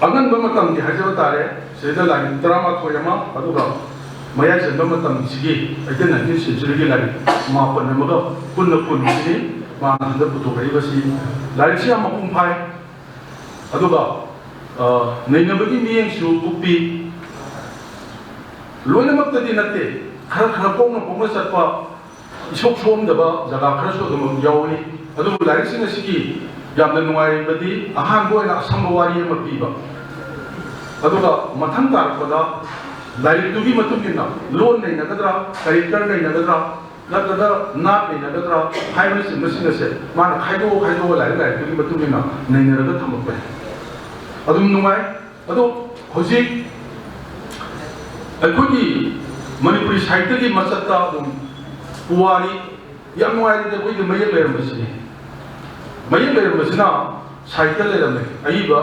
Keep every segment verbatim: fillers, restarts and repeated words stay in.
ꯑꯉꯟꯕ ꯃꯇꯝꯒꯤ ꯍꯥꯏꯖꯕ ꯇꯥꯔꯦ, ꯁꯤꯗ ꯂꯥꯏꯔꯤꯛ ꯇꯔꯥꯃꯥꯊꯣꯏ ꯑꯃ, ꯑꯗꯨꯒ ꯃꯌꯥꯏ ꯆꯟꯕ ꯃꯇꯝꯁꯤꯒꯤ eighteen nineteenth centuryꯒꯤ ꯂꯥꯏꯔꯤꯛ ꯃꯥꯄꯟ ꯑꯃꯒ ꯄꯨꯟꯅ ꯀꯨꯟꯁꯤꯅꯤ ꯃꯥꯅ ꯍꯟꯗꯛ ꯄꯨꯊꯣꯛꯂꯛꯏꯕꯁꯤ꯫ ꯂꯥꯏꯔꯤꯛꯁꯤ ꯌꯥꯝ ꯃꯄꯨꯡ ꯐꯥꯏ, ꯑꯗꯨꯒ, ꯑ, ꯅꯩꯅꯕꯒꯤ ꯃꯤꯠꯌꯦꯡꯁꯨ ꯀꯨꯞꯄꯤ꯫ ꯂꯣꯏꯅꯃꯛꯇꯗꯤ ꯅꯠꯇꯦ, ꯈꯔ ꯈꯔ ꯄꯣꯡꯅ ꯄꯣꯡꯅ ꯆꯠꯄ, ꯏꯁꯣꯛ ꯁꯣꯛꯑꯝꯗꯕ ꯖꯒꯥ ꯈꯔꯁꯨ ꯑꯗꯨꯃꯛ ꯌꯥꯎꯏ꯫ ꯑꯗꯨꯕꯨ ꯂꯥꯏꯔꯤꯛꯁꯤꯡ ꯑꯁꯤꯒꯤ ꯌꯥꯝꯅ ꯅꯨꯡꯉꯥꯏꯔꯤꯕꯗꯤ ꯑꯍꯥꯟꯕ ꯑꯣꯏꯅ ꯑꯁꯝꯕ ꯋꯥꯔꯤ ꯑꯃ ꯄꯤꯕ, ꯑꯗꯨꯒ ꯃꯊꯪ ꯇꯥꯔꯛꯄꯗ ꯂꯥꯏꯔꯤꯛꯇꯨꯒꯤ ꯃꯇꯨꯡ ꯏꯟꯅ ꯂꯣꯟ ꯅꯩꯅꯒꯗ꯭ꯔꯥ, ꯀꯦꯔꯦꯛꯇꯔ ꯅꯩꯅꯒꯗ꯭ꯔꯥ, ꯅꯠꯇ꯭ꯔꯒ ꯅꯥꯠ ꯅꯩꯅꯒꯗ꯭ꯔꯥ ꯍꯥꯏꯕꯅꯆꯤꯡꯕꯁꯤꯡ ꯑꯁꯦ ꯃꯥꯅ ꯈꯥꯏꯗꯣꯛ ꯈꯥꯏꯗꯣꯛꯑ ꯂꯥꯏꯔꯤꯛ ꯂꯥꯏꯔꯤꯛꯇꯨꯒꯤ ꯃꯇꯨꯡ ꯏꯟꯅ ꯅꯩꯅꯔꯒ ꯊꯝꯃꯛꯄ ꯌꯥꯏ꯫ ꯑꯗꯨꯝ ꯅꯨꯡꯉꯥꯏ꯫ ꯑꯗꯣ ꯍꯧꯖꯤꯛ ꯑꯩꯈꯣꯏꯒꯤ ꯃꯅꯤꯄꯨꯔꯤ ꯁꯥꯍꯤꯇ꯭ꯌꯒꯤ ꯃꯆꯠꯇ ꯑꯗꯨꯝ ꯄꯨꯋꯥꯔꯤ ꯌꯥꯝ ꯅꯨꯡꯉꯥꯏꯔꯤꯗ ꯑꯩꯈꯣꯏꯒꯤ ꯃꯌꯦꯛ ꯂꯩꯔꯝꯕꯁꯤꯅꯤ꯫ ꯃꯌꯦꯛ ꯂꯩꯔꯝꯕꯁꯤꯅ ꯁꯥꯍꯤꯇ꯭ꯌ ꯂꯩꯔꯝꯃꯦ, ꯑꯏꯕ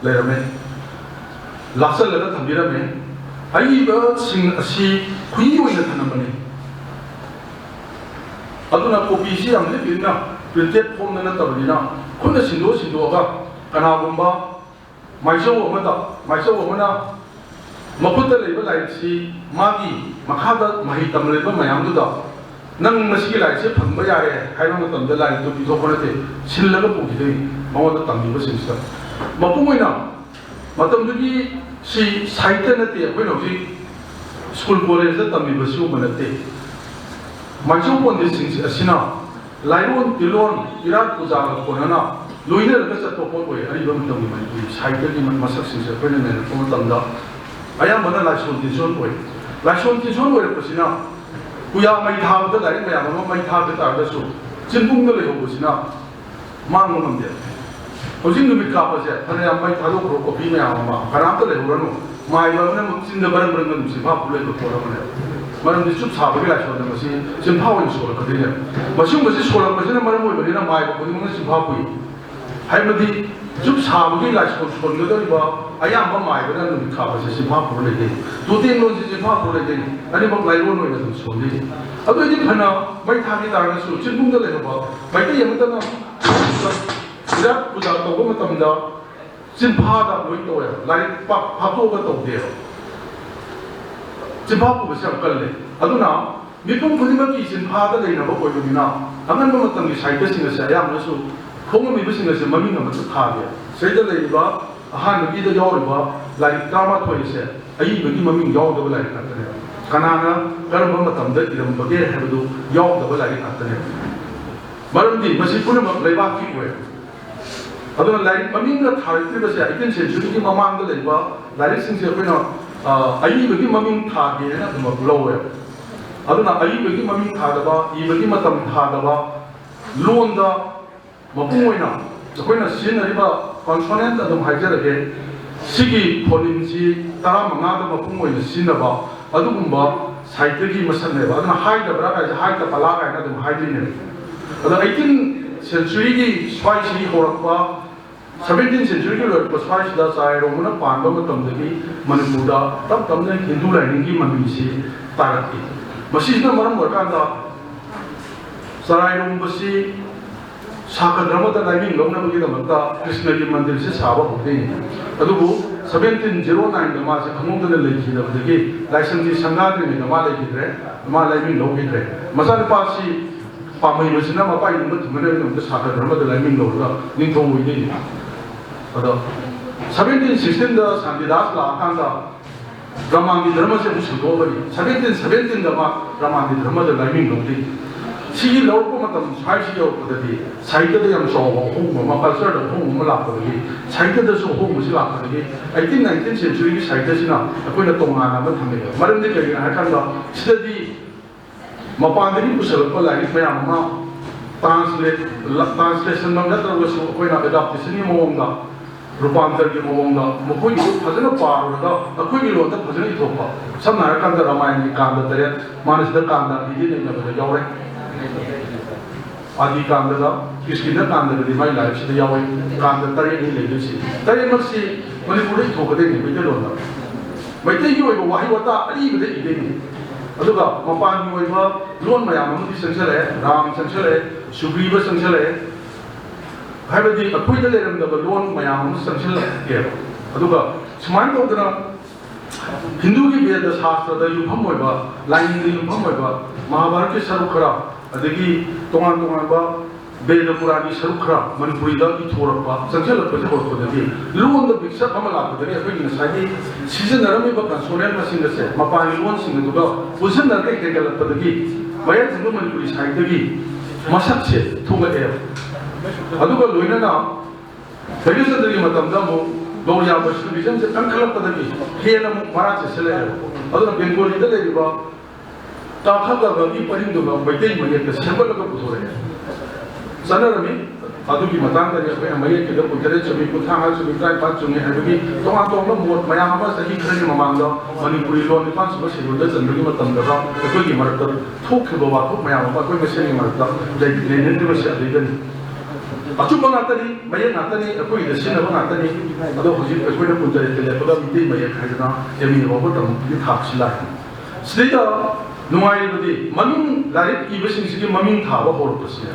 ꯂꯩꯔꯝꯃꯦ, ꯂꯥꯠꯆꯜꯂꯒ ꯊꯝꯕꯤꯔꯝꯃꯦ꯫ ꯑꯏꯕꯁꯤꯡ ꯑꯁꯤ ꯈꯨꯠꯏ ꯑꯣꯏꯅ ꯊꯅꯝꯕꯅꯤ꯫ ꯑꯗꯨꯅ ꯀꯣꯄꯤꯁꯤ ꯌꯥꯝ ꯂꯤꯛ ꯂꯤꯛꯅ printed formꯗ ꯅꯠꯇꯕꯅꯤꯅ ꯈꯨꯠꯅ ꯁꯤꯟꯗꯣꯛ ꯁꯤꯟꯗꯣꯛꯑꯒ ꯀꯅꯥꯒꯨꯝꯕ ꯃꯥꯏꯆꯧ ꯑꯃꯗ, ꯃꯥꯏꯆꯧ ꯑꯃꯅ ꯃꯈꯨꯠꯇ ꯂꯩꯕ ꯂꯥꯏꯔꯤꯛꯁꯤ ꯃꯥꯒꯤ ꯃꯈꯥꯗ ꯃꯍꯩ ꯇꯝꯂꯤꯕ ꯃꯌꯥꯝꯗꯨꯗ ꯅꯪ ꯃꯁꯤꯒꯤ ꯂꯥꯏꯔꯤꯛꯁꯦ ꯐꯪꯕ ꯌꯥꯔꯦ ꯍꯥꯏꯕ ꯃꯇꯝꯗ ꯂꯥꯏꯔꯤꯛꯇꯨ ꯄꯤꯊꯣꯛꯄ ꯅꯠꯇꯦ, ꯁꯤꯜꯂꯒ ꯄꯨꯈꯤꯗꯣꯏꯅꯤ ꯃꯉꯣꯟꯗ ꯇꯝꯕꯤꯕꯁꯤꯡꯁꯤꯗ꯫ ꯃꯄꯨꯡ ꯑꯣꯏꯅ ꯃꯇꯝꯗꯨꯒꯤ ꯁꯤ ꯁꯥꯍꯤꯇ꯭ꯌ ꯅꯠꯇꯦ, ꯑꯩꯈꯣꯏꯅ ꯍꯧꯖꯤꯛ ꯁ꯭ꯀꯨꯜ ꯀꯣꯂꯦꯖꯇ ꯇꯝꯃꯤꯕ ꯁꯤꯒꯨꯝꯕ ꯅꯠꯇꯦ꯫ ꯃꯥꯏꯆꯧ ꯄꯣꯟꯗꯤꯠꯁꯤꯡ ꯑꯁꯤꯅ ꯂꯥꯏꯔꯣꯟ ꯇꯤꯜꯂꯣꯟ ꯏꯔꯥꯠ ꯄꯨꯖꯥꯒ ꯀꯣꯟꯅꯅ ꯂꯣꯏꯅꯔꯒ ꯆꯠꯄ ꯄꯣꯠ ꯑꯣꯏ꯫ ꯑꯔꯤꯕ ꯃꯇꯝꯒꯤ ꯃꯅꯤꯄꯨꯔꯤ ꯁꯥꯍꯤꯇ꯭ꯌꯒꯤ ꯃꯁꯛꯁꯤꯡꯁꯦ ꯑꯩꯈꯣꯏꯅ ꯅꯩꯅꯔꯛꯄ ꯃꯇꯝꯗ ꯑꯌꯥꯝꯕꯅ ꯂꯥꯏꯁꯣꯟ ꯇꯤꯟꯁꯣꯟ ꯑꯣꯏ꯫ ꯂꯥꯏꯁꯣꯟ ꯇꯤꯟꯁꯣꯟ ꯑꯣꯏꯔꯛꯄꯁꯤꯅ ꯄꯨꯌꯥ ꯃꯩ ꯊꯥꯕꯗ ꯂꯥꯏꯔꯤꯛ ꯃꯌꯥꯝ ꯑꯃ ꯃꯩ ꯊꯥꯕ ꯇꯥꯔꯒꯁꯨ ꯆꯤꯟꯕꯨꯡꯗ ꯂꯩꯍꯧꯕꯁꯤꯅ ꯃꯥꯡꯕ ꯉꯝꯗꯦ꯫ ꯍꯧꯖꯤꯛ ꯅꯨꯃꯤꯠ ꯀꯥꯞꯄꯁꯦ ꯐꯅꯌꯥꯝ ꯃꯩ ꯊꯥꯗꯣꯛꯈ꯭ꯔꯣ, ꯀꯣꯐꯤ ꯃꯌꯥꯝ ꯑꯃ ꯀꯅꯥꯝꯇ ꯂꯩꯍꯧꯔꯅꯨ꯫ ꯃꯥꯏꯕ ꯑꯃꯅ ꯑꯃꯨꯛ ꯆꯤꯟꯗ ꯕꯔꯪ ꯕꯔꯪ ꯑꯗꯨꯝ ꯆꯤꯟꯐꯥ ꯄꯨ ꯂꯩꯕ ꯄꯣꯠ ꯑꯃꯅꯦꯕ꯫ ꯃꯔꯝꯗꯤ ꯆꯨꯞ ꯁꯥꯕꯒꯤ ꯂꯥꯏꯁꯣꯟꯗ ꯃꯁꯤ ꯆꯤꯟꯐꯥ ꯑꯣꯏꯅ ꯁꯣꯜꯂꯛꯀꯗꯣꯏꯅꯦꯕ꯫ ꯃꯁꯤꯒꯨꯝꯕꯁꯤ ꯁꯣꯜꯂꯛꯄꯁꯤꯅ ꯃꯔꯝ ꯑꯣꯏꯕꯅꯤꯅ ꯃꯥꯏꯕ ꯈꯨꯗꯤꯡꯃꯛꯅ ꯆꯤꯟꯐꯥ ꯄꯨꯏ꯫ ꯍꯥꯏꯕꯗꯤ ꯆꯨꯞ ꯁꯥꯕꯒꯤ ꯂꯥꯏꯁꯣꯟ ꯁꯣꯟꯒꯗꯧꯔꯤꯕ ꯑꯌꯥꯝꯕ ꯃꯥꯏꯕꯅ ꯅꯨꯃꯤꯠ ꯀꯥꯞꯄꯁꯦ ꯆꯤꯟꯐꯥ ꯄꯨꯔ ꯂꯩꯗꯣꯏꯅꯤ꯫ ꯇꯣꯇꯦꯟ ꯂꯣꯟꯁꯤ ꯆꯤꯟꯐꯥ ꯄꯨꯔ ꯂꯩꯗꯣꯏꯅꯤ꯫ ꯑꯅꯤꯃꯛ ꯂꯥꯏꯔꯣꯟ ꯑꯣꯏꯅ ꯑꯗꯨꯝ ꯁꯣꯟꯗꯣꯏꯅꯤ꯫ ꯑꯗꯨ ꯑꯣꯏꯗꯤ ꯐꯅ ꯃꯩ ꯊꯥꯈꯤ ꯇꯥꯔꯒꯁꯨ ꯆꯤꯟꯕꯨꯡꯗ ꯂꯩꯍꯧꯕ ꯃꯩꯇꯩ ꯑꯃꯠꯇꯅ ꯏꯔꯥꯠ ꯄꯨꯖꯥ ꯇꯧꯕ ꯃꯇꯝꯗ ꯆꯤꯟꯐꯥꯗ ꯂꯣꯏ ꯇꯧꯋꯦꯕ, ꯂꯥꯏꯔꯤꯛ ꯄꯥꯛ ꯐꯥꯛꯇꯣꯛꯑꯒ ꯇꯧꯗꯦꯕ꯫ ꯆꯤꯟꯐꯥ ꯄꯨꯕꯁꯦ ꯌꯥꯝ ꯀꯜꯂꯦ꯫ ꯑꯗꯨꯅ ꯃꯤꯄꯨꯝ ꯈꯨꯗꯤꯡꯃꯛꯀꯤ ꯆꯤꯟꯐꯥꯗ ꯂꯩꯅꯕ ꯑꯣꯏꯕꯅꯤꯅ, ꯑꯉꯟꯕ ꯃꯇꯝꯒꯤ ꯁꯥꯍꯤꯇ꯭ꯌꯁꯤꯡ ꯑꯁꯦ ꯑꯌꯥꯝꯕꯅꯁꯨ ꯈꯣꯡꯉꯝꯃꯤꯕꯁꯤꯡ ꯑꯁꯦ ꯃꯃꯤꯡ ꯑꯃꯠꯇ ꯊꯥꯗꯦ꯫ ꯁꯤꯗ ꯂꯩꯔꯤꯕ ꯑꯍꯥꯟꯕꯒꯤꯗ ꯌꯥꯎꯔꯤꯕ ꯂꯥꯏꯔꯤꯛ ꯇꯔꯥꯃꯥꯊꯣꯏ ꯑꯁꯦ ꯑꯏꯕꯒꯤ ꯃꯃꯤꯡ ꯌꯥꯎꯗꯕ ꯂꯥꯏꯔꯤꯛ ꯉꯥꯛꯇꯅꯦꯕ꯫ ꯀꯅꯥꯅ ꯀꯔꯝꯕ ꯃꯇꯝꯗ ꯏꯔꯝꯕꯒꯦ ꯍꯥꯏꯕꯗꯨ ꯌꯥꯎꯗꯕ ꯂꯥꯏꯔꯤꯛ ꯉꯥꯛꯇꯅꯦꯕ꯫ ꯃꯔꯝꯗꯤ ꯃꯁꯤ ꯄꯨꯝꯅꯃꯛ ꯂꯩꯕꯥꯛꯀꯤ ꯑꯣꯏ꯫ ꯑꯗꯨꯅ ꯂꯥꯏꯔꯤꯛ ꯃꯃꯤꯡꯒ ꯊꯥꯔꯛꯇ꯭ꯔꯤꯕꯁꯦ ꯑꯩꯇꯤꯟ ꯁꯦꯟꯆꯨꯔꯤꯒꯤ ꯃꯃꯥꯡꯗ ꯂꯩꯕ ꯂꯥꯏꯔꯤꯛꯁꯤꯡꯁꯦ ꯑꯩꯈꯣꯏꯅ, ꯑ, ꯑꯏꯕꯒꯤ ꯃꯃꯤꯡ ꯊꯥꯒꯦꯅ ꯑꯗꯨꯃꯛ ꯂꯧꯋꯦ꯫ ꯑꯗꯨꯅ ꯑꯏꯕꯒꯤ ꯃꯃꯤꯡ ꯊꯥꯗꯕ, ꯏꯕꯒꯤ ꯃꯇꯝ ꯊꯥꯗꯕ, ꯂꯣꯟꯗ ꯃꯄꯨꯡ ꯑꯣꯏꯅ ꯑꯩꯈꯣꯏꯅ ꯁꯤꯖꯤꯟꯅꯔꯤꯕ consonant ꯑꯗꯨꯝ ꯍꯥꯏꯖꯔꯒꯦ, ꯁꯤꯒꯤ phonemeꯁꯤ ꯇꯔꯥꯃꯉꯥꯗ ꯃꯄꯨꯡ ꯑꯣꯏꯅ ꯁꯤꯖꯤꯟꯅꯕ, ꯑꯗꯨꯒꯨꯝꯕ ꯁꯥꯍꯤꯇ꯭ꯌꯒꯤ ꯃꯁꯛꯅꯦꯕ꯫ ꯑꯗꯨꯅ ꯍꯥꯏꯗꯕ꯭ꯔꯥ ꯀꯥꯏꯁꯦ ꯍꯥꯏꯗ ꯄꯂꯥ ꯀꯥꯏꯅ ꯑꯗꯨꯝ ꯍꯥꯏꯗꯣꯏꯅꯦꯕ꯫ ꯑꯗꯣ ꯑꯩꯇꯤꯟ ꯁꯦꯟꯆꯨꯔꯤꯒꯤ ꯁ꯭ꯋꯥꯏꯁꯤꯒꯤ ꯍꯧꯔꯛꯄ, ꯁꯚꯦꯟꯇꯤꯟ ꯁꯦꯟꯆꯨꯔꯤꯒꯤ ꯂꯣꯏꯔꯛꯄ ꯁ꯭ꯋꯥꯏꯁꯤꯗ ꯆꯔꯥꯏꯔꯣꯡꯕꯅ ꯄꯥꯟꯕ ꯃꯇꯝꯗꯒꯤ ꯃꯅꯤꯄꯨꯔꯗ ꯇꯞ ꯇꯞꯅ ꯍꯤꯟꯗꯨ ꯂꯥꯏꯅꯤꯡꯒꯤ ꯃꯃꯤꯁꯤ ꯇꯥꯔꯛꯏ꯫ ꯃꯁꯤꯁꯤꯅ ꯃꯔꯝ ꯑꯣꯏꯔꯀꯥꯟꯗ ꯆꯔꯥꯏꯔꯣꯡꯕꯁꯤ ꯁꯥꯈ ꯙꯔꯃꯗ ꯂꯥꯏꯃꯤꯡ ꯂꯧꯅꯕꯒꯤꯗꯃꯛꯇ ꯀ꯭ꯔꯤꯁꯅꯒꯤ ꯃꯟꯗꯤꯔꯁꯤ ꯁꯥꯕ ꯍꯧꯗꯣꯏꯅꯤ꯫ ꯑꯗꯨꯕꯨ ꯁꯚꯦꯟꯇꯤꯟ ꯖꯤꯔꯣ ꯅꯥꯏꯟꯗ ꯃꯥꯁꯦ ꯈꯪꯍꯧꯗꯅ ꯂꯩꯈꯤꯗꯕꯗꯒꯤ ꯂꯥꯏꯁꯪꯁꯤ ꯁꯪꯒꯥꯗ꯭ꯔꯤꯉꯩꯗ ꯃꯥ ꯂꯩꯈꯤꯗ꯭ꯔꯦ, ꯃꯥ ꯂꯥꯏꯃꯤꯡ ꯂꯧꯈꯤꯗ꯭ꯔꯦ꯫ ꯃꯆꯥꯅꯨꯄꯥꯁꯤ ꯄꯥꯝꯍꯩꯕꯁꯤꯅ ꯃꯄꯥ ꯌꯨꯝꯕ ꯊꯨꯡꯅꯅꯕꯒꯤꯗꯃꯛꯇ ꯁꯥꯈ ꯙꯔꯃꯗ ꯂꯥꯏꯃꯤꯡ ꯂꯧꯔꯒ ꯅꯤꯡꯊꯧ ꯑꯣꯏꯗꯣꯏꯅꯤ꯫ ꯑꯗꯣ ꯁꯚꯦꯟꯇꯤꯟ ꯁꯤꯛꯁꯇꯤꯟꯗ ꯁꯥꯟꯇꯤꯗꯥꯁ ꯂꯥꯛꯑꯀꯥꯟꯗ ꯔꯃꯥꯟꯒꯤ ꯙꯔꯃꯁꯦ ꯑꯃꯨꯛ ꯁꯟꯗꯣꯛꯑꯕꯅꯤ꯫ ꯁꯚꯦꯟꯇꯤꯟ ꯁꯚꯦꯟꯇꯤꯟꯗ ꯃꯥ ꯔꯃꯥꯟꯒꯤ ꯙꯔꯃꯗ ꯂꯥꯏꯃꯤꯡ ꯂꯧꯈꯤ꯫ ꯁꯤꯒꯤ ꯂꯧꯔꯛꯄ ꯃꯇꯝ ꯁ꯭ꯋꯥꯏꯁꯤ ꯌꯧꯔꯛꯄꯗꯗꯤ ꯁꯥꯍꯤꯇ꯭ꯌꯗ ꯌꯥꯝ ꯆꯥꯎꯕ ꯑꯍꯣꯡꯕ ꯑꯃ, ꯀꯜꯆꯔꯗ ꯑꯍꯣꯡꯕ ꯑꯃ ꯂꯥꯛꯄꯗꯒꯤ, ꯁꯥꯍꯤꯇ꯭ꯌꯗꯁꯨ ꯑꯍꯣꯡꯕꯁꯤ ꯂꯥꯛꯄꯗꯒꯤ ꯑꯩꯇꯤꯟ ꯅꯥꯏꯟꯇꯤꯟ ꯁꯦꯟꯆꯨꯔꯤꯒꯤ ꯁꯥꯍꯤꯇ꯭ꯌꯁꯤꯅ ꯑꯩꯈꯣꯏꯅ ꯇꯣꯉꯥꯟꯅ ꯑꯃ ꯊꯝꯃꯛꯑꯦꯕ꯫ ꯃꯔꯝꯗꯤ ꯀꯩꯒꯤꯅꯣ ꯍꯥꯏꯔꯀꯥꯟꯗ ꯁꯤꯗꯗꯤ ꯃꯄꯥꯟꯗꯒꯤ ꯄꯨꯁꯜꯂꯛꯄ ꯂꯥꯏꯔꯤꯛ ꯃꯌꯥꯝ ꯑꯃ translate, translation ꯃꯛ ꯅꯠꯇ꯭ꯔꯒꯁꯨ ꯑꯩꯈꯣꯏꯅ adaptationꯒꯤ ꯃꯑꯣꯡꯗ, ꯔꯨꯄꯥꯟꯇꯔꯒꯤ ꯃꯑꯣꯡꯗ ꯃꯈꯣꯏꯒꯤꯗꯨ ꯐꯖꯅ ꯄꯥꯔꯨꯔꯒ ꯑꯩꯈꯣꯏꯒꯤ ꯂꯣꯟꯗ ꯐꯖꯅ ꯏꯊꯣꯛꯄ꯫ ꯁꯝꯅ ꯍꯥꯏꯔꯀꯥꯟꯗ ꯔꯥꯃꯥꯌꯟꯒꯤ ꯀꯥꯟꯗ ꯇꯔꯦꯠ, ꯃꯥꯅ ꯁꯤꯗ ꯀꯥꯟꯗ ꯑꯅꯤꯗꯤ ꯅꯩꯅꯕꯗ ꯌꯥꯎꯔꯦ꯫ ꯑꯥꯗꯤ ꯀꯥꯟꯗꯒ ꯀꯤꯁꯀꯤꯟꯗ ꯀꯥꯟꯗꯒꯗꯤ ꯃꯥꯏ ꯂꯥꯏꯔꯤꯛꯁꯤꯗ ꯌꯥꯎꯋꯦ꯫ ꯀꯥꯟꯗ ꯇꯔꯦꯠꯅꯤ ꯂꯩꯗꯣꯏꯁꯤ꯫ ꯇꯔꯦꯠꯃꯛꯁꯤ ꯃꯅꯤꯄꯨꯔꯗ ꯏꯊꯣꯛꯀꯗꯣꯏꯅꯤ ꯃꯩꯇꯩꯂꯣꯟꯗ꯫ ꯃꯩꯇꯩꯒꯤ ꯑꯣꯏꯕ ꯋꯥꯍꯩ ꯋꯥꯇꯥ ꯑꯔꯤꯕꯗ ꯏꯗꯣꯏꯅꯤ꯫ ꯑꯗꯨꯒ ꯃꯄꯥꯟꯒꯤ ꯑꯣꯏꯕ ꯂꯣꯟ ꯃꯌꯥꯝ ꯑꯃꯗꯤ ꯆꯪꯁꯤꯜꯂꯛꯑꯦ, ꯔꯥꯝ ꯆꯪꯁꯤꯜꯂꯛꯑꯦ, ꯁꯨꯒ꯭ꯔꯤꯕ ꯆꯪꯁꯤꯜꯂꯛꯑꯦ, ꯍꯥꯏꯕꯗꯤ ꯑꯩꯈꯣꯏꯗ ꯂꯩꯔꯝꯗꯕ ꯂꯣꯟ ꯃꯌꯥꯝ ꯑꯃ ꯆꯪꯁꯤꯜꯂꯛꯑꯦꯕ꯫ ꯑꯗꯨꯒ ꯁꯨꯃꯥꯏꯅ ꯇꯧꯗꯅ ꯍꯤꯟꯗꯨꯒꯤ ꯕꯦꯗ ꯁꯥꯁꯇ꯭ꯔꯗ ꯌꯨꯝꯐꯝ ꯑꯣꯏꯕ, ꯂꯥꯏꯅꯤꯡꯗ ꯌꯨꯝꯐꯝ ꯑꯣꯏꯕ ꯃꯍꯥꯚꯥꯔꯠꯀꯤ ꯁꯔꯨꯛ ꯈꯔ, ꯑꯗꯒꯤ ꯇꯣꯉꯥꯟ ꯇꯣꯉꯥꯟꯕ ꯕꯦꯗ ꯄꯨꯔꯥꯟꯒꯤ ꯁꯔꯨꯛ ꯈꯔ ꯃꯅꯤꯄꯨꯔꯤꯗ ꯏꯊꯣꯔꯛꯄ, ꯆꯪꯁꯤꯜꯂꯛꯄꯁꯦ ꯍꯧꯔꯛꯄꯗꯒꯤ, ꯂꯣꯟꯗ ꯃꯤꯛꯁ ꯑꯞ ꯑꯃ ꯂꯥꯛꯄꯗꯒꯤ ꯑꯩꯈꯣꯏꯒꯤ ꯉꯁꯥꯏꯒꯤ ꯁꯤꯖꯤꯟꯅꯔꯝꯃꯤꯕ ꯀꯟꯁꯣꯅꯦꯟ ꯃꯁꯤꯡ ꯑꯁꯦ ꯃꯄꯥꯟꯒꯤ ꯂꯣꯟꯁꯤꯡ ꯑꯗꯨꯒ ꯄꯨꯟꯁꯤꯟꯅꯔꯒ ꯍꯦꯟꯒꯠꯂꯛꯄꯗꯒꯤ ꯃꯌꯥꯏ ꯊꯪꯕ ꯃꯅꯤꯄꯨꯔꯤ ꯁꯥꯍꯤꯇ꯭ꯌꯒꯤ ꯃꯁꯛꯁꯦ ꯊꯣꯛꯂꯛꯑꯦꯕ꯫ ꯑꯗꯨꯒ ꯂꯣꯏꯅꯅ ꯚꯩꯒ꯭ꯌꯆꯟꯗ꯭ꯔꯒꯤ ꯃꯇꯝꯗ ꯑꯃꯨꯛ ꯃꯧꯔꯤꯌꯥ ꯕꯩꯁꯅꯕꯤꯖꯝꯁꯦ ꯀꯟꯈꯠꯂꯛꯄꯗꯒꯤ ꯍꯦꯟꯅ ꯑꯃꯨꯛ ꯃꯔꯥ ꯆꯦꯠꯁꯤꯜꯂꯛꯑꯦꯕ꯫ ꯑꯗꯨꯅ ꯕꯦꯡꯒꯣꯂꯤꯗ ꯂꯩꯔꯤꯕ ꯇꯥꯈꯠꯂꯕꯒꯤ ꯄꯔꯤꯡꯗꯨꯃ ꯃꯩꯇꯩ ꯃꯌꯦꯛꯇ ꯁꯦꯝꯒꯠꯂꯒ ꯄꯨꯊꯣꯔꯛꯑꯦ꯫ ꯆꯠꯅꯔꯝꯃꯤ꯫ ꯑꯗꯨꯒꯤ ꯃꯇꯥꯡꯗꯗꯤ ꯑꯩꯈꯣꯏꯅ ꯃꯌꯦꯛꯀꯤꯗ ꯀꯨꯟꯇꯔꯦꯠ ꯆꯨꯝꯃꯤ, ꯀꯨꯟꯊ꯭ꯔꯥ ꯃꯉꯥ ꯆꯨꯝꯃꯤ, ꯇꯔꯥꯅꯤꯄꯥꯟ ꯆꯨꯝꯃꯤ ꯍꯥꯏꯕꯒꯤ ꯇꯣꯉꯥꯟ ꯇꯣꯉꯥꯟꯕ ꯃꯣꯠ ꯃꯌꯥꯝ ꯑꯃ ꯆꯍꯤ ꯈꯔꯒꯤ ꯃꯃꯥꯡꯗ ꯃꯅꯤꯄꯨꯔꯤ ꯂꯣꯟ ꯅꯤꯄꯥꯟ ꯁꯨꯕ ꯁꯦꯗꯨꯜꯗ ꯆꯟꯕꯒꯤ ꯃꯇꯝꯗ ꯑꯩꯈꯣꯏꯒꯤ ꯃꯔꯛꯇ ꯊꯣꯛꯈꯤꯕ ꯋꯥꯊꯣꯛ ꯃꯌꯥꯝ ꯑꯃ ꯑꯩꯈꯣꯏ ꯃꯁꯦꯟꯒꯤ ꯃꯔꯛꯇ ꯂꯩ-, ꯂꯩꯅꯗ꯭ꯔꯤꯕꯁꯦ ꯑꯗꯨꯗꯩꯗꯅꯤ꯫ ꯑꯆꯨꯝꯕ ꯉꯥꯛꯇꯅꯤ, ꯃꯌꯦꯛ ꯉꯥꯛꯇꯅꯤ, ꯑꯩꯈꯣꯏꯒꯤꯗ ꯁꯤꯖꯤꯟꯅꯕ ꯉꯥꯛꯇꯅꯤ꯫ ꯑꯗꯣ ꯍꯧꯖꯤꯛ ꯑꯩꯈꯣꯏꯅ ꯀꯨꯟꯇꯔꯦꯠꯇ ꯂꯦꯞꯄꯒ ꯃꯤꯇꯩ ꯃꯌꯦꯛ ꯍꯥꯏꯗꯅ ꯑꯦꯝ ꯑꯦ ꯐꯥꯎꯕ ꯇꯝꯕꯒꯤ ꯊꯥꯛꯁꯤ ꯂꯥꯛꯏ꯫ ꯁꯤꯗꯩꯗ ꯅꯨꯡꯉꯥꯏꯔꯤꯕꯗꯤ ꯃꯃꯤꯡ, ꯂꯥꯏꯔꯤꯛ ꯏꯕꯁꯤꯡꯁꯤꯒꯤ ꯃꯃꯤꯡ ꯊꯥꯕ ꯍꯧꯔꯛꯄꯁꯤꯅꯦ꯫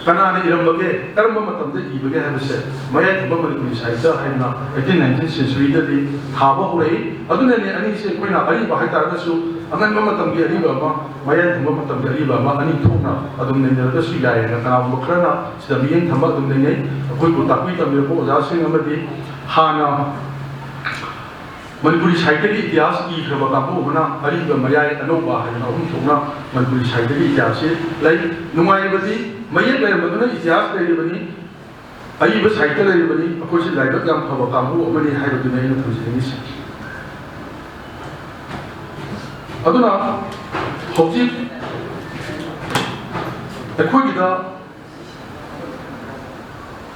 ꯀꯅꯥꯅ ꯏꯔꯝꯕꯒꯦ, ꯀꯔꯝꯕ ꯃꯇꯝꯗ ꯏꯕꯒꯦ ꯍꯥꯏꯕꯁꯦ ꯃꯌꯥꯏ ꯊꯪꯕ ꯃꯅꯤꯄꯨꯔꯤ ꯁꯥꯍꯤꯇ꯭ꯌ ꯍꯥꯏꯗꯅ eighteen nineteenth century-ꯗꯗꯤ ꯊꯥꯕ ꯍꯧꯔꯛꯏ꯫ ꯑꯗꯨꯅꯅꯦ ꯑꯅꯤꯁꯦ ꯑꯩꯈꯣꯏꯅ ꯑꯔꯤꯕ ꯍꯥꯏꯇꯥꯔꯒꯁꯨ ꯑꯉꯟꯕ ꯃꯇꯝꯒꯤ ꯑꯔꯤꯕ ꯑꯃ, ꯃꯌꯥꯏ ꯊꯪꯕ ꯃꯇꯝꯒꯤ ꯑꯔꯤꯕ ꯑꯃ, ꯑꯅꯤ ꯊꯣꯛꯅ ꯑꯗꯨꯝ ꯅꯩꯅꯔꯒꯁꯨ ꯌꯥꯏꯌꯦꯅ ꯀꯅꯥꯒꯨꯝꯕ ꯈꯔꯅ ꯁꯤꯗ ꯃꯤꯠꯌꯦꯡ ꯊꯝꯕ ꯑꯗꯨꯝ ꯂꯩꯅꯩ꯫ ꯑꯩꯈꯣꯏꯕꯨ ꯇꯥꯛꯄꯤ ꯇꯝꯕꯤꯔꯛꯄ ꯑꯣꯖꯥꯁꯤꯡ ꯑꯃꯗꯤ ꯍꯥꯟꯅ ꯃꯅꯤꯄꯨꯔꯤ ꯁꯥꯍꯤꯇ꯭ꯌꯒꯤ ꯏꯇꯤꯍꯥꯁ ꯏꯈ꯭ꯔꯕ ꯀꯥꯡꯕꯨ ꯑꯃꯅ ꯑꯔꯤꯕ, ꯃꯌꯥꯏ, ꯑꯅꯧꯕ ꯍꯥꯏꯗꯅ ꯑꯍꯨꯝ ꯊꯣꯛꯅ ꯃꯅꯤꯄꯨꯔꯤ ꯁꯥꯍꯤꯇ꯭ꯌꯒꯤ ꯏꯇꯤꯍꯥꯁꯁꯤ ꯂꯩ꯫ ꯅꯨꯡꯉꯥꯏꯔꯤꯕꯗꯤ ꯃꯌꯦꯛ ꯂꯩꯔꯝꯕꯗꯨꯅ ꯏꯇꯤꯍꯥꯁ ꯂꯩꯔꯤꯕꯅꯤ, ꯑꯏꯕ ꯁꯥꯍꯤꯇ꯭ꯌ ꯂꯩꯔꯤꯕꯅꯤ, ꯑꯩꯈꯣꯏꯁꯤ ꯂꯥꯏꯕꯛ ꯌꯥꯝ ꯐꯕ ꯀꯥꯡꯕꯨ ꯑꯃꯅꯤ ꯍꯥꯏꯕꯗꯨꯅꯤ ꯑꯩꯅ ꯊꯝꯖꯅꯤꯡꯉꯤꯁꯦ꯫ ꯑꯗꯨꯅ ꯍꯧꯖꯤꯛ ꯑꯩꯈꯣꯏꯒꯤꯗ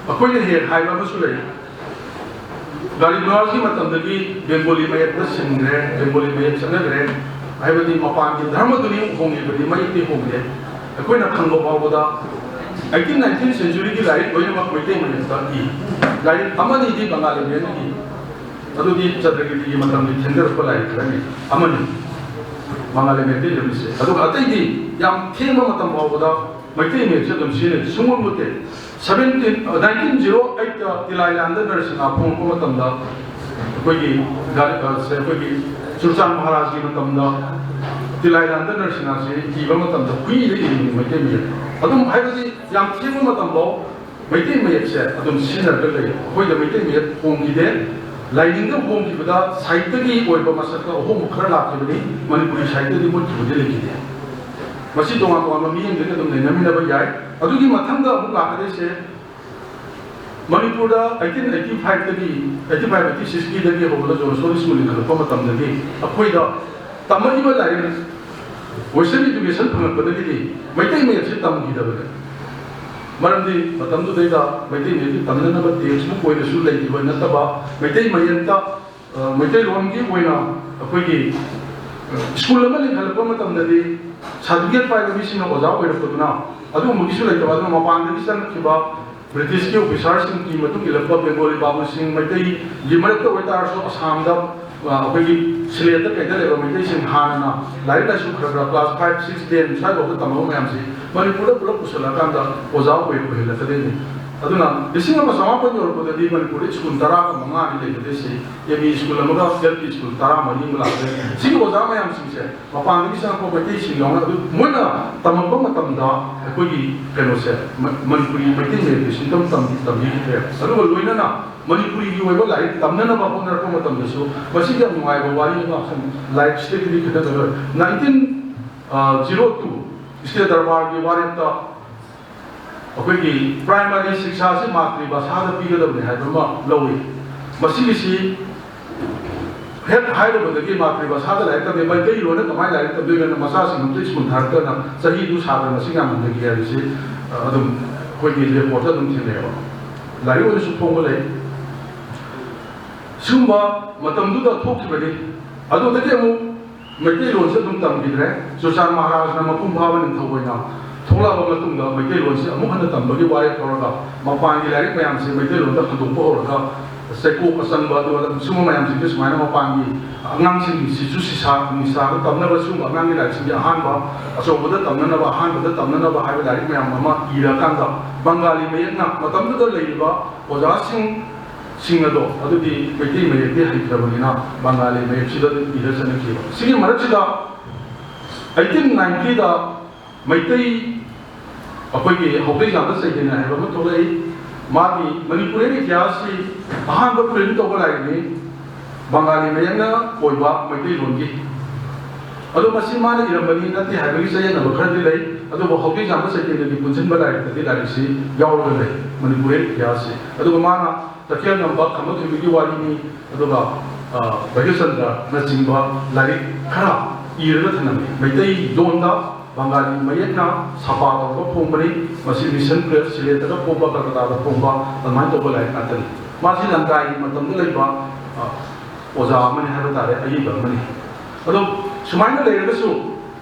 ꯑꯩꯈꯣꯏꯅ ꯍꯦꯛ ꯍꯥꯏꯕ ꯑꯃꯁꯨ ꯂꯩ, ꯒꯥꯔꯤ ꯒꯨꯔꯥꯒꯤ ꯃꯇꯝꯗꯒꯤ ꯕꯦꯡꯒꯣꯂꯤ ꯃꯌꯦꯛꯇ ꯁꯤꯟꯈ꯭ꯔꯦ, ꯕꯦꯡꯒꯣꯂꯤ ꯃꯌꯦꯛ ꯆꯠꯅꯈ꯭ꯔꯦ, ꯍꯥꯏꯕꯗꯤ ꯃꯄꯥꯟꯒꯤ ꯙꯔꯃꯗꯨꯅꯤ ꯍꯣꯡꯉꯤꯕꯗꯤ ꯃꯌꯦꯛꯇꯤ ꯍꯣꯡꯗꯦ꯫ ꯑꯩꯈꯣꯏꯅ ꯈꯪꯕ ꯐꯥꯎꯕꯗ eighteen nineteenth century-ꯒꯤ ꯂꯥꯏꯔꯤꯛ ꯂꯣꯏꯅꯃꯛ ꯃꯩꯇꯩ ꯃꯌꯦꯛꯇ ꯏ, ꯂꯥꯏꯔꯤꯛ ꯑꯃꯅꯤꯗꯤ ꯕꯪꯒꯥꯂꯤ ꯃꯌꯦꯛꯅ ꯏ꯫ ꯑꯗꯨꯗꯤ ꯆꯟꯗ꯭ꯔꯒꯤꯔꯤꯒꯤ ꯃꯇꯝꯒꯤ ꯊꯦꯡꯊꯔꯛꯄ ꯂꯥꯏꯔꯤꯛ ꯈꯔꯅꯤ ꯑꯃꯅꯤ ꯕꯪꯒꯥꯂꯤ ꯃꯌꯦꯛꯇ ꯏꯔꯝꯃꯤꯁꯦ꯫ ꯑꯗꯨꯒ ꯑꯇꯩꯗꯤ ꯌꯥꯝ ꯊꯦꯡꯕ ꯃꯇꯝ ꯐꯥꯎꯕꯗ ꯃꯩꯇꯩ ꯃꯌꯦꯛꯁꯦ ꯑꯗꯨꯝ ꯁꯤꯖꯤꯟꯅꯩ꯫ ꯁꯨꯡꯃꯨꯠ ꯃꯨꯠꯇꯦ꯫ ꯁꯕꯦꯟꯇꯤꯟ ꯅꯥꯏꯟꯇꯤꯟ ꯖꯤꯔꯣ ꯑꯩꯠꯇ ꯇꯤꯂꯥꯏꯂꯥꯟꯗ ꯅꯔꯁꯤꯡꯍ ꯐꯣꯡꯉꯛꯄ ꯃꯇꯝꯗ, ꯑꯩꯈꯣꯏꯒꯤ ꯒꯥꯔꯤ-, ꯑ, ꯁꯦ, ꯑꯩꯈꯣꯏꯒꯤ ꯆꯨꯔꯆꯥꯟ ꯃꯍꯥꯔꯥꯖꯒꯤ ꯃꯇꯝꯗ ꯇꯤꯂꯥꯏꯂꯥꯟꯗ ꯅꯔꯁꯤꯡꯍꯁꯦ ꯏꯕ ꯃꯇꯝꯗ ꯍꯨꯏꯗ ꯏꯔꯤꯅꯤ ꯃꯩꯇꯩ ꯃꯌꯦꯛ꯫ ꯑꯗꯨꯝ ꯍꯥꯏꯕꯗꯤ ꯌꯥꯝ ꯊꯦꯡꯕ ꯃꯇꯝꯐꯥꯎ ꯃꯩꯇꯩ ꯃꯌꯦꯛꯁꯦ ꯑꯗꯨꯝ ꯁꯤꯖꯤꯟꯅꯔꯒ ꯂꯩ꯫ ꯑꯩꯈꯣꯏꯗ ꯃꯩꯇꯩ ꯃꯌꯦꯛ ꯍꯣꯡꯈꯤꯗꯦ꯫ ꯂꯥꯏꯅꯤꯡꯗ ꯍꯣꯡꯈꯤꯕꯗ ꯁꯥꯍꯤꯇ꯭ꯌꯒꯤ ꯑꯣꯏꯕ ꯃꯁꯛꯇ ꯑꯍꯣꯡꯕ ꯈꯔ ꯂꯥꯛꯈꯤꯕꯅꯤ꯫ ꯃꯅꯤꯄꯨꯔꯤ ꯁꯥꯍꯤꯇ꯭ꯌꯗꯤ ꯃꯨꯠꯈꯤꯕꯗꯤ ꯂꯩꯈꯤꯗꯦ꯫ ꯃꯁꯤ ꯇꯣꯉꯥꯟ ꯇꯣꯉꯥꯟꯕ ꯃꯤꯠꯌꯦꯡꯗꯒꯤ ꯑꯗꯨꯝ ꯅꯩꯅꯃꯤꯟꯅꯕ ꯌꯥꯏ꯫ ꯑꯗꯨꯒꯤ ꯃꯊꯪꯗ ꯑꯃꯨꯛ ꯂꯥꯛꯀꯗꯣꯏꯁꯦ ꯃꯅꯤꯄꯨꯔꯗ eighteen eighty five ꯇꯒꯤ, eighty five eighty six ꯀꯤꯗꯒꯤ ꯍꯧꯔꯒ ꯖꯣꯟꯁꯣꯟ ꯁ꯭ꯀꯨꯜ ꯂꯤꯡꯈꯠꯂꯛꯄ ꯃꯇꯝꯗꯒꯤ ꯑꯩꯈꯣꯏꯗ ꯇꯝꯃꯛꯏꯕ ꯂꯥꯏꯔꯤꯛ, western education ꯐꯪꯂꯛꯄꯗꯒꯤꯗꯤ ꯃꯩꯇꯩ ꯃꯌꯦꯛꯁꯦ ꯇꯝꯈꯤꯗꯕꯅꯦ꯫ ꯃꯔꯝꯗꯤ ꯃꯇꯝꯗꯨꯗꯩꯗ ꯃꯩꯇꯩ ꯃꯌꯦꯛꯀꯤ ꯇꯝꯅꯅꯕ text book ꯑꯣꯏꯅꯁꯨ ꯂꯩꯈꯤꯕ ꯅꯠꯇꯕ, ꯃꯩꯇꯩ ꯃꯌꯦꯛꯇ, ꯑ, ꯃꯩꯇꯩꯂꯣꯟꯒꯤ ꯑꯣꯏꯅ ꯑꯩꯈꯣꯏꯒꯤ, ꯑ, ꯁ꯭ꯀꯨꯜ ꯑꯃ ꯂꯤꯡꯈꯠꯂꯛꯄ ꯃꯇꯝꯗꯗꯤ certificate ꯄꯥꯏꯕ ꯃꯤꯁꯤꯡꯅ ꯑꯣꯖꯥ ꯑꯣꯏꯔꯛꯄꯗꯨꯅ ꯑꯗꯨꯒꯨꯝꯕꯒꯤꯁꯨ ꯂꯩꯇꯕ, ꯑꯗꯨꯅ ꯃꯄꯥꯟꯗꯒꯤ ꯆꯪꯉꯛꯈꯤꯕ ꯕ꯭ꯔꯤꯇꯤꯁꯀꯤ officerꯁꯤꯡꯒꯤ ꯃꯇꯨꯡ ꯏꯜꯂꯛꯄ ꯕꯦꯡꯒꯣꯂꯤ ꯕꯥꯕꯨꯁꯤꯡ, ꯃꯩꯇꯩꯒꯤ ꯃꯔꯛꯇ ꯑꯣꯏꯇꯥꯔꯁꯨ ꯑꯁꯥꯝꯗ, ꯑ, ꯑꯩꯈꯣꯏꯒꯤ ꯁꯤꯂꯦꯠꯇ ꯀꯩꯗ ꯂꯩꯕ ꯃꯩꯇꯩꯁꯤꯡ ꯍꯥꯟꯅꯅ ꯂꯥꯏꯔꯤꯛ ꯂꯥꯏꯁꯨ ꯈꯔ ꯈꯔ class five, six, ten ꯁ꯭ꯋꯥꯏꯐꯥꯎꯗ ꯇꯝꯃꯕ ꯃꯌꯥꯝꯁꯤ ꯃꯅꯤꯄꯨꯔꯗ ꯄꯨꯂꯞ ꯄꯨꯁꯜꯂꯛꯑꯀꯥꯟꯗ ꯑꯣꯖꯥ ꯑꯣꯏ ꯑꯣꯏꯍꯜꯂꯛꯀꯗꯣꯏꯅꯤ꯫ ꯑꯗꯨꯅ ꯂꯤꯁꯤꯡ ꯑꯃ ꯆꯃꯥꯄꯟ ꯌꯧꯔꯛꯄꯗꯗꯤ ꯃꯅꯤꯄꯨꯔꯗ ꯁ꯭ꯀꯨꯜ ꯇꯔꯥꯒ ꯃꯉꯥꯅꯤ ꯂꯩꯒꯗꯣꯏꯁꯤ꯫ ꯑꯦꯝ ꯏ ꯁ꯭ꯀꯨꯜ ꯑꯃꯒ ꯑꯦꯜ ꯄꯤ ꯁ꯭ꯀꯨꯜ ꯇꯔꯥ ꯃꯔꯤ ꯑꯃ ꯂꯥꯛꯀꯗꯣꯏꯅꯤ꯫ ꯁꯤꯒꯤ ꯑꯣꯖꯥ ꯃꯌꯥꯝꯁꯤꯡꯁꯦ ꯃꯄꯥꯟꯗꯒꯤ ꯆꯪꯉꯛꯄ ꯃꯩꯇꯩꯁꯤꯡ ꯌꯥꯎꯅ ꯑꯗꯨ ꯃꯣꯏꯅ ꯇꯝꯃꯛꯄ ꯃꯇꯝꯗ ꯑꯩꯈꯣꯏꯒꯤ ꯀꯩꯅꯣꯁꯦ ꯃ-, ꯃꯅꯤꯄꯨꯔꯤ ꯃꯩꯇꯩ ꯃꯌꯦꯛꯇꯤ ꯁꯨꯡꯇꯝ ꯇꯝꯕꯤ-, ꯇꯝꯕꯤꯈꯤꯗ꯭ꯔꯦ꯫ ꯑꯗꯨꯒ ꯂꯣꯏꯅꯅ ꯃꯅꯤꯄꯨꯔꯤꯒꯤ ꯑꯣꯏꯕ ꯂꯥꯏꯔꯤꯛ ꯇꯝꯅꯅꯕ ꯍꯣꯠꯅꯔꯛꯄ ꯃꯇꯝꯗꯁꯨ ꯃꯁꯤꯒꯤ ꯌꯥꯝ ꯅꯨꯡꯉꯥꯏꯕ ꯋꯥꯔꯤ ꯑꯃ ꯁꯨꯝ ꯂꯥꯏꯔꯤꯛꯁꯤꯗꯒꯤꯗꯤ ꯈꯤꯇꯪ ꯀꯩꯅꯣ, ꯅꯥꯏꯟꯇꯤꯟ ꯖꯤꯔꯣ ꯇꯨ ꯏꯁꯇꯦꯠ ꯗꯔꯕꯥꯔꯒꯤ ꯋꯥꯔꯦꯞꯇ ꯑꯩꯈꯣꯏꯒꯤ ꯄ꯭ꯔꯥꯏꯃꯥꯔꯤ ꯁꯤꯛꯁꯥꯁꯤ ꯃꯥꯇ꯭ꯔꯤ ꯚꯥꯁꯥꯗ ꯄꯤꯒꯗꯕꯅꯤ ꯍꯥꯏꯕ ꯑꯃ ꯂꯧꯏ꯫ ꯃꯁꯤꯒꯤꯁꯤ ꯍꯦꯛ ꯍꯥꯏꯔꯨꯕꯗꯒꯤ ꯃꯥꯇ꯭ꯔꯤ ꯚꯥꯁꯥꯗ ꯂꯥꯏꯔꯤꯛ ꯇꯝꯗꯦ, ꯃꯩꯇꯩꯂꯣꯟꯗ ꯀꯃꯥꯏꯅ ꯂꯥꯏꯔꯤꯛ ꯇꯝꯗꯣꯏꯅꯣꯅ ꯃꯆꯥꯁꯤꯡ ꯑꯝꯇ ꯁ꯭ꯀꯨꯜ ꯊꯥꯔꯛꯇꯅ ꯆꯍꯤꯗꯨ ꯁꯥꯇ꯭ꯔ ꯃꯁꯤꯡ ꯌꯥꯝꯍꯟꯗꯒꯦ ꯍꯥꯏꯕꯁꯤ, ꯑ, ꯑꯗꯨꯝ ꯑꯩꯈꯣꯏꯒꯤ ꯔꯦꯀꯣꯔꯠꯇ ꯑꯗꯨꯝ ꯊꯦꯡꯅꯩꯑꯕ꯫ ꯂꯥꯏꯔꯤꯛ ꯑꯣꯏꯅꯁꯨ ꯐꯣꯡꯕ ꯂꯩ꯫ ꯁꯤꯒꯨꯝꯕ ꯃꯇꯝꯗꯨꯗ ꯊꯣꯛꯈꯤꯕꯅꯤ꯫ ꯑꯗꯨꯗꯒꯤ ꯑꯃꯨꯛ ꯃꯩꯇꯩꯂꯣꯟꯁꯦ ꯑꯗꯨꯝ ꯇꯝꯈꯤꯗ꯭ꯔꯦ꯫ ꯆꯨꯔꯆꯥꯟ ꯃꯍꯥꯔꯥꯖꯅ ꯃꯄꯨꯡ ꯐꯥꯕ ꯅꯤꯡꯊꯧ ꯑꯣꯏꯅ ꯊꯣꯛꯂꯛꯑꯕ ꯃꯇꯨꯡꯗ ꯃꯩꯇꯩꯂꯣꯟꯁꯦ ꯑꯃꯨꯛ ꯍꯟꯅ ꯇꯝꯕꯒꯤ ꯋꯥꯔꯦꯞ ꯂꯧꯔꯒ ꯃꯄꯥꯟꯒꯤ ꯂꯥꯏꯔꯤꯛ ꯃꯌꯥꯝꯁꯦ ꯃꯩꯇꯩꯂꯣꯟꯗ ꯍꯟꯗꯣꯛꯄ ꯍꯧꯔꯒ, ꯆꯩꯀꯣꯛ ꯑꯆꯪꯕ, ꯑꯗꯨꯒ ꯁꯨꯝꯕ ꯃꯌꯥꯝꯁꯤꯡꯁꯦ ꯁꯨꯃꯥꯏꯅ ꯃꯄꯥꯟꯒꯤ ꯑꯉꯥꯡꯁꯤꯡꯒꯤ ꯁꯤꯁꯨ ꯁꯤꯁꯥ ꯅꯤꯁꯥꯗ ꯇꯝꯅꯕ, ꯁꯨꯝꯕ ꯑꯉꯥꯡꯒꯤ ꯂꯥꯏꯔꯤꯛꯁꯤꯡꯁꯦ ꯑꯍꯥꯟꯕ ꯑꯆꯧꯕꯗ ꯇꯝꯅꯅꯕ, ꯑꯍꯥꯟꯕꯗ ꯇꯝꯅꯅꯕ ꯍꯥꯏꯕ ꯂꯥꯏꯔꯤꯛ ꯃꯌꯥꯝ ꯑꯃ ꯏꯔꯀꯥꯟꯗ, ꯕꯪꯒꯥꯂꯤ ꯃꯌꯦꯛꯅ ꯃꯇꯝꯗꯨꯗ ꯂꯩꯔꯤꯕ ꯑꯣꯖꯥꯁꯤꯡ ꯁꯤꯡ ꯑꯗꯣ, ꯑꯗꯨꯗꯤ ꯃꯩꯇꯩ ꯃꯌꯦꯛꯇꯤ ꯍꯩꯇ꯭ꯔꯕꯅꯤꯅ ꯕꯪꯒꯥꯂꯤ ꯃꯌꯦꯛꯁꯤꯗ ꯑꯗꯨꯝ ꯏꯔ ꯆꯠꯅꯈꯤꯕ꯫ ꯁꯤꯒꯤ ꯃꯔꯛꯁꯤꯗ eighteen ninety ꯗ ꯃꯩꯇꯩ, ꯑꯩꯈꯣꯏꯒꯤ ꯍꯥꯎꯇꯩꯖꯥꯝꯕ ꯆꯩꯗꯦꯅ ꯍꯥꯏꯕ ꯑꯃ ꯊꯣꯛꯂꯛꯏ꯫ ꯃꯥꯒꯤ ꯃꯅꯤꯄꯨꯔꯤ ꯏꯇꯤꯍꯥꯁꯁꯤ ꯑꯍꯥꯟꯕ ꯄ꯭ꯔꯤꯟ ꯇꯧꯕ ꯂꯥꯏꯔꯤꯛꯅꯤ, ꯕꯪꯒꯥꯂꯤ ꯃꯌꯦꯛꯅ ꯑꯣꯏꯕ ꯃꯩꯇꯩꯂꯣꯟꯒꯤ꯫ ꯑꯗꯣ ꯃꯁꯤ ꯃꯥꯅ ꯏꯔꯝꯕꯅꯤ ꯅꯠꯇꯦ ꯍꯥꯏꯕꯒꯤ ꯆꯌꯦꯠꯅꯕ ꯈꯔꯗꯤ ꯂꯩ, ꯑꯗꯨꯕꯨ ꯍꯥꯎꯇꯩꯖꯥꯝꯕ ꯆꯩꯗꯦꯅꯒꯤ ꯄꯨꯟꯁꯤꯟꯕ ꯂꯥꯏꯔꯤꯛꯇꯗꯤ ꯂꯥꯏꯔꯤꯛꯁꯤ ꯌꯥꯎꯔꯒ ꯂꯩ, ꯃꯅꯤꯄꯨꯔꯤ ꯏꯇꯤꯍꯥꯁꯁꯤ꯫ ꯑꯗꯨꯒ ꯃꯥꯅ ꯇꯈꯦꯜ ꯉꯝꯕ ꯈꯝꯕ ꯊꯣꯏꯕꯤꯒꯤ ꯋꯥꯔꯤꯅꯤ, ꯑꯗꯨꯒ, ꯑ, ꯚꯥꯒ꯭ꯌꯆꯟꯗ꯭ꯔꯅꯆꯤꯡꯕ ꯂꯥꯏꯔꯤꯛ ꯈꯔ ꯏꯔꯒ ꯊꯝꯂꯝꯃꯤ꯫ ꯃꯩꯇꯩ ꯂꯣꯟꯗ ꯕꯪꯒꯥꯂꯤ ꯃꯌꯦꯛꯅ ꯁꯥꯄꯥ ꯇꯧꯔꯒ ꯐꯣꯡꯕꯅꯤ꯫ ꯃꯁꯤ ꯃꯤꯁꯟ ꯄ꯭ꯔꯦꯁ, ꯁꯤꯂꯦꯠꯇꯒ ꯐꯣꯡꯕ, ꯀꯜꯀꯇꯥꯗ ꯐꯣꯡꯕ, ꯑꯗꯨꯃꯥꯏꯅ ꯇꯧꯕ ꯂꯥꯏꯔꯤꯛ ꯉꯥꯛꯇꯅꯤ꯫ ꯃꯥꯁꯤ ꯂꯪꯀꯥꯏꯒꯤ ꯃꯇꯝꯗ ꯂꯩꯕ, ꯑ, ꯑꯣꯖꯥ ꯑꯃꯅꯤ ꯍꯥꯏꯕ ꯇꯥꯔꯦ, ꯑꯏꯕ ꯑꯃꯅꯤ꯫ ꯑꯗꯣ ꯁꯨꯃꯥꯏꯅ ꯂꯩꯔꯒꯁꯨ,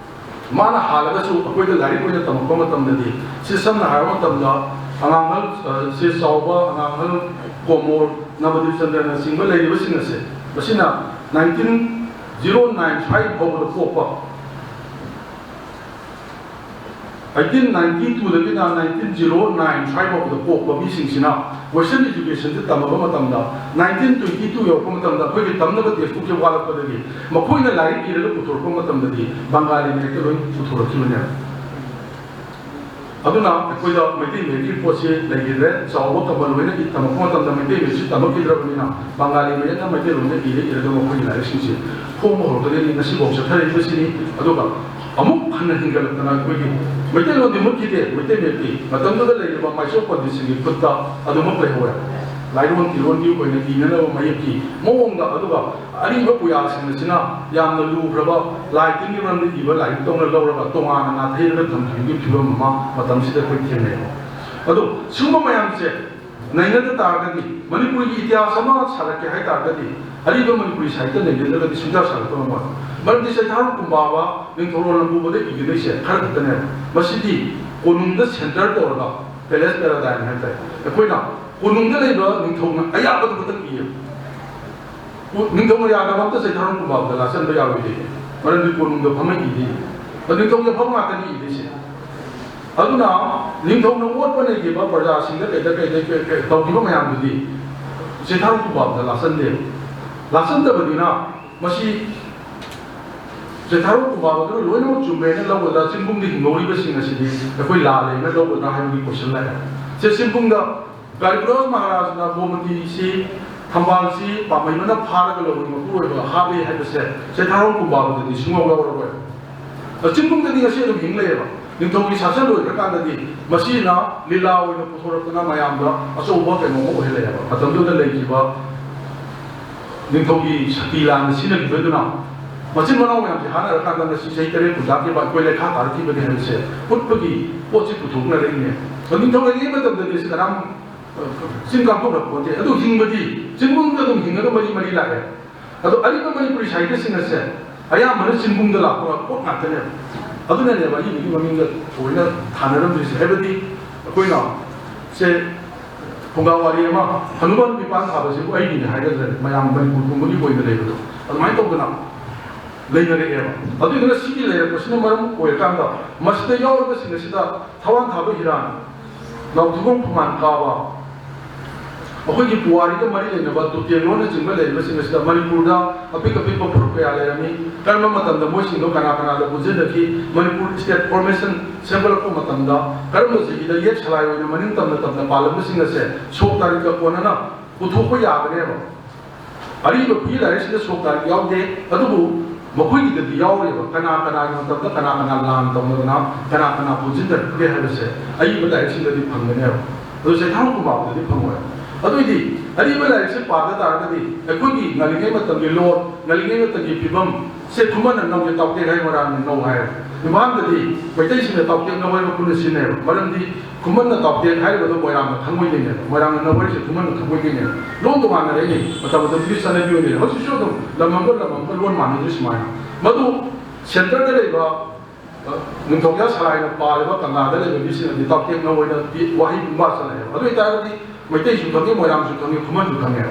ꯃꯥꯅ ꯍꯥꯜꯂꯒꯁꯨ ꯑꯩꯈꯣꯏꯗ ꯂꯥꯏꯔꯤꯛ ꯑꯣꯏꯅ ꯇꯝꯃꯛꯄ ꯃꯇꯝꯗꯗꯤ, ꯁꯤ ꯁꯝꯅ ꯍꯥꯏꯔꯕ ꯃꯇꯝꯗ, ꯑꯉꯥꯡꯍꯜ, ꯑ, ꯁꯤ ꯆꯥꯎꯕ, ꯑꯉꯥꯡꯍꯜ, ꯀꯣꯃꯣꯔ, ꯅꯕꯗꯤꯞ ꯆꯟꯗ꯭ꯔꯅꯆꯤꯡꯕ ꯂꯩꯔꯤꯕꯁꯤꯡ ꯑꯁꯦ, ꯃꯁꯤꯅ nineteen zero nine ꯁ꯭ꯋꯥꯏ ꯐꯥꯎꯕꯗ ꯄꯣꯛꯄ, eighteen ninety two ꯗꯒꯤꯅ nineteen zero nine ꯁ꯭ꯋꯥꯏ ꯐꯥꯎꯕꯗ ꯄꯣꯛꯄ ꯃꯤꯁꯤꯡꯁꯤꯅ Western education ꯁꯦ ꯇꯝꯃꯕ ꯃꯇꯝꯗ, nineteen twenty two ꯌꯧꯔꯛꯄ ꯃꯇꯝꯗ, ꯑꯩꯈꯣꯏꯒꯤ ꯇꯝꯅꯕ text book ꯁꯦ ꯋꯥꯠꯂꯛꯄꯗꯒꯤ, ꯃꯈꯣꯏꯅ ꯂꯥꯏꯔꯤꯛ ꯏꯔꯒ ꯄꯨꯊꯣꯔꯛꯄ ꯃꯇꯝꯗꯗꯤ ꯕꯪꯒꯥꯂꯤ ꯃꯌꯦꯛꯇ ꯂꯣꯏ ꯄꯨꯊꯣꯔꯛꯈꯤꯕꯅꯦꯕ꯫ ꯑꯗꯨꯅ ꯑꯩꯈꯣꯏꯗ ꯃꯩꯇꯩ ꯃꯌꯦꯛꯀꯤ ꯄꯣꯠꯁꯤ ꯂꯩꯈꯤꯗ꯭ꯔꯦ꯫ ꯆꯥꯎꯕ ꯀꯝꯕ ꯂꯣꯏꯅ ꯏ-, ꯇꯝꯃꯛꯄ ꯃꯇꯝꯗ ꯃꯩꯇꯩ ꯃꯌꯦꯛꯁꯤ ꯇꯝꯃꯛꯈꯤꯗ꯭ꯔꯕꯅꯤꯅ, ꯕꯪꯒꯥꯂꯤ ꯃꯌꯦꯛꯅ ꯃꯩꯇꯩꯂꯣꯟꯗ ꯏꯔ ꯏꯔꯒ ꯃꯈꯣꯏꯒꯤ ꯂꯥꯏꯔꯤꯛꯁꯤꯡꯁꯤ ꯐꯣꯡꯕ ꯍꯧꯔꯛꯄꯗꯒꯤ ꯉꯁꯤꯐꯥꯎ ꯆꯠꯊꯔꯛꯏꯕꯁꯤꯅꯤ꯫ ꯑꯗꯨꯒ ꯑꯃꯨꯛ ꯍꯟꯅ ꯍꯤꯡꯒꯠꯂꯛꯇꯅ ꯑꯩꯈꯣꯏꯒꯤ ꯃꯩꯇꯩꯂꯣꯟꯗꯤ ꯃꯨꯠꯈꯤꯗꯦ, ꯃꯩꯇꯩ ꯃꯌꯦꯛꯇꯤ ꯃꯇꯝꯗꯨꯗ ꯂꯩꯔꯤꯕ ꯃꯥꯏꯆꯧ ꯄꯟꯗꯤꯠꯁꯤꯡꯒꯤ ꯈꯨꯠꯇ ꯑꯗꯨꯃꯛ ꯂꯩꯍꯧꯔꯦ꯫ ꯂꯥꯏꯔꯣꯟ ꯇꯤꯔꯣꯟꯒꯤ ꯑꯣꯏꯅ ꯏꯅꯅꯕ ꯃꯌꯦꯛꯀꯤ ꯃꯑꯣꯡꯗ, ꯑꯗꯨꯒ ꯑꯔꯤꯕ ꯄꯨꯌꯥꯁꯤꯡ ꯑꯁꯤꯅ ꯌꯥꯝꯅ ꯂꯨꯈ꯭ꯔꯕ ꯂꯥꯏ ꯇꯤꯟꯒꯤ ꯃꯔꯝꯗ ꯏꯕ ꯂꯥꯏꯔꯤꯛ ꯇꯧꯅ ꯂꯧꯔꯒ ꯇꯣꯉꯥꯟꯅ ꯅꯥꯊꯩꯔꯒ ꯊꯝꯈꯤꯕꯒꯤ ꯐꯤꯕꯝ ꯑꯃ ꯃꯇꯝꯁꯤꯗ ꯑꯩꯈꯣꯏ ꯊꯦꯡꯅꯩ꯫ ꯑꯗꯣ ꯁꯤꯒꯨꯝꯕ ꯃꯌꯥꯝꯁꯦ ꯅꯩꯅꯗ ꯇꯥꯔꯒꯗꯤ, ꯃꯅꯤꯄꯨꯔꯒꯤ ꯏꯇꯤꯍꯥꯁ ꯑꯃ ꯁꯥꯒꯠꯀꯦ ꯍꯥꯏ ꯇꯥꯔꯒꯗꯤ, ꯑꯔꯤꯕ ꯃꯅꯤꯄꯨꯔꯤ ꯁꯥꯍꯤꯇ꯭ꯌ ꯅꯩꯅꯗ꯭ꯔꯒꯗꯤ ꯁꯨꯡꯁꯥ ꯁꯥꯒꯠꯄ ꯉꯝꯃꯣꯏ꯫ ꯃꯔꯝꯗꯤ ꯆꯩꯊꯥꯔꯣꯜ ꯀꯨꯝꯕꯥꯕ, ꯅꯤꯡꯊꯧꯔꯣꯜ ꯅꯝꯕꯨꯕꯗ ꯏꯒꯗꯣꯏꯁꯦ ꯈꯔ ꯈꯛꯇꯅꯦꯕ꯫ ꯃꯁꯤꯗꯤ ꯀꯣꯅꯨꯡꯗ centre ꯇꯧꯔꯒ palace paradigm ꯍꯥꯏ ꯇꯥꯔꯦ꯫ ꯑꯩꯈꯣꯏꯅ ꯀꯣꯅꯨꯡꯗ ꯂꯩꯕ ꯅꯤꯡꯊꯧꯅ ꯑꯌꯥꯕꯗꯨ ꯈꯛꯇꯪ ꯏꯌꯦ꯫ ꯀꯣ-, ꯅꯤꯡꯊꯧꯅ ꯌꯥꯗꯕ ꯑꯝꯇ ꯆꯩꯊꯥꯔꯣꯟ ꯀꯨꯝꯕꯥꯕꯗ ꯂꯥꯆꯟꯕ ꯌꯥꯔꯣꯏꯗꯦ꯫ ꯃꯔꯝꯗꯤ ꯀꯣꯅꯨꯡꯗ ꯐꯝꯃ ꯏꯗꯦ꯫ ꯑꯗꯨ ꯅꯤꯡꯊꯧꯒꯤ ꯑꯐꯕ ꯉꯥꯛꯇꯅꯤ ꯏꯗꯣꯏꯁꯦ꯫ ꯑꯗꯨꯅ ꯅꯤꯡꯊꯧꯅ ꯑꯣꯠꯄ ꯅꯩꯈꯤꯕ ꯄ꯭ꯔꯖꯥꯁꯤꯡꯗ ꯀꯩꯗ ꯀꯩꯗ ꯀꯩ-, ꯀꯩ-, ꯇꯧꯈꯤꯕ ꯃꯌꯥꯝꯗꯨꯗꯤ ꯆꯩꯊꯥꯔꯣꯟ ꯀꯨꯝꯕꯥꯕꯗ ꯂꯥꯆꯟꯗꯦꯕ꯫ ꯂꯥꯆꯟꯗꯕꯅꯤꯅ ꯃꯁꯤ ꯆꯩꯊꯥꯔꯣꯟ ꯀꯨꯝꯕꯥꯕꯗꯨꯅ ꯂꯣꯏꯅꯃꯛ ꯆꯨꯝꯃꯦꯅ ꯂꯧꯒꯗ꯭ꯔꯥ, ꯆꯤꯡꯕꯨꯡꯗ ꯍꯤꯡꯍꯧꯔꯤꯕꯁꯤꯡ ꯑꯁꯤꯗꯤ ꯑꯩꯈꯣꯏ ꯂꯥꯜꯂꯦꯅ ꯂꯧꯒꯗ꯭ꯔꯥ ꯍꯥꯏꯕꯒꯤ ꯀꯣꯏꯁꯟ ꯂꯥꯛꯑꯦ꯫ ꯁꯦ ꯆꯤꯡꯕꯨꯡꯗ ꯀꯥꯂꯤꯄ꯭ꯔꯒꯥꯁ ꯃꯍꯥꯔꯥꯖꯅ ꯒꯣꯃꯇꯤꯁꯤ, ꯊꯝꯕꯥꯜꯁꯤ ꯄꯥꯝꯍꯩꯕꯅ ꯐꯥꯔꯒ ꯂꯧꯔꯤ ꯃꯄꯨꯔꯣꯏꯕ ꯍꯥꯠꯂꯤ ꯍꯥꯏꯕꯁꯦ ꯆꯩꯊꯥꯔꯣꯟ ꯀꯨꯝꯕꯥꯕꯗꯗꯤ ꯁꯨꯡꯌꯥꯎ ꯌꯥꯎꯔꯔꯣꯏ꯫ ꯑ, ꯆꯤꯡꯕꯨꯡꯗꯗꯤ ꯉꯁꯤ ꯑꯗꯨꯝ ꯍꯤꯡ ꯂꯩꯌꯦꯕ꯫ ꯅꯤꯡꯊꯧꯒꯤ ꯁꯥꯁꯟ ꯂꯣꯏꯈ꯭ꯔꯀꯥꯟꯗꯗꯤ ꯃꯁꯤꯅ ꯂꯤꯂꯥ ꯑꯣꯏꯅ ꯄꯨꯊꯣꯔꯛꯇꯅ ꯃꯌꯥꯝꯗ ꯑꯆꯧꯕ ꯀꯩꯅꯣꯝꯃ ꯑꯣꯏꯍꯜꯂꯛꯑꯦꯕ꯫ ꯃꯇꯝꯗꯨꯗ ꯂꯩꯈꯤꯕ ꯅꯤꯡꯊꯧꯒꯤ ꯁꯛꯇꯤ ꯂꯥꯟꯅ ꯁꯤꯖꯤꯟꯅꯈꯤꯕꯗꯨꯅ ꯃꯆꯤꯟ ꯃꯅꯥꯎ ꯃꯌꯥꯝꯁꯦ ꯍꯥꯠꯅꯔꯀꯥꯟꯗ ꯉꯁꯤ ꯆꯍꯤ ꯇꯔꯦꯠ ꯈꯨꯟꯇꯥꯛꯈꯤꯕ ꯑꯩꯈꯣꯏ ꯂꯩꯈꯥ ꯇꯥꯔꯛꯈꯤꯕꯅꯤ ꯍꯥꯏꯕꯁꯦ ꯎꯠꯄꯒꯤ ꯄꯣꯠꯁꯤ ꯄꯨꯊꯣꯛꯅꯔꯛꯏꯅꯦ꯫ ꯑꯗꯣ ꯅꯤꯡꯊꯧ ꯂꯩꯔꯤꯉꯩ ꯃꯇꯝꯗꯗꯤ ꯁꯤ ꯀꯅꯥꯝ, ꯑ, ꯆꯤꯡ ꯀꯥꯡꯊꯣꯛꯅ ꯄꯣꯠꯇꯦ꯫ ꯑꯗꯨ ꯍꯤꯡꯕꯗꯤ ꯆꯤꯡꯕꯨꯡꯗ ꯑꯗꯨꯝ ꯍꯤꯡꯉꯒ ꯃꯔꯤ ꯃꯔꯤ ꯂꯥꯛꯑꯦ꯫ ꯑꯗꯣ ꯑꯔꯤꯕ ꯃꯅꯤꯄꯨꯔꯤ ꯁꯥꯍꯤꯇ꯭ꯌꯁꯤꯡ ꯑꯁꯦ ꯑꯌꯥꯝꯕꯅ ꯆꯤꯡꯕꯨꯡꯗ ꯂꯥꯛꯄ ꯄꯣꯠ ꯉꯥꯛꯇꯅꯦꯕ꯫ ꯑꯗꯨꯅꯅꯦꯕ ꯑꯔꯤꯕꯒꯤ ꯃꯃꯤꯡꯒ ꯊꯑꯣꯏꯅ ꯊꯥꯅꯔꯝꯗ꯭ꯔꯤꯁꯦ꯫ ꯍꯥꯏꯕꯗꯤ ꯑꯩꯈꯣꯏꯅ ꯁꯦ ꯐꯨꯡꯒꯥ ꯋꯥꯔꯤ ꯑꯃ, ꯍꯅꯨꯕ ꯅꯨꯄꯤ ꯄꯥꯟ ꯊꯥꯕꯁꯤꯕꯨ ꯑꯩꯒꯤꯅꯤ ꯍꯥꯏꯒꯗ꯭ꯔꯥ, ꯃꯌꯥꯝ ꯃꯅꯤꯄꯨꯔ ꯄꯨꯝꯕꯒꯤ ꯑꯣꯏꯅ ꯂꯩꯕꯗꯣ ꯑꯗꯨꯃꯥꯏꯅ ꯇꯧꯗꯅ ꯂꯩꯅꯔꯛꯑꯦꯕ꯫ ꯑꯗꯨꯗꯨꯅ ꯁꯤꯒꯤ ꯂꯩꯔꯛꯄꯁꯤꯅ ꯃꯔꯝ ꯑꯣꯏꯔꯀꯥꯟꯗ ꯃꯁꯤꯗ ꯌꯥꯎꯔꯤꯕꯁꯤꯡ ꯑꯁꯤꯗ ꯊꯋꯥꯟ ꯊꯥꯕ ꯍꯤꯔꯥꯟ, ꯅꯥꯎꯊꯤꯕꯣꯡ ꯈꯨꯃꯥꯟ ꯀꯥꯕ, ꯑꯩꯈꯣꯏꯒꯤ ꯄꯨꯋꯥꯔꯤꯒ ꯃꯔꯤ ꯂꯩꯅꯕ ꯇꯨꯇꯦꯡꯂꯣꯟꯅꯆꯤꯡꯕ ꯂꯩꯔꯤꯕꯁꯤꯡ ꯑꯁꯤꯗ ꯃꯅꯤꯄꯨꯔꯗ ꯑꯄꯤꯛ ꯑꯄꯤꯛꯄ ꯐꯨꯔꯨꯞ ꯀꯌꯥ ꯂꯩꯔꯝꯃꯤ꯫ ꯀꯔꯝꯕ ꯃꯇꯝꯗ ꯃꯣꯏꯁꯤꯡꯗꯣ ꯀꯅꯥ ꯀꯅꯥꯗ ꯄꯨꯟꯁꯤꯟꯅꯈꯤ? ꯃꯅꯤꯄꯨꯔ ꯁ꯭ꯇꯦꯠ ꯐꯣꯔꯃꯦꯁꯟ ꯁꯦꯝꯒꯠꯂꯛꯄ ꯃꯇꯝꯗ ꯀꯔꯝꯕ ꯆꯍꯤꯗ ꯌꯦꯛ ꯁꯂꯥꯏ ꯑꯣꯏꯅ ꯃꯅꯤꯡ ꯇꯝꯅ ꯇꯝꯅ ꯄꯥꯜꯂꯝꯕꯁꯤꯡ ꯑꯁꯦ ꯁꯣꯛ ꯇꯥꯔꯤꯛꯀ ꯀꯣꯟꯅꯅ ꯄꯨꯊꯣꯛꯄ ꯌꯥꯒꯅꯦꯕ꯫ ꯑꯔꯤꯕ ꯈꯨꯠꯏ ꯂꯥꯏꯔꯤꯛꯁꯤꯗ ꯁꯣꯛ ꯇꯥꯔꯤꯛ ꯌꯥꯎꯗꯦ, ꯑꯗꯨꯕꯨ ꯃꯈꯣꯏꯒꯤꯗꯗꯤ ꯌꯥꯎꯔꯦꯕ꯫ ꯀꯅꯥ ꯀꯅꯥꯒꯤ ꯃꯇꯝꯗ ꯀꯅꯥ ꯀꯅꯥ ꯂꯥꯟ ꯇꯧꯅꯗꯅ ꯀꯅꯥ ꯀꯅꯥ ꯄꯨꯟꯁꯤꯟꯅꯔꯛꯀꯦ ꯍꯥꯏꯕꯁꯦ ꯑꯔꯤꯕ ꯂꯥꯏꯔꯤꯛꯁꯤꯡꯗꯗꯤ ꯐꯪꯒꯅꯦꯕ꯫ ꯑꯗꯨ ꯆꯩꯊꯥꯔꯣꯟ ꯀꯨꯝꯕꯥꯕꯗꯗꯤ ꯐꯪꯉꯣꯏ꯫ ꯑꯗꯨꯏꯗꯤ ꯑꯔꯤꯕ ꯂꯥꯏꯔꯤꯛꯁꯦ ꯄꯥꯗ ꯇꯥꯔꯒꯗꯤ ꯑꯩꯈꯣꯏꯒꯤ ꯉꯜꯂꯤꯉꯩ ꯃꯇꯝꯒꯤ ꯂꯣꯟ, ꯉꯜꯂꯤꯉꯩ ꯃꯇꯝꯒꯤ ꯐꯤꯕꯝ, ꯁꯦ ꯈꯨꯃꯟꯅ ꯅꯧꯒꯦ ꯇꯥꯎꯇꯦꯛ ꯍꯥꯏ ꯃꯣꯏꯔꯥꯡꯅ ꯅꯧ ꯍꯥꯏ꯫ ꯏꯝꯐꯥꯜꯗꯗꯤ ꯃꯩꯇꯩꯁꯤꯡꯅ ꯇꯥꯎꯇꯦꯛ ꯅꯧ ꯍꯥꯏꯕ ꯄꯨꯟꯅ ꯁꯤꯖꯤꯟꯅꯩꯕ꯫ ꯃꯔꯝꯗꯤ ꯈꯨꯃꯟꯅ ꯇꯥꯎꯇꯦꯛ ꯍꯥꯏꯔꯤꯕꯗꯣ ꯃꯣꯏꯔꯥꯡꯅ ꯈꯪꯉꯣꯏꯗꯣꯏꯅꯦꯕ꯫ ꯃꯣꯏꯔꯥꯡꯅ ꯅꯧ ꯍꯥꯏꯔꯤꯁꯦ ꯈꯨꯃꯟꯅ ꯈꯪꯉꯣꯏꯗꯣꯏꯅꯦꯕ꯫ ꯂꯣꯟ ꯇꯣꯉꯥꯟꯅꯔꯛꯏꯅꯦ꯫ ꯃꯇꯝ ꯃꯇꯝꯗꯨꯒꯤ ꯆꯠꯅꯕꯤ ꯑꯣꯏꯅ ꯍꯧꯖꯤꯛꯁꯨ ꯑꯗꯨꯝ ꯂꯝ ꯑꯃꯒ ꯂꯝ ꯑꯃꯒ ꯂꯣꯟ ꯃꯥꯟꯅꯗ꯭ꯔꯤ ꯁꯨꯃꯥꯏꯅ꯫ ꯃꯗꯨ ꯁꯦꯟꯇꯔꯗ ꯂꯩꯕ, ꯑ, ꯅꯤꯡꯊꯧꯖꯥ ꯁꯂꯥꯏꯅ ꯄꯥꯜꯂꯤꯕ ꯀꯪꯂꯥꯗ ꯂꯩꯕ ꯃꯤꯁꯤꯡꯅꯗꯤ ꯇꯥꯎꯇꯦꯛ ꯅꯧ ꯍꯥꯏꯅ ꯄꯤ-, ꯋꯥꯍꯩ ꯄꯨꯡꯕꯥ ꯆꯠꯅꯩꯌꯦꯕ꯫ ꯑꯗꯨ ꯑꯣꯏꯇꯥꯔꯒꯗꯤ ꯃꯩꯇꯩꯁꯨ ꯈꯪꯉꯤ, ꯃꯣꯏꯔꯥꯡꯁꯨ ꯈꯪꯉꯤ, ꯈꯨꯃꯟꯁꯨ ꯈꯪꯉꯦ꯫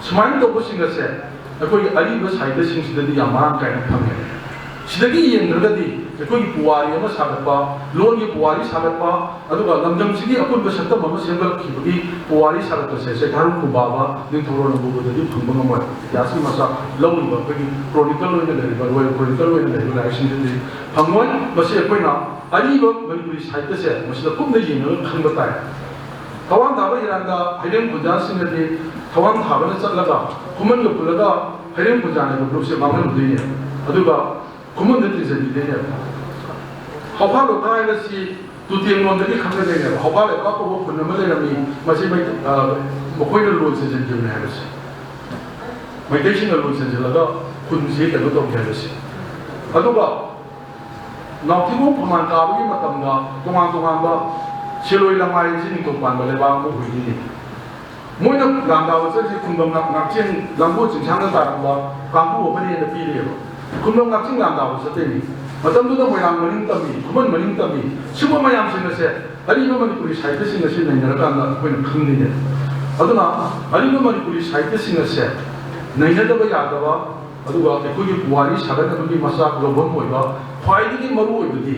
ꯁꯨꯃꯥꯏꯅ ꯇꯧꯕꯁꯤꯡ ꯑꯁꯦ ꯑꯩꯈꯣꯏꯒꯤ ꯑꯔꯤꯕ ꯁꯥꯍꯤꯇ꯭ꯌꯁꯤꯡꯁꯤꯗꯗꯤ ꯌꯥꯝ ꯃꯔꯥꯡ ꯀꯥꯏꯅ ꯐꯪꯉꯦ꯫ ꯁꯤꯗꯒꯤ ꯌꯦꯡꯗ꯭ꯔꯒꯗꯤ ꯑꯩꯈꯣꯏꯒꯤ ꯄꯨꯋꯥꯔꯤ ꯑꯃ ꯁꯥꯒꯠꯄ, ꯂꯣꯟꯒꯤ ꯄꯨꯋꯥꯔꯤ ꯁꯥꯒꯠꯄ, ꯑꯗꯨꯒ ꯂꯝꯗꯝꯁꯤꯒꯤ ꯑꯄꯨꯟꯕ ꯁꯛꯇꯝ ꯑꯃ ꯁꯦꯝꯒꯠꯈꯤꯕꯒꯤ ꯄꯨꯋꯥꯔꯤ ꯁꯥꯒꯠꯄꯁꯦ ꯆꯩꯊꯥꯔꯣꯜ ꯈꯨꯕꯥꯕ, ꯅꯤꯡꯊꯧꯔꯣꯜ ꯅꯝꯕꯨꯕꯗꯗꯤ ꯐꯪꯕ ꯉꯝꯃꯣꯏ꯫ ꯏꯇꯤꯍꯥꯁꯀꯤ ꯃꯆꯥꯛ ꯂꯧꯔꯤꯕ ꯑꯩꯈꯣꯏꯒꯤ ꯀ꯭ꯔꯣꯅꯤꯀꯜ ꯑꯣꯏꯅ ꯂꯩꯔꯤꯕ, ꯔꯣꯌꯦꯜ ꯀ꯭ꯔꯣꯅꯤꯀꯜ ꯑꯣꯏꯅ ꯂꯩꯔꯤꯕ ꯂꯥꯏꯔꯤꯛꯁꯤꯡꯁꯤꯗꯤ ꯐꯪꯉꯣꯏ꯫ ꯃꯁꯤ ꯑꯩꯈꯣꯏꯅ ꯑꯔꯤꯕ ꯃꯅꯤꯄꯨꯔꯤ ꯁꯥꯍꯤꯇ꯭ꯌꯁꯦ ꯃꯁꯤꯗ ꯀꯨꯞꯅ ꯌꯦꯡꯉꯒ ꯈꯪꯕ ꯇꯥꯏ꯫ ꯊꯋꯥꯟ ꯊꯥꯕ ꯍꯤꯔꯥꯟꯗ ꯍꯩꯔꯦꯝ ꯈꯨꯟꯖꯥꯁꯤꯡꯅꯗꯤ ꯊꯋꯥꯟ ꯊꯥꯕꯅ ꯆꯠꯂꯒ ꯈꯨꯃꯟꯒ ꯄꯨꯜꯂꯒ ꯍꯩꯔꯦꯝ ꯈꯨꯟꯖꯥ ꯍꯥꯏꯕ ꯒ꯭ꯔꯨꯞꯁꯦ ꯃꯥꯡꯍꯟꯗꯣꯏꯅꯦ, ꯑꯗꯨꯒ ꯈꯨꯃꯟꯗ ꯊꯤꯡꯖꯤꯟꯕꯤꯗꯣꯏꯅꯦꯕ꯫ ꯍꯧꯈꯥ ꯂꯣꯛꯈꯥ ꯍꯥꯏꯕꯁꯤ ꯇꯨꯇꯦꯡꯂꯣꯟꯗꯒꯤ ꯈꯪꯅꯗꯣꯏꯅꯦꯕ꯫ ꯍꯧꯈꯥ ꯂꯣꯛꯈꯥ ꯀꯧꯕ ꯈꯨꯟ ꯑꯃ ꯂꯩꯔꯝꯃꯤ, ꯃꯁꯤ ꯃꯩ-, ꯑ, ꯃꯈꯣꯏꯅ ꯂꯣꯟ ꯆꯦꯟꯁꯤꯟꯈꯤꯕꯅꯦ ꯍꯥꯏꯕꯁꯦ, ꯃꯩꯇꯩꯁꯤꯡꯅ ꯂꯣꯟ ꯆꯦꯟꯁꯤꯜꯂꯒ ꯈꯨꯟꯁꯤ ꯀꯩꯅꯣ ꯇꯧꯒꯦ ꯍꯥꯏꯕꯁꯦ꯫ ꯑꯗꯨꯒ ꯅꯥꯎꯊꯤꯕꯣꯡ ꯐꯝꯕꯥꯜ ꯀꯥꯕꯒꯤ ꯃꯇꯝꯗ ꯇꯣꯉꯥꯟ ꯇꯣꯉꯥꯟꯕ ꯁꯤꯂꯣꯏ ꯂꯃꯥꯏ ꯑꯁꯤ ꯅꯤꯡꯊꯧ ꯄꯥꯟꯕ ꯂꯩꯕꯥꯛ ꯑꯃ ꯑꯣꯏꯗꯣꯏꯅꯤ꯫ ꯃꯣꯏꯅ ꯂꯥꯟꯗꯥꯕ ꯆꯠꯂꯤꯁꯦ ꯈꯨꯡꯒꯪ ꯉꯥꯛ-, ꯉꯥꯛꯆꯦꯡ ꯂꯥꯡꯒꯣꯜ ꯆꯤꯡꯁꯥꯡꯗ ꯇꯥꯔꯝꯕ ꯀꯥꯡꯕꯨ ꯑꯃꯅꯦꯅ ꯄꯤꯔꯦꯕ꯫ ꯈꯨꯡꯒꯪ ꯉꯥꯛꯆꯦꯡ ꯂꯥꯟꯗꯥꯕ ꯆꯠꯇꯣꯏꯅꯤ꯫ ꯃꯇꯝꯗꯨꯗ ꯃꯣꯏꯔꯥꯡ ꯃꯅꯤꯡ ꯇꯝꯃꯤ, ꯈꯨꯃꯟ ꯃꯅꯤꯡ ꯇꯝꯃꯤ, ꯁꯤꯒꯨꯝꯕ ꯃꯌꯥꯝꯁꯤꯡ ꯑꯁꯦ ꯑꯔꯤꯕ ꯃꯅꯤꯄꯨꯔꯤ ꯁꯥꯍꯤꯇ꯭ꯌꯁꯤꯡ ꯑꯁꯤ ꯅꯩꯅꯔꯀꯥꯟꯗ ꯑꯩꯈꯣꯏꯅ ꯈꯪꯗꯣꯏꯅꯦ꯫ ꯑꯗꯨꯅ ꯑꯔꯤꯕ ꯃꯅꯤꯄꯨꯔꯤ ꯁꯥꯍꯤꯇ꯭ꯌꯁꯤꯡ ꯑꯁꯦ ꯅꯩꯅꯗꯕ ꯌꯥꯗꯕ, ꯑꯗꯨꯒ ꯑꯩꯈꯣꯏꯒꯤ ꯄꯨꯋꯥꯔꯤ ꯁꯥꯒꯠꯅꯕꯒꯤ ꯃꯆꯥꯛ ꯂꯧꯐꯝ ꯑꯣꯏꯕ ꯈ꯭ꯋꯥꯏꯗꯒꯤ ꯃꯔꯨ ꯑꯣꯏꯕꯗꯤ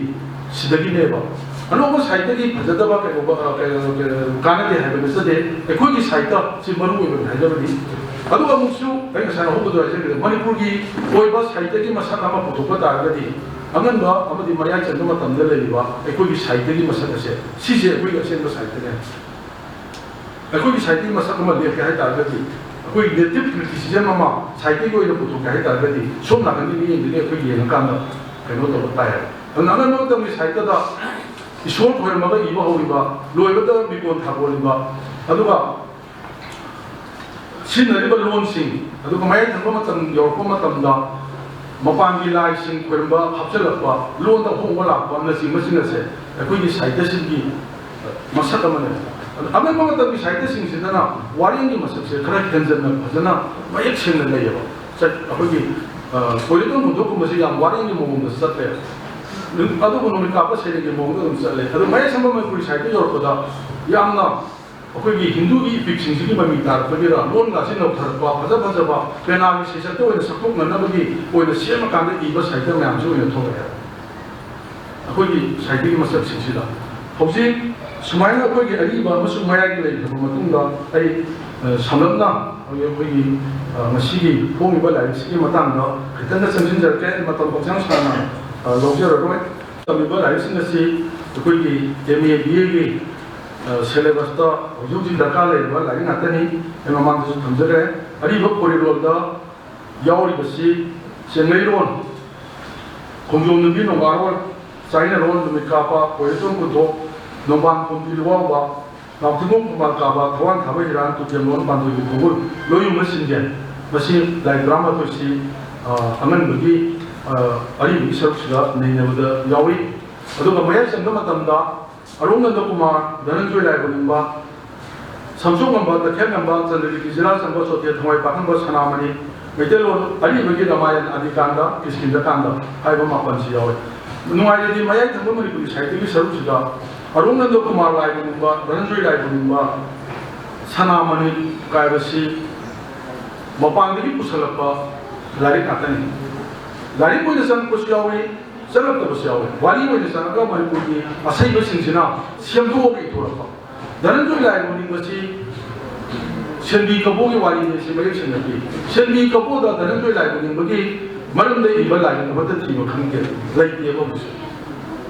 ꯁꯤꯗꯒꯤꯅꯦꯕ꯫ ꯑꯅꯧꯕ ꯁꯥꯍꯤꯇ꯭ꯌꯒꯤ ꯐꯖꯗꯕ ꯀꯩꯗꯧꯕ, ꯑ, ꯀꯩ-, ꯀꯩ-, ꯀꯥꯟꯅꯗꯦ ꯍꯥꯏꯕ ꯅꯠꯆꯗꯦ, ꯑꯩꯈꯣꯏꯒꯤ ꯁꯥꯍꯤꯇ꯭ꯌ ꯁꯤ ꯃꯔꯨ ꯑꯣꯏꯕꯅꯤ ꯍꯥꯏꯖꯕꯅꯤ꯫ ꯑꯗꯨꯒ ꯑꯃꯨꯛꯁꯨ ꯑꯩ ꯉꯁꯥꯏ ꯑꯍꯧꯕꯗ ꯍꯥꯏꯖꯈꯤꯕꯗ ꯃꯅꯤꯄꯨꯔꯒꯤ ꯑꯣꯏꯕ ꯁꯥꯍꯤꯇ꯭ꯌꯒꯤ ꯃꯁꯛ ꯑꯃ ꯄꯨꯊꯣꯛꯄ ꯇꯥꯔꯒꯗꯤ ꯑꯉꯟꯕ ꯑꯃꯗꯤ ꯃꯌꯥꯏ ꯆꯟꯕ ꯃꯇꯝꯗ ꯂꯩꯔꯤꯕ ꯑꯩꯈꯣꯏꯒꯤ ꯁꯥꯍꯤꯇ꯭ꯌꯒꯤ ꯃꯁꯛ ꯑꯁꯦ, ꯁꯤꯁꯦ ꯑꯩꯈꯣꯏꯒꯤ ꯑꯁꯦꯡꯕ ꯁꯥꯍꯤꯇ꯭ꯌꯅꯦ꯫ ꯑꯩꯈꯣꯏꯒꯤ ꯁꯥꯍꯤꯇ꯭ꯌꯒꯤ ꯃꯁꯛ ꯑꯃ ꯂꯦꯞꯀꯦ ꯍꯥꯏ ꯇꯥꯔꯒꯗꯤ ꯑꯩꯈꯣꯏ ꯅꯦꯇꯤꯚ ꯀ꯭ꯔꯤꯇꯤꯁꯤꯖꯝ ꯑꯃ ꯁꯥꯍꯤꯇ꯭ꯌꯒꯤ ꯑꯣꯏꯅ ꯄꯨꯊꯣꯛꯀꯦ ꯍꯥꯏ ꯇꯥꯔꯒꯗꯤ ꯁꯣꯝ ꯅꯥꯀꯟꯒꯤ ꯃꯤꯠꯌꯦꯡꯗꯒꯤ ꯑꯩꯈꯣꯏ ꯌꯦꯡꯉꯀꯥꯟꯗ ꯀꯩꯅꯣ ꯇꯧꯕ ꯇꯥꯏ꯫ ꯑꯗꯨꯅ ꯑꯉꯟꯕ ꯃꯇꯝꯒꯤ ꯁꯥꯍꯤꯇ꯭ꯌꯗ ꯏꯁꯣꯔ ꯈꯣꯏꯔꯝꯃꯒ ꯏꯕ ꯍꯧꯔꯤꯕ, ꯂꯣꯏꯕꯗ ꯕꯤꯀꯣꯟ ꯊꯥꯕ ꯑꯣꯜꯂꯤꯕ, ꯑꯗꯨꯒ ꯁꯤꯖꯤꯟꯅꯔꯤꯕ ꯂꯣꯟꯁꯤꯡ, ꯑꯗꯨꯒ ꯃꯌꯥꯏ ꯊꯪꯕ ꯃꯇꯝ ꯌꯧꯔꯛꯄ ꯃꯇꯝꯗ ꯃꯄꯥꯟꯒꯤ ꯂꯥꯏꯁꯤꯡ ꯈꯣꯏꯔꯝꯕ ꯍꯥꯞꯆꯤꯜꯂꯛꯄ, ꯂꯣꯟꯗ ꯑꯍꯣꯡꯕ ꯂꯥꯛꯄ ꯑꯃꯅꯆꯤꯡꯕꯁꯤꯡ ꯑꯁꯦ ꯑꯩꯈꯣꯏꯒꯤ ꯁꯥꯍꯤꯇ꯭ꯌꯁꯤꯡꯒꯤ ꯃꯁꯛ ꯑꯃꯅꯦ꯫ ꯑꯗꯣ ꯑꯉꯟꯕ ꯃꯇꯝꯒꯤ ꯁꯥꯍꯤꯇ꯭ꯌꯁꯤꯡꯁꯤꯗꯅ ꯋꯥꯔꯦꯡꯒꯤ ꯃꯁꯛꯁꯦ ꯈꯔ ꯍꯦꯟꯖꯟꯅ ꯐꯖꯅ ꯃꯌꯦꯛ ꯁꯦꯡꯅ ꯂꯩꯌꯦꯕ꯫ ꯆꯠ-, ꯑꯩꯈꯣꯏꯒꯤ, ꯑ, ꯀꯣꯏꯔꯦꯇꯣꯟ ꯈꯣꯟꯊꯣꯛꯀꯨꯝꯕꯁꯦ ꯌꯥꯝ ꯋꯥꯔꯦꯡꯒꯤ ꯃꯑꯣꯡꯗ ꯆꯠꯂꯦ꯫ ꯑꯗꯨꯕꯨ ꯅꯨꯃꯤꯠ ꯀꯥꯞꯄ ꯁꯩꯔꯦꯡꯒꯤ ꯃꯑꯣꯡꯗ ꯑꯗꯨꯝ ꯆꯠꯂꯦ꯫ ꯑꯗꯣ ꯃꯌꯥꯏ ꯁꯪꯕ ꯃꯅꯤꯄꯨꯔꯤ ꯁꯥꯍꯤꯇ꯭ꯌ ꯌꯧꯔꯛꯄꯗ ꯌꯥꯝꯅ ꯑꯩꯈꯣꯏꯒꯤ ꯍꯤꯟꯗꯨꯒꯤ ꯏꯄꯤꯛꯁꯤꯡꯁꯤꯒꯤ ꯃꯃꯤ ꯇꯥꯔꯛꯄꯒꯤꯔ, ꯂꯣꯟꯒꯁꯤ ꯅꯧꯊꯔꯛꯄ, ꯐꯖ ꯐꯖꯕ ꯄꯦꯅꯥꯒꯤ ꯁꯩꯁꯛꯇ ꯑꯣꯏꯅ ꯁꯛꯇꯣꯛꯅꯅꯕꯒꯤ ꯑꯣꯏꯅ ꯁꯦꯝꯃꯀꯥꯟꯗ ꯏꯕ ꯁꯥꯍꯤꯇ꯭ꯌ ꯃꯌꯥꯝꯁꯨ ꯑꯣꯏꯅ ꯊꯣꯛꯂꯛꯑꯦ꯫ ꯑꯩꯈꯣꯏꯒꯤ ꯁꯥꯍꯤꯇ꯭ꯌꯒꯤ ꯃꯁꯛꯁꯤꯡꯁꯤꯗ ꯍꯧꯖꯤꯛ ꯁꯨꯃꯥꯏꯅ ꯑꯩꯈꯣꯏꯒꯤ ꯑꯔꯤꯕ ꯑꯃꯁꯨꯡ ꯃꯌꯥꯏꯒꯤ ꯂꯩꯈ꯭ꯔꯕ ꯃꯇꯨꯡꯗ, ꯑꯩ, ꯑ, ꯁꯝꯂꯞꯅ ꯑꯩꯈꯣꯏꯒꯤ, ꯑ, ꯉꯁꯤꯒꯤ ꯐꯣꯡꯉꯤꯕ ꯂꯥꯏꯔꯤꯛꯁꯤꯒꯤ ꯃꯇꯥꯡꯗ ꯈꯤꯇꯪꯒ ꯆꯪꯁꯤꯟꯖꯔꯛꯀꯦ꯫ ꯑꯩ ꯃꯇꯝ ꯄꯪꯁꯥꯡ ꯁꯥꯡꯅ, ꯑ, ꯂꯧꯖꯔꯔꯣꯏ꯫ ꯇꯝꯃꯤꯕ ꯂꯥꯏꯔꯤꯛꯁꯤꯡ ꯑꯁꯤ ꯑꯩꯈꯣꯏꯒꯤ ꯑꯦꯝ ꯑꯦ, ꯕꯤ ꯑꯦꯒꯤ, ꯑ, ꯁꯦꯂꯦꯕꯁꯇ ꯍꯧꯖꯤꯛ ꯍꯧꯖꯤꯛ ꯗꯔꯀꯥꯔ ꯂꯩꯔꯤꯕ ꯂꯥꯏꯔꯤꯛ ꯉꯥꯛꯇꯅꯤ꯫ ꯑꯩ ꯃꯃꯥꯡꯗꯁꯨ ꯊꯝꯖꯔꯦ꯫ ꯑꯔꯤꯕ ꯈꯣꯔꯤꯔꯣꯜꯗ ꯌꯥꯎꯔꯤꯕꯁꯤ ꯆꯦꯡꯂꯩꯔꯣꯟ, ꯈꯣꯡꯖꯣꯝ ꯅꯨꯄꯤ ꯅꯣꯡꯒꯥꯔꯣꯜ, ꯆꯥꯏꯅꯔꯣꯜ, ꯅꯨꯃꯤꯠ ꯀꯥꯞꯄ, ꯀꯣꯏꯔꯦꯇꯣꯟ ꯀꯨꯟꯊꯣꯛ, ꯅꯣꯡꯕꯥꯟ ꯈꯣꯝꯕꯤ ꯂꯨꯋꯥꯎꯕ, ꯅꯥꯎꯊꯤꯡꯈꯣꯡ ꯈꯣꯡꯕꯥꯜ ꯀꯥꯕ, ꯊꯋꯥꯟ ꯊꯥꯕ ꯍꯤꯔꯥꯟ, ꯇꯨꯇꯦꯝꯂꯣꯟ ꯄꯥꯟꯊꯣꯏꯕꯤ ꯈꯣꯡꯒꯨꯜ, ꯂꯣꯏꯌꯨꯝꯕ ꯁꯤꯡꯖꯦꯟ꯫ ꯃꯁꯤ ꯂꯥꯏꯔꯤꯛ ꯇꯔꯥꯃꯥꯊꯣꯏꯁꯤ, ꯑ, ꯑꯉꯟꯕꯒꯤ, ꯑ, ꯑꯔꯤꯕꯒꯤ ꯁꯔꯨꯛꯁꯤꯗ ꯅꯩꯅꯕꯗ ꯌꯥꯎꯏ꯫ ꯑꯗꯨꯒ ꯃꯌꯥꯏ ꯆꯟꯕ ꯃꯇꯝꯗ ꯑꯔꯨꯟ ꯅꯟꯗ ꯀꯨꯃꯥꯔ, ꯙꯅꯟꯖꯣꯏ ꯂꯥꯏꯕꯨ ꯅꯤꯡꯕ, ꯁꯝꯁꯣꯛꯉꯝꯕ, ꯇꯈꯦꯜꯉꯝꯕ, ꯆꯟꯗ꯭ꯔꯀꯤꯔꯇꯤ ꯖꯤꯔꯥꯆꯪꯕ, ꯁꯣꯇꯦ ꯊꯋꯥꯏ ꯄꯥꯈꯪꯕ, ꯁꯅꯥꯃꯅꯤ, ꯃꯩꯇꯩꯂꯣꯟ ꯑꯔꯤꯕꯒꯤ ꯔꯥꯃꯥꯌꯟ, ꯑꯥꯗꯤꯀꯥꯟꯗ, ꯀꯤꯁ꯭ꯀꯤꯟꯗꯀꯥꯟꯗ ꯍꯥꯏꯕ ꯃꯥꯄꯟꯁꯤ ꯌꯥꯎꯏ꯫ ꯅꯨꯡꯉꯥꯏꯔꯗꯤ ꯃꯌꯥꯏ ꯊꯪꯕ ꯃꯅꯤꯄꯨꯔꯤ ꯁꯥꯍꯤꯇ꯭ꯌꯒꯤ ꯁꯔꯨꯛꯁꯤꯗ ꯑꯔꯨꯟ ꯅꯟꯗ ꯀꯨꯃꯥꯔ ꯂꯥꯏꯕꯨ ꯅꯤꯡꯕ, ꯙꯅꯟꯖꯣꯏ ꯂꯥꯏꯕꯨ ꯅꯤꯡꯕ, ꯁꯅꯥꯃꯅꯤ ꯀꯥꯏꯕꯁꯤ ꯃꯄꯥꯟꯗꯒꯤ ꯄꯨꯁꯜꯂꯛꯄ ꯂꯥꯏꯔꯤꯛ ꯉꯥꯛꯇꯅꯤ꯫ ꯂꯥꯏꯔꯤꯛ ꯑꯣꯏꯅ ꯆꯪꯉꯛꯄꯁꯨ ꯌꯥꯎꯏ, ꯆꯪꯉꯛꯇꯕꯁꯨ ꯌꯥꯎꯏ꯫ ꯋꯥꯔꯤ ꯑꯣꯏꯅ ꯆꯪꯉꯒ ꯃꯅꯤꯄꯨꯔꯒꯤ ꯑꯁꯩꯕꯁꯤꯡꯁꯤꯅ ꯁꯦꯝꯗꯣꯛꯑꯒ ꯏꯊꯣꯔꯛꯄ꯫ ꯙꯅꯟꯖꯣꯏ ꯂꯥꯏꯕꯨ ꯅꯤꯡꯕꯁꯤ ꯁꯦꯟꯕꯤ ꯀꯕꯣꯒꯤ ꯋꯥꯔꯤꯅꯤ, ꯁꯤ ꯃꯌꯦꯛ ꯁꯦꯡꯅ ꯄꯤ꯫ ꯁꯦꯟꯕꯤ ꯀꯕꯣꯗ ꯙꯅꯟꯖꯣꯏ ꯂꯥꯏꯕꯨ ꯅꯤꯡꯕꯒꯤ ꯃꯔꯝꯗ ꯏꯕ ꯂꯥꯏꯔꯤꯛ ꯑꯃꯠꯇ ꯊꯤꯕ ꯈꯪꯗꯦ, ꯂꯩꯇꯦꯕ ꯍꯧꯖꯤꯛꯁꯨ꯫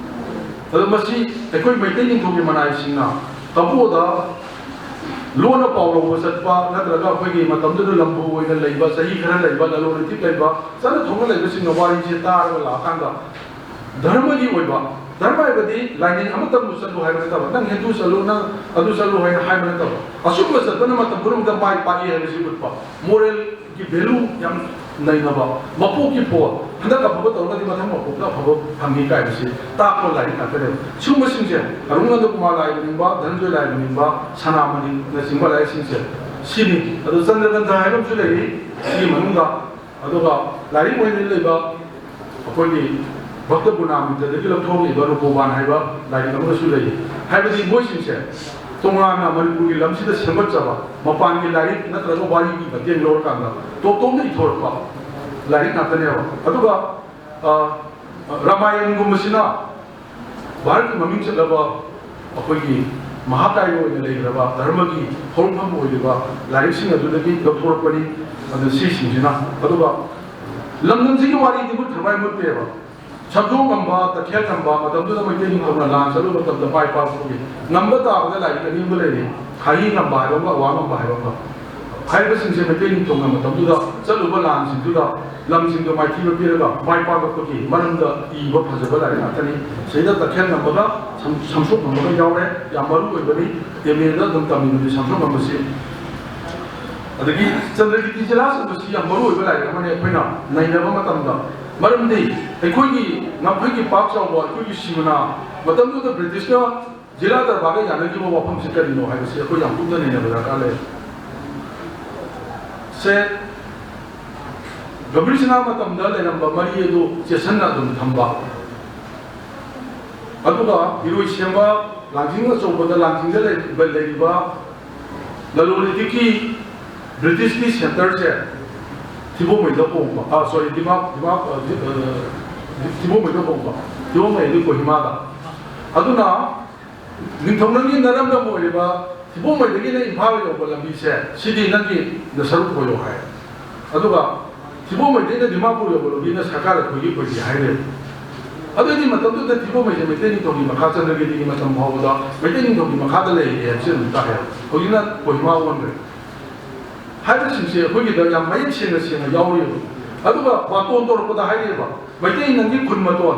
ꯑꯗꯣ ꯃꯁꯤ ꯑꯩꯈꯣꯏ ꯃꯩꯇꯩ ꯅꯤꯡꯊꯧꯒꯤ ꯃꯅꯥꯏꯁꯤꯡꯅ ꯀꯕꯣꯗ ꯂꯣꯟꯅ ꯄꯥꯎ ꯂꯧꯕ ꯆꯠꯄ, ꯅꯠꯇ꯭ꯔꯒ ꯑꯩꯈꯣꯏꯒꯤ ꯃꯇꯝꯗꯨꯗ ꯂꯝꯕꯨ ꯑꯣꯏꯅ ꯂꯩꯕ, ꯆꯍꯤ ꯈꯔ ꯂꯩꯕ, ꯂꯂꯣꯟ ꯏꯇꯤꯛ ꯂꯩꯕ, ꯆꯠꯅ ꯊꯣꯛꯅ ꯂꯩꯕꯁꯤꯡꯅ ꯋꯥꯔꯤꯁꯦ ꯇꯥꯔꯒ ꯂꯥꯛꯑꯀꯥꯟꯗ, ꯙꯔꯃꯒꯤ ꯑꯣꯏꯕ, ꯙꯔꯃ ꯍꯥꯏꯕꯗꯤ ꯂꯥꯏꯅꯤꯡ ꯑꯃꯇꯕꯨ ꯆꯠꯂꯨ ꯍꯥꯏꯕ ꯅꯠꯇꯕ, ꯅꯪ ꯍꯤꯟꯗꯨ ꯆꯠꯂꯨ, ꯅꯪ ꯑꯗꯨ ꯆꯠꯂꯨ ꯍꯥꯏꯅ ꯍꯥꯏꯕ ꯅꯠꯇꯕ, ꯑꯆꯨꯝꯕ ꯆꯠꯄꯅ ꯃꯇꯝ ꯄꯨꯝꯅꯃꯛꯇ ꯃꯥꯏ ꯄꯥꯛꯏ ꯍꯥꯏꯕꯁꯤ ꯎꯠꯄ, ꯃꯣꯔꯦꯜꯒꯤ ꯚꯦꯂꯨ ꯌꯥꯝ ꯅꯩꯅꯕ, ꯃꯄꯣꯛꯀꯤ ꯄꯣꯠ, ꯍꯟꯗꯛ ꯑꯐꯕ ꯇꯧꯔꯒꯗꯤ ꯃꯊꯪ ꯃꯄꯣꯛꯇ ꯑꯐꯕ ꯐꯪꯉꯤ ꯀꯥꯏꯕꯁꯤ ꯇꯥꯛꯄ ꯂꯥꯏꯔꯤꯛ ꯉꯥꯛꯇꯅꯦꯕ꯫ ꯁꯤꯒꯨꯝꯕꯁꯤꯡꯁꯦ, ꯑꯔꯨꯟ ꯅꯟꯗ ꯀꯨꯃꯥꯔ ꯂꯥꯏꯕꯨ ꯅꯤꯡꯕ, ꯙꯅꯟꯖꯣꯏ ꯂꯥꯏꯕꯨ ꯅꯤꯡꯕ, ꯁꯅꯥꯃꯅꯤꯅꯆꯤꯡꯕ ꯂꯥꯏꯔꯤꯛꯁꯤꯡꯁꯦ ꯁꯤꯅꯤ꯫ ꯑꯗꯣ ꯆꯟꯗ꯭ꯔꯒꯟꯙ ꯍꯥꯏꯕ ꯑꯃꯁꯨ ꯂꯩꯔꯤ꯫ ꯁꯤꯒꯤ ꯃꯅꯨꯡꯗ ꯑꯗꯨꯒ ꯂꯥꯏꯔꯤꯛ ꯑꯣꯏꯅ ꯂꯩꯕ ꯑꯩꯈꯣꯏꯒꯤ ꯚꯛꯇ ꯒꯨꯅꯥꯃꯤꯇꯗꯒꯤ ꯂꯧꯊꯣꯛꯂꯤꯕ ꯔꯨꯄꯣꯕꯥꯟ ꯍꯥꯏꯕ ꯂꯥꯏꯔꯤꯛ ꯑꯃꯒꯁꯨ ꯂꯩ꯫ ꯍꯥꯏꯕꯗꯤ ꯃꯣꯏꯁꯤꯡꯁꯦ ꯇꯣꯉꯥꯟꯅ ꯃꯅꯤꯄꯨꯔꯒꯤ ꯂꯝꯁꯤꯗ ꯁꯦꯝꯒꯠꯆꯕ ꯃꯄꯥꯟꯒꯤ ꯂꯥꯏꯔꯤꯛ ꯅꯠꯇ꯭ꯔꯒ ꯋꯥꯔꯤꯒꯤ ꯃꯇꯦꯡ ꯂꯧꯔꯀꯥꯟꯗ ꯇꯣꯞ ꯇꯣꯞꯅ ꯏꯊꯣꯔꯛꯄ ꯂꯥꯏꯔꯤꯛ ꯉꯥꯛꯇꯅꯦꯕ꯫ ꯑꯗꯨꯒ, ꯑ, ꯔꯥꯃꯥꯌꯟꯒꯨꯝꯕꯁꯤꯅ ꯚꯥꯔꯠꯀꯤ ꯃꯃꯤꯡ ꯆꯠꯂꯕ ꯑꯩꯈꯣꯏꯒꯤ ꯃꯍꯥꯀꯥꯏꯒꯤ ꯑꯣꯏꯅ ꯂꯩꯈ꯭ꯔꯕ ꯙꯔꯃꯒꯤ ꯍꯧꯔꯛꯐꯝ ꯑꯣꯏꯔꯤꯕ ꯂꯥꯏꯔꯤꯛꯁꯤꯡ ꯑꯗꯨꯗꯒꯤ ꯂꯧꯊꯣꯔꯛꯄꯅꯤ꯫ ꯑꯗꯨ ꯁꯤꯁꯤꯡꯁꯤꯅ, ꯑꯗꯨꯒ ꯂꯝꯗꯝꯁꯤꯒꯤ ꯋꯥꯔꯤꯗꯤ ꯃꯨꯠꯈ꯭ꯔ ꯃꯥꯏ ꯃꯨꯠꯇꯦꯕ꯫ ꯁꯝꯖꯣꯡ ꯉꯝꯕ, ꯇꯈꯦꯜ ꯉꯝꯕ, ꯃꯇꯝꯗꯨꯗ ꯃꯩꯇꯩ ꯅꯤꯡꯊꯧꯅ ꯂꯥꯟ ꯆꯠꯂꯨꯕ ꯃꯇꯝꯗ ꯃꯥꯏ ꯄꯥꯛꯄꯒꯤ ꯉꯝꯕ ꯇꯥꯕꯗ ꯂꯥꯏꯔꯤꯛ ꯑꯅꯤ ꯑꯃ ꯂꯩꯔꯤ, ꯈꯥꯍꯤ ꯉꯝꯕ ꯍꯥꯏꯕ ꯑꯃꯒ ꯑꯋꯥ ꯉꯝꯕ ꯍꯥꯏꯕ ꯑꯃꯒ꯫ ꯍꯥꯏꯔꯤꯕꯁꯤꯡꯁꯦ ꯃꯩꯇꯩ ꯅꯤꯡꯊꯧꯅ ꯃꯇꯝꯗꯨꯗ ꯆꯠꯂꯨꯕ ꯂꯥꯟꯁꯤꯡꯗꯨꯗ ꯂꯝꯁꯤꯡꯗꯣ ꯃꯥꯏꯊꯤꯕ ꯄꯤꯔꯒ ꯃꯥꯏ ꯄꯥꯛꯂꯛꯄꯒꯤ ꯃꯔꯝꯗ ꯏꯕ ꯐꯖꯕ ꯂꯥꯏꯔꯤꯛ ꯉꯥꯛꯇꯅꯤ꯫ ꯁꯤꯗ ꯇꯈꯦꯜ ꯉꯝꯕꯒ ꯁꯝ-, ꯁꯝꯁꯣꯛ ꯉꯝꯕꯒ ꯌꯥꯎꯔꯦ꯫ ꯌꯥꯝ ꯃꯔꯨ ꯑꯣꯏꯕꯅꯤ꯫ ꯑꯦꯝ ꯑꯦꯗ ꯑꯗꯨꯝ ꯇꯝꯃꯤꯕꯅꯤ ꯁꯝꯁꯣꯛ ꯉꯝꯕꯁꯤ꯫ ꯑꯗꯒꯤ ꯆꯟꯗ꯭ꯔꯀꯤꯔꯇꯤ ꯖꯤꯂꯥ ꯆꯟꯕꯁꯤ ꯌꯥꯝ ꯃꯔꯨ ꯑꯣꯏꯕ ꯂꯥꯏꯔꯤꯛ ꯑꯃꯅꯤ ꯑꯩꯈꯣꯏꯅ ꯅꯩꯅꯕ ꯃꯇꯝꯗ꯫ ꯃꯔꯝꯗꯤ ꯑꯩꯈꯣꯏꯒꯤ ꯉꯝꯈꯩꯒꯤ ꯄꯥꯛ ꯆꯥꯎꯕ ꯑꯩꯈꯣꯏꯒꯤ ꯁꯤꯃꯅꯥ ꯃꯇꯝꯗꯨꯗ ꯕ꯭ꯔꯤꯇꯤꯁꯅ ꯖꯤꯂꯥ ꯗꯔꯕꯥꯔꯒ ꯌꯥꯅꯈꯤꯕ ꯋꯥꯐꯝꯁꯤ ꯀꯔꯤꯅꯣ ꯍꯥꯏꯕꯁꯤ ꯑꯩꯈꯣꯏ ꯌꯥꯝ ꯀꯨꯞꯅ ꯅꯩꯅꯕ ꯗꯔꯀꯥꯔ ꯂꯩ꯫ ꯁꯦ, ꯒꯝꯚꯤꯔ ꯁꯤꯡꯍ ꯃꯇꯝꯗ ꯂꯩꯔꯝꯕ ꯃꯔꯤ ꯑꯗꯨ ꯆꯦꯠꯁꯟꯅ ꯑꯗꯨꯝ ꯊꯝꯕ, ꯑꯗꯨꯒ ꯏꯔꯣꯏ ꯁꯦꯝꯕ ꯂꯥꯡꯖꯤꯡ ꯑꯆꯧꯕꯗ, ꯂꯥꯡꯖꯤꯡꯗ ꯂꯩꯔꯤꯕ, ꯂꯩꯔꯤꯕ ꯂꯂꯣꯟ ꯏꯇꯤꯛꯀꯤ ꯕ꯭ꯔꯤꯇꯤꯁꯀꯤ ꯁꯦꯟꯇꯔꯁꯦ ꯊꯤꯕꯣꯡꯃꯩꯗ ꯍꯣꯡꯕ, ꯑ, ꯁꯣꯔꯤ, ꯗꯤꯃꯥ-, ꯗꯤꯃꯥ-, ꯑ, ꯗꯤ-, ꯑ, ꯊꯤꯕꯣꯡꯃꯩꯗ ꯍꯣꯡꯕ, ꯊꯤꯕꯣꯡꯃꯩ ꯑꯗꯨ ꯀꯣꯍꯤꯃꯥꯗ꯫ ꯑꯗꯨꯅ ꯅꯤꯡꯊꯧ ꯅꯪꯒꯤ ꯅꯔꯝꯗꯝ ꯑꯣꯏꯔꯤꯕ ꯊꯤꯕꯣꯡꯃꯩꯗꯒꯤꯅ ꯏꯝꯐꯥꯜ ꯌꯧꯕ ꯂꯝꯕꯤꯁꯦ, ꯁꯤꯗꯤ ꯅꯪꯒꯤ ꯅꯁꯔꯨꯛ ꯑꯣꯏꯌꯣ ꯍꯥꯏ꯫ ꯑꯗꯨꯒ ꯊꯤꯕꯣꯡꯃꯩꯗꯒꯤꯅ ꯗꯤꯃꯥꯄꯨꯔ ꯌꯧꯕ ꯂꯝꯕꯤꯅ ꯁꯔꯀꯥꯔ ꯑꯩꯈꯣꯏꯒꯤ ꯑꯣꯏꯗꯦ ꯍꯥꯏꯔꯦ꯫ ꯑꯗꯨꯗꯤ ꯃꯇꯝꯗꯨꯗ ꯊꯤꯕꯣꯡꯃꯩꯁꯦ ꯃꯩꯇꯩ ꯅꯤꯡꯊꯧꯒꯤ ꯃꯈꯥ, ꯆꯟꯗ꯭ꯔꯀꯤꯔꯇꯤꯒꯤ ꯃꯇꯝ ꯐꯥꯎꯕꯗ ꯃꯩꯇꯩ ꯅꯤꯡꯊꯧꯒꯤ ꯃꯈꯥꯗ ꯂꯩꯔꯦ ꯍꯥꯏꯕꯁꯤ ꯑꯗꯨꯝ ꯇꯥꯛꯑꯦ꯫ ꯍꯧꯖꯤꯛꯅ ꯀꯣꯍꯤꯃꯥ ꯑꯣꯟꯈ꯭ꯔꯦ꯫ ꯍꯥꯏꯕꯁꯤꯡꯁꯦ ꯑꯩꯈꯣꯏꯒꯤꯗ ꯌꯥꯝ ꯃꯌꯦꯛ ꯁꯦꯡꯅ ꯁꯦꯡꯅ ꯌꯥꯎꯔꯤꯑꯕ꯫ ꯑꯗꯨꯒ ꯕꯥꯇꯣꯟ ꯇꯧꯔꯛꯄꯗ ꯍꯥꯏꯔꯛꯑꯦꯕ, "ꯃꯩꯇꯩ ꯅꯪꯒꯤ ꯈꯨꯟ ꯃꯇꯣꯟ,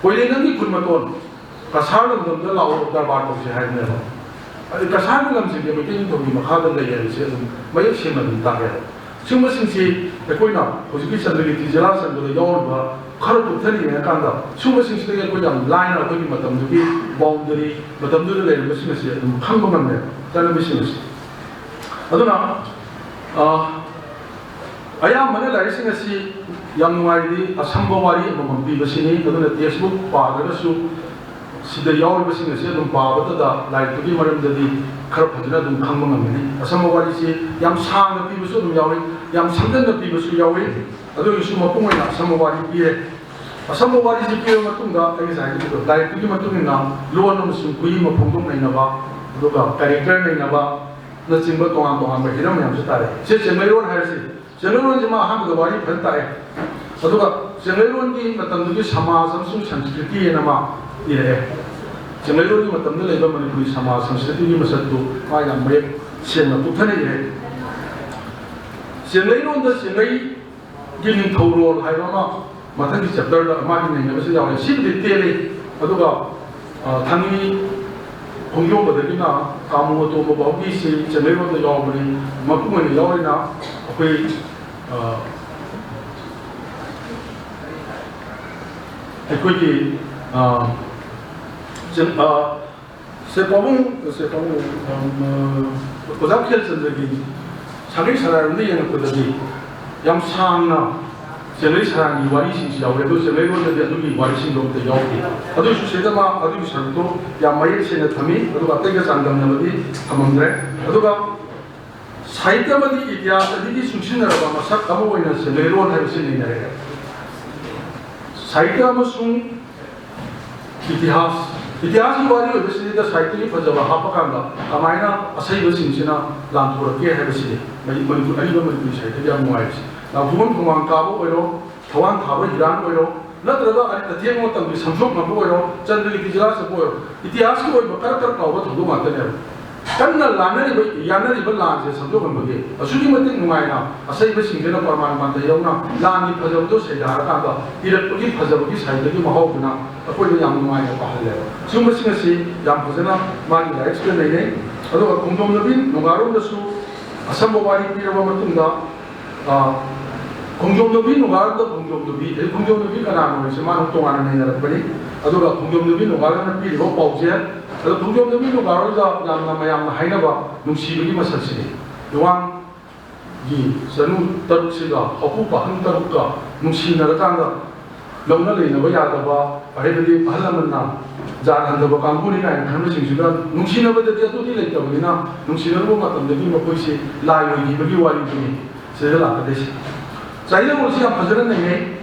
ꯀꯣꯏꯔꯦ ꯅꯪꯒꯤ ꯈꯨꯟ ꯃꯇꯣꯟ, ꯀꯁꯥꯔ ꯂꯝꯗꯝꯗ ꯂꯥꯛꯑꯣ, ꯗꯔꯕꯥꯔ ꯇꯧꯁꯦ" ꯍꯥꯏꯕꯅꯦꯕ꯫ ꯑꯗꯩ ꯀꯁꯥꯔꯒꯤ ꯂꯝꯁꯤꯡꯁꯦ ꯃꯩꯇꯩ ꯅꯤꯡꯊꯧꯒꯤ ꯃꯈꯥꯗ ꯂꯩ ꯍꯥꯏꯕꯁꯦ ꯑꯗꯨꯝ ꯃꯌꯦꯛ ꯁꯦꯡꯅ ꯑꯗꯨꯝ ꯇꯥꯛꯑꯦꯕ꯫ ꯁꯤꯒꯨꯝꯕꯁꯤꯡꯁꯤ ꯑꯩꯈꯣꯏꯅ ꯍꯧꯖꯤꯛꯀꯤ ꯆꯟꯗ꯭ꯔꯀꯤꯔꯇꯤ ꯖꯤꯂꯥ ꯆꯟꯕꯗ ꯌꯥꯎꯔꯤꯕ ꯈꯔ ꯀꯨꯞꯊꯅ ꯌꯦꯡꯉꯀꯥꯟꯗ, ꯁꯤꯒꯨꯝꯕꯁꯤꯡꯁꯤꯗꯒꯤ ꯑꯩꯈꯣꯏ ꯌꯥꯝ ꯂꯥꯏꯅ ꯑꯩꯈꯣꯏꯒꯤ ꯃꯇꯝꯗꯨꯒꯤ ꯕꯥꯎꯟꯗꯔꯤ, ꯃꯇꯝꯗꯨꯗ ꯂꯩꯔꯝꯕꯁꯤꯡ ꯑꯁꯤ ꯑꯗꯨꯝ ꯈꯪꯕ ꯉꯝꯃꯦꯕ, ꯆꯠꯅꯕꯤꯁꯤꯡ ꯑꯁꯤ꯫ ꯑꯗꯨꯅ, ꯑ, ꯑꯌꯥꯝꯕꯅ ꯂꯥꯏꯔꯤꯛꯁꯤꯡ ꯑꯁꯤ ꯌꯥꯝ ꯅꯨꯡꯉꯥꯏꯔꯗꯤ ꯑꯁꯝꯕ ꯋꯥꯔꯤ ꯑꯃꯃꯝ ꯄꯤꯕꯁꯤꯅꯤ꯫ ꯑꯗꯨꯅ ꯇꯦꯛꯁꯕꯨꯛ ꯄꯥꯗ꯭ꯔꯒꯁꯨ ꯁꯤꯗ ꯌꯥꯎꯔꯤꯕꯁꯤꯡ ꯑꯁꯤ ꯑꯗꯨꯝ ꯄꯥꯕꯗꯗ ꯂꯥꯏꯔꯤꯛꯇꯨꯒꯤ ꯃꯔꯝꯗꯗꯤ ꯈꯔ ꯐꯖꯅ ꯑꯗꯨꯝ ꯈꯪꯕ ꯉꯝꯒꯅꯤ꯫ ꯑꯁꯝꯕ ꯋꯥꯔꯤꯁꯤ ꯌꯥꯝ ꯁꯥꯡꯅ ꯄꯤꯕꯁꯨ ꯑꯗꯨꯝ ꯌꯥꯎꯏ, ꯌꯥꯝ ꯁꯝꯖꯟꯅ ꯄꯤꯕꯁꯨ ꯌꯥꯎꯏ꯫ ꯑꯗꯨ ꯑꯣꯏꯔꯁꯨ ꯃꯄꯨꯡ ꯑꯣꯏꯅ ꯑꯁꯝꯕ ꯋꯥꯔꯤ ꯄꯤꯔꯦ꯫ ꯑꯁꯝꯕ ꯋꯥꯔꯤꯁꯤ ꯄꯤꯔꯕ ꯃꯇꯨꯡꯗ ꯑꯩ ꯉꯁꯥꯏ ꯍꯥꯏꯈꯤꯕꯗꯣ, ꯂꯥꯏꯔꯤꯛꯇꯨꯒꯤ ꯃꯇꯨꯡ ꯏꯟꯅ ꯂꯣꯟ ꯑꯃꯁꯨꯡ ꯈꯨꯏ ꯑꯃ ꯐꯣꯡꯗꯣꯛꯅꯅꯕ, ꯑꯗꯨꯒ ꯀꯦꯔꯦꯛꯇꯔ ꯂꯩꯅꯕꯅꯆꯤꯡꯕ ꯇꯣꯉꯥꯟ ꯇꯣꯉꯥꯟꯕ ꯍꯤꯔꯝ ꯃꯌꯥꯝꯁꯨ ꯇꯥꯔꯦ꯫ ꯁꯤ ꯆꯦꯡꯂꯩꯔꯣꯟ ꯍꯥꯏꯔꯤꯁꯤ꯫ ꯆꯦꯡꯂꯩꯔꯣꯟꯁꯤ ꯃꯥ ꯑꯍꯥꯟꯕꯗ ꯋꯥꯔꯤ ꯐꯖꯅ ꯇꯥꯛꯑꯦ꯫ ꯑꯗꯨꯒ ꯆꯦꯡꯂꯩꯔꯣꯟꯒꯤ ꯃꯇꯝꯗꯨꯒꯤ ꯁꯃꯥꯖ ꯑꯃꯁꯨꯡ ꯁꯪꯁꯀ꯭ꯔꯤꯇꯤ ꯍꯥꯏꯅ ꯃꯥ ꯏꯔꯛꯑꯦ꯫ ꯆꯦꯡꯂꯩꯔꯣꯟꯒꯤ ꯃꯇꯝꯗ ꯂꯩꯕ ꯃꯅꯤꯄꯨꯔꯤ ꯁꯃꯥꯖ ꯁꯪꯁꯀ꯭ꯔꯤꯇꯤꯒꯤ ꯃꯁꯛꯇꯨ ꯃꯥ ꯌꯥꯝ ꯃꯌꯦꯛ ꯁꯦꯡꯅ ꯀꯨꯞꯊꯅ ꯏꯔꯛꯑꯦ꯫ ꯆꯦꯡꯂꯩꯔꯣꯟꯗ ꯆꯦꯡꯂꯩꯒꯤ ꯅꯤꯡꯊꯧꯔꯣꯜ ꯍꯥꯏꯕ ꯑꯃ ꯃꯊꯪꯒꯤ ꯆꯦꯞꯇꯔꯗ ꯃꯥꯒꯤ ꯅꯩꯅꯕꯁꯤ ꯌꯥꯎꯔꯦ꯫ ꯁꯤꯕꯨꯗꯤ ꯇꯦꯜꯂꯤ, ꯑꯗꯨꯒ, ꯑ, ꯊꯥꯡꯒꯤ ꯈꯣꯡꯖꯣꯝꯕꯗꯒꯤꯅ ꯀꯥꯃꯨ ꯑꯇꯣꯝꯕ ꯐꯥꯎꯒꯤꯁꯤ ꯆꯦꯡꯂꯩꯔꯣꯟꯗ ꯌꯥꯎꯕꯅꯤ꯫ ꯃꯄꯨꯡ ꯑꯣꯏꯅ ꯌꯥꯎꯔꯤꯅ ꯑꯩꯈꯣꯏ, ꯑ, ꯑꯩꯈꯣꯏꯒꯤ, ꯑ, ꯆꯦ-, ꯑ, ꯁꯦ ꯄꯥꯕꯨꯡ, ꯁꯦ ꯄꯥꯕꯨꯡ, ꯑ, ꯑꯣꯖꯥ ꯈꯦꯜꯆꯟꯗ꯭ꯔꯒꯤ ꯁꯥꯒꯩ ꯁꯔꯥꯔꯣꯝꯗ ꯌꯦꯡꯉꯛꯄꯗꯗꯤ ꯌꯥꯝ ꯁꯥꯡꯅ ꯆꯦꯡꯂꯩ ꯁꯔꯥꯡꯒꯤ ꯋꯥꯔꯤꯁꯤꯡꯁꯨ ꯌꯥꯎꯔꯦ, ꯑꯗꯨ ꯆꯦꯡꯂꯩꯔꯣꯟꯗꯗꯤ ꯑꯗꯨꯒꯤ ꯋꯥꯔꯤꯁꯤꯡꯗꯣ ꯑꯝꯇ ꯌꯥꯎꯗꯦ꯫ ꯑꯗꯨꯁꯨ ꯁꯤꯗ ꯃꯥ ꯑꯗꯨꯒꯤ ꯁꯔꯨꯛꯇꯣ ꯌꯥꯝ ꯃꯌꯦꯛ ꯁꯦꯡꯅ ꯊꯝꯃꯤ, ꯑꯗꯨꯒ ꯑꯇꯩꯒ ꯆꯥꯡꯗꯝꯅꯕꯗꯤ ꯊꯝꯃꯝꯗ꯭ꯔꯦ꯫ ꯑꯗꯨꯒ ꯁꯥꯍꯤꯇ꯭ꯌ ꯑꯃꯗꯤ ꯏꯇꯤꯍꯥꯁ ꯑꯅꯤꯒꯤ ꯆꯨꯡꯁꯤꯟꯅꯔꯕ ꯃꯁꯛ ꯑꯃ ꯑꯣꯏꯅ ꯆꯦꯡꯂꯩꯔꯣꯟ ꯍꯥꯏꯕꯁꯤ ꯅꯩꯅꯔꯛꯑꯦ꯫ ꯁꯥꯍꯤꯇ꯭ꯌ ꯑꯃꯁꯨꯡ ꯏꯇꯤꯍꯥꯁ, ꯏꯇꯤꯍꯥꯁꯀꯤ ꯋꯥꯔꯤ ꯑꯣꯏꯕꯁꯤꯗꯩꯗ ꯁꯥꯍꯤꯇ꯭ꯌꯒꯤ ꯐꯖꯕ ꯍꯥꯞꯄꯀꯥꯟꯗ ꯀꯃꯥꯏꯅ ꯑꯁꯩꯕꯁꯤꯡꯁꯤꯅ ꯂꯥꯟꯊꯣꯔꯛꯀꯦ ꯍꯥꯏꯕꯁꯤꯅꯤ꯫ ꯃꯅꯤ-, ꯃꯅꯤꯄꯨꯔ, ꯑꯔꯤꯕ ꯃꯅꯤꯄꯨꯔꯤ ꯁꯥꯍꯤꯇ꯭ꯌꯒꯤ ꯌꯥꯝ ꯅꯨꯡꯉꯥꯏꯕꯁꯤ꯫ ꯅꯥꯎꯊꯣꯛꯕꯝ ꯈꯣꯡꯕꯥꯟ ꯀꯥꯕ ꯑꯣꯏꯔꯣ, ꯊꯋꯥꯟ ꯊꯥꯕ ꯍꯤꯔꯥꯟ ꯑꯣꯏꯔꯣ, ꯅꯠꯇ꯭ꯔꯒ ꯑꯔꯤꯕ ꯑꯊꯦꯡꯕ ꯃꯇꯝꯒꯤ ꯁꯪꯖꯣꯝ ꯉꯝꯕ ꯑꯣꯏꯔꯣ, ꯆꯟꯗ꯭ꯔꯒꯤꯇꯤ ꯖꯤꯂꯥ ꯆꯠꯄ ꯑꯣꯏꯔꯣ, ꯏꯇꯤꯍꯥꯁꯀꯤ ꯑꯣꯏꯕ ꯀꯔꯛ ꯀꯔꯛ ꯂꯥꯎꯕ ꯊꯧꯗꯣꯛ ꯉꯥꯛꯇꯅꯦꯕ꯫ ꯀꯟꯅ ꯂꯥꯟꯅꯔꯤꯕ, ꯌꯥꯅꯔꯤꯕ ꯂꯥꯟꯁꯦ ꯁꯦꯝꯗꯣꯛꯍꯟꯕꯒꯤ ꯑꯁꯨꯛꯀꯤ ꯃꯇꯤꯛ ꯅꯨꯡꯉꯥꯏꯅ ꯑꯁꯩꯕꯁꯤꯡꯁꯤꯅ ꯄ꯭ꯔꯃꯥꯟ ꯄꯥꯟꯊꯩ ꯌꯧꯅ ꯂꯥꯟꯒꯤ ꯐꯖꯕꯗꯣ ꯁꯩꯗꯥꯔꯀꯥꯟꯗ ꯏꯔꯛꯄꯒꯤ ꯐꯖꯕꯒꯤ ꯁꯥꯍꯤꯇ꯭ꯌꯒꯤ ꯃꯍꯥꯎꯗꯨꯅ ꯑꯩꯈꯣꯏꯗ ꯌꯥꯝ ꯅꯨꯡꯉꯥꯏꯅ ꯄꯥꯍꯜꯂꯦꯕ꯫ ꯁꯤꯒꯨꯝꯕꯁꯤꯡ ꯑꯁꯤ ꯌꯥꯝ ꯐꯖꯅ ꯃꯥꯒꯤ ꯂꯥꯏꯔꯤꯛꯁꯤꯗ ꯅꯩꯅꯩ꯫ ꯑꯗꯨꯒ ꯈꯣꯡꯖꯣꯝ ꯅꯨꯕꯤ ꯅꯨꯡꯒꯥꯔꯣꯝꯗꯁꯨ ꯑꯁꯝꯕ ꯋꯥꯔꯤ ꯄꯤꯔꯕ ꯃꯇꯨꯡꯗ, ꯑ, ꯈꯣꯡꯖꯣꯝ ꯅꯨꯕꯤ ꯅꯨꯡꯒꯥꯔꯣꯟꯗ ꯈꯣꯡꯖꯣꯝ ꯅꯨꯕꯤ, ꯑꯗꯩ ꯈꯣꯡꯖꯣꯝ ꯅꯨꯕꯤ ꯀꯅꯥꯅꯣ ꯍꯥꯏꯁꯦ ꯃꯥꯅ ꯇꯣꯉꯥꯟꯅ ꯅꯩꯅꯔꯛꯄꯅꯤ꯫ ꯑꯗꯨꯒ ꯈꯣꯡꯖꯣꯝ ꯅꯨꯕꯤ ꯅꯨꯡꯒꯥꯔꯣꯟꯅ ꯄꯤꯔꯤꯕ ꯄꯥꯎꯖꯦꯜ, ꯑꯗꯣ ꯈꯣꯡꯖꯣꯝ ꯅꯨꯕꯤ ꯅꯨꯡꯒꯥꯔꯣꯟꯗ ꯌꯥꯝꯅ ꯃꯌꯥꯝꯅ ꯍꯥꯏꯅꯕ ꯅꯨꯡꯁꯤꯕꯒꯤ ꯃꯁꯛꯁꯤꯅꯤ꯫ ꯌꯨꯋꯥꯡꯒꯤ ꯆꯅꯨ ꯇꯔꯨꯛꯁꯤꯒ ꯍꯧꯀꯨ ꯄꯥꯈꯪ ꯇꯔꯨꯛꯀ ꯅꯨꯡꯁꯤꯅꯔꯀꯥꯟꯗ ꯂꯧꯅ ꯂꯩꯅꯕ ꯌꯥꯗꯕ, ꯍꯥꯏꯕꯗꯤ ꯑꯍꯜ ꯂꯃꯟꯅ ꯖꯥꯠ ꯍꯟꯊꯕ ꯀꯥꯡꯕꯨꯅꯤ ꯀꯥꯏꯅ ꯈꯟꯕꯁꯤꯡꯁꯤꯗ ꯅꯨꯡꯁꯤꯅꯔꯨꯕꯗꯗꯤ ꯑꯗꯨꯗꯤ ꯂꯩꯇꯕꯅꯤꯅ, ꯅꯨꯡꯁꯤꯅꯔꯨꯕ ꯃꯇꯝꯗꯗꯤ ꯃꯈꯣꯏꯁꯤ ꯂꯥꯏ ꯑꯣꯏꯈꯤꯕꯒꯤ ꯋꯥꯔꯤꯗꯨꯅꯤ ꯁꯤꯗ ꯂꯥꯛꯀꯗꯣꯏꯁꯦ꯫ ꯆꯥꯏꯅꯥ ꯔꯣꯜꯁꯤ ꯌꯥꯝ ꯐꯖꯅ ꯅꯩꯅꯩ꯫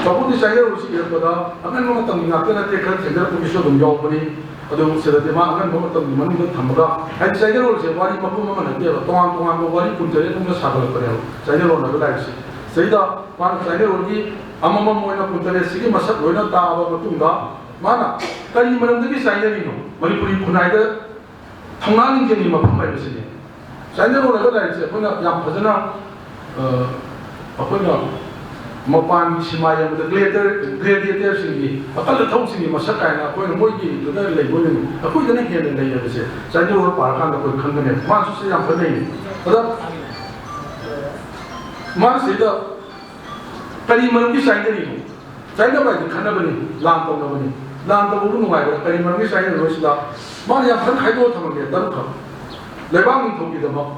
ꯆꯥꯎꯈꯠꯇꯤ ꯆꯥꯏꯅꯥ ꯔꯣꯜꯁꯤ ꯏꯔꯛꯄꯗ ꯑꯉꯟꯕ ꯃꯇꯝꯒꯤ ꯉꯥꯛꯇ ꯅꯠꯇꯦ, ꯈꯔ ꯊꯦꯡꯅꯔꯛꯄꯒꯤꯁꯨ ꯑꯗꯨꯝ ꯌꯥꯎꯕꯅꯤ꯫ ꯑꯗꯨ ꯁꯤꯗꯗꯤ ꯃꯥ ꯑꯉꯟꯕ ꯃꯇꯝꯒꯤ ꯃꯅꯨꯡꯗ ꯊꯝꯃꯒ, ꯍꯥꯏꯗꯤ ꯆꯥꯏꯅꯥ ꯔꯣꯜꯁꯦ ꯋꯥꯔꯤ ꯃꯄꯨꯝ ꯑꯃ ꯅꯠꯇꯦꯕ, ꯇꯣꯉꯥꯟ ꯇꯣꯉꯥꯟꯕ ꯋꯥꯔꯤ ꯀꯨꯟꯇꯔꯦꯠ ꯀꯨꯝꯅ ꯁꯥꯒꯠꯂꯛꯄꯅꯦꯕ ꯆꯥꯏꯅꯥ ꯔꯣꯜ ꯍꯥꯏꯕ ꯂꯥꯏꯔꯤꯛꯁꯦ꯫ ꯁꯤꯗꯩꯗ ꯃꯥꯅ ꯆꯥꯏꯅꯥ ꯔꯣꯜꯒꯤ ꯑꯃꯃꯝ ꯑꯣꯏꯅ ꯀꯨꯟꯇꯔꯦꯠꯁꯤꯒꯤ ꯃꯁꯛ ꯂꯣꯏꯅ ꯇꯥꯛꯑꯕ ꯃꯇꯨꯡꯗ, ꯃꯥꯅ ꯀꯔꯤ ꯃꯔꯝꯗꯒꯤ ꯆꯥꯏꯅꯔꯤꯅꯣ? ꯃꯅꯤꯄꯨꯔꯤ ꯈꯨꯟꯅꯥꯏꯗ ꯊꯧꯅꯥ ꯂꯤꯡꯖꯦꯜꯒꯤ ꯃꯐꯝ ꯍꯥꯏꯕꯁꯤꯅꯤ꯫ ꯆꯥꯏꯅꯥ ꯔꯣꯜ ꯍꯥꯏꯕ ꯂꯥꯏꯔꯤꯛꯁꯦ ꯑꯩꯈꯣꯏꯅ ꯌꯥꯝ ꯐꯖꯅ, ꯑ, ꯑꯩꯈꯣꯏꯅ ꯃꯄꯥꯟꯒꯤ ꯁꯤꯃꯥ ꯌꯦꯡꯕꯗ ꯒ꯭ꯂꯦꯗꯤꯌꯦꯇꯔ, ꯒ꯭ꯂꯦꯗꯤꯌꯦꯇꯔꯁꯤꯡꯒꯤ, ꯑꯀꯜ ꯑꯊꯧꯁꯤꯡꯒꯤ ꯃꯁꯛ ꯀꯥꯏꯅ ꯑꯩꯈꯣꯏꯅ ꯃꯣꯏꯒꯤꯗꯨꯗ ꯂꯩꯕ ꯑꯣꯏꯅ ꯑꯩꯈꯣꯏꯗꯅ ꯍꯦꯟꯅ ꯂꯩ ꯍꯥꯏꯕꯁꯦ ꯆꯥꯏꯅꯥ ꯔꯣꯜ ꯄꯥꯔꯀꯥꯟꯗ ꯑꯩꯈꯣꯏ ꯈꯪꯒꯅꯦꯕ꯫ ꯃꯥꯁꯨ ꯁꯤ ꯌꯥꯝ ꯐꯖꯅ ꯅꯩꯅꯩ꯫ ꯑꯗ ꯃꯥꯁꯤꯗ ꯀꯔꯤ ꯃꯔꯝꯒꯤ ꯆꯥꯏꯅꯔꯤꯅꯣ? ꯆꯥꯏꯅꯕ ꯍꯥꯏꯗꯤ ꯈꯠꯅꯕꯅꯤ, ꯂꯥꯟ ꯇꯧꯅꯕꯅꯤ꯫ ꯂꯥꯟ ꯇꯧꯕꯕꯨ ꯅꯨꯡꯉꯥꯏꯕ꯭ꯔꯥ? ꯀꯔꯤ ꯃꯔꯝꯒꯤ ꯆꯥꯏꯅꯔꯤꯅꯣ ꯁꯤꯗ? ꯃꯥꯅ ꯌꯥꯝ ꯐꯖꯅ ꯈꯥꯏꯗꯣꯛꯑ ꯊꯝꯃꯝꯃꯦ, ꯇꯔꯨꯛꯈꯛ꯫ ꯂꯩꯕꯥꯛ ꯅꯤꯡꯊꯧꯒꯤꯗꯃꯛ,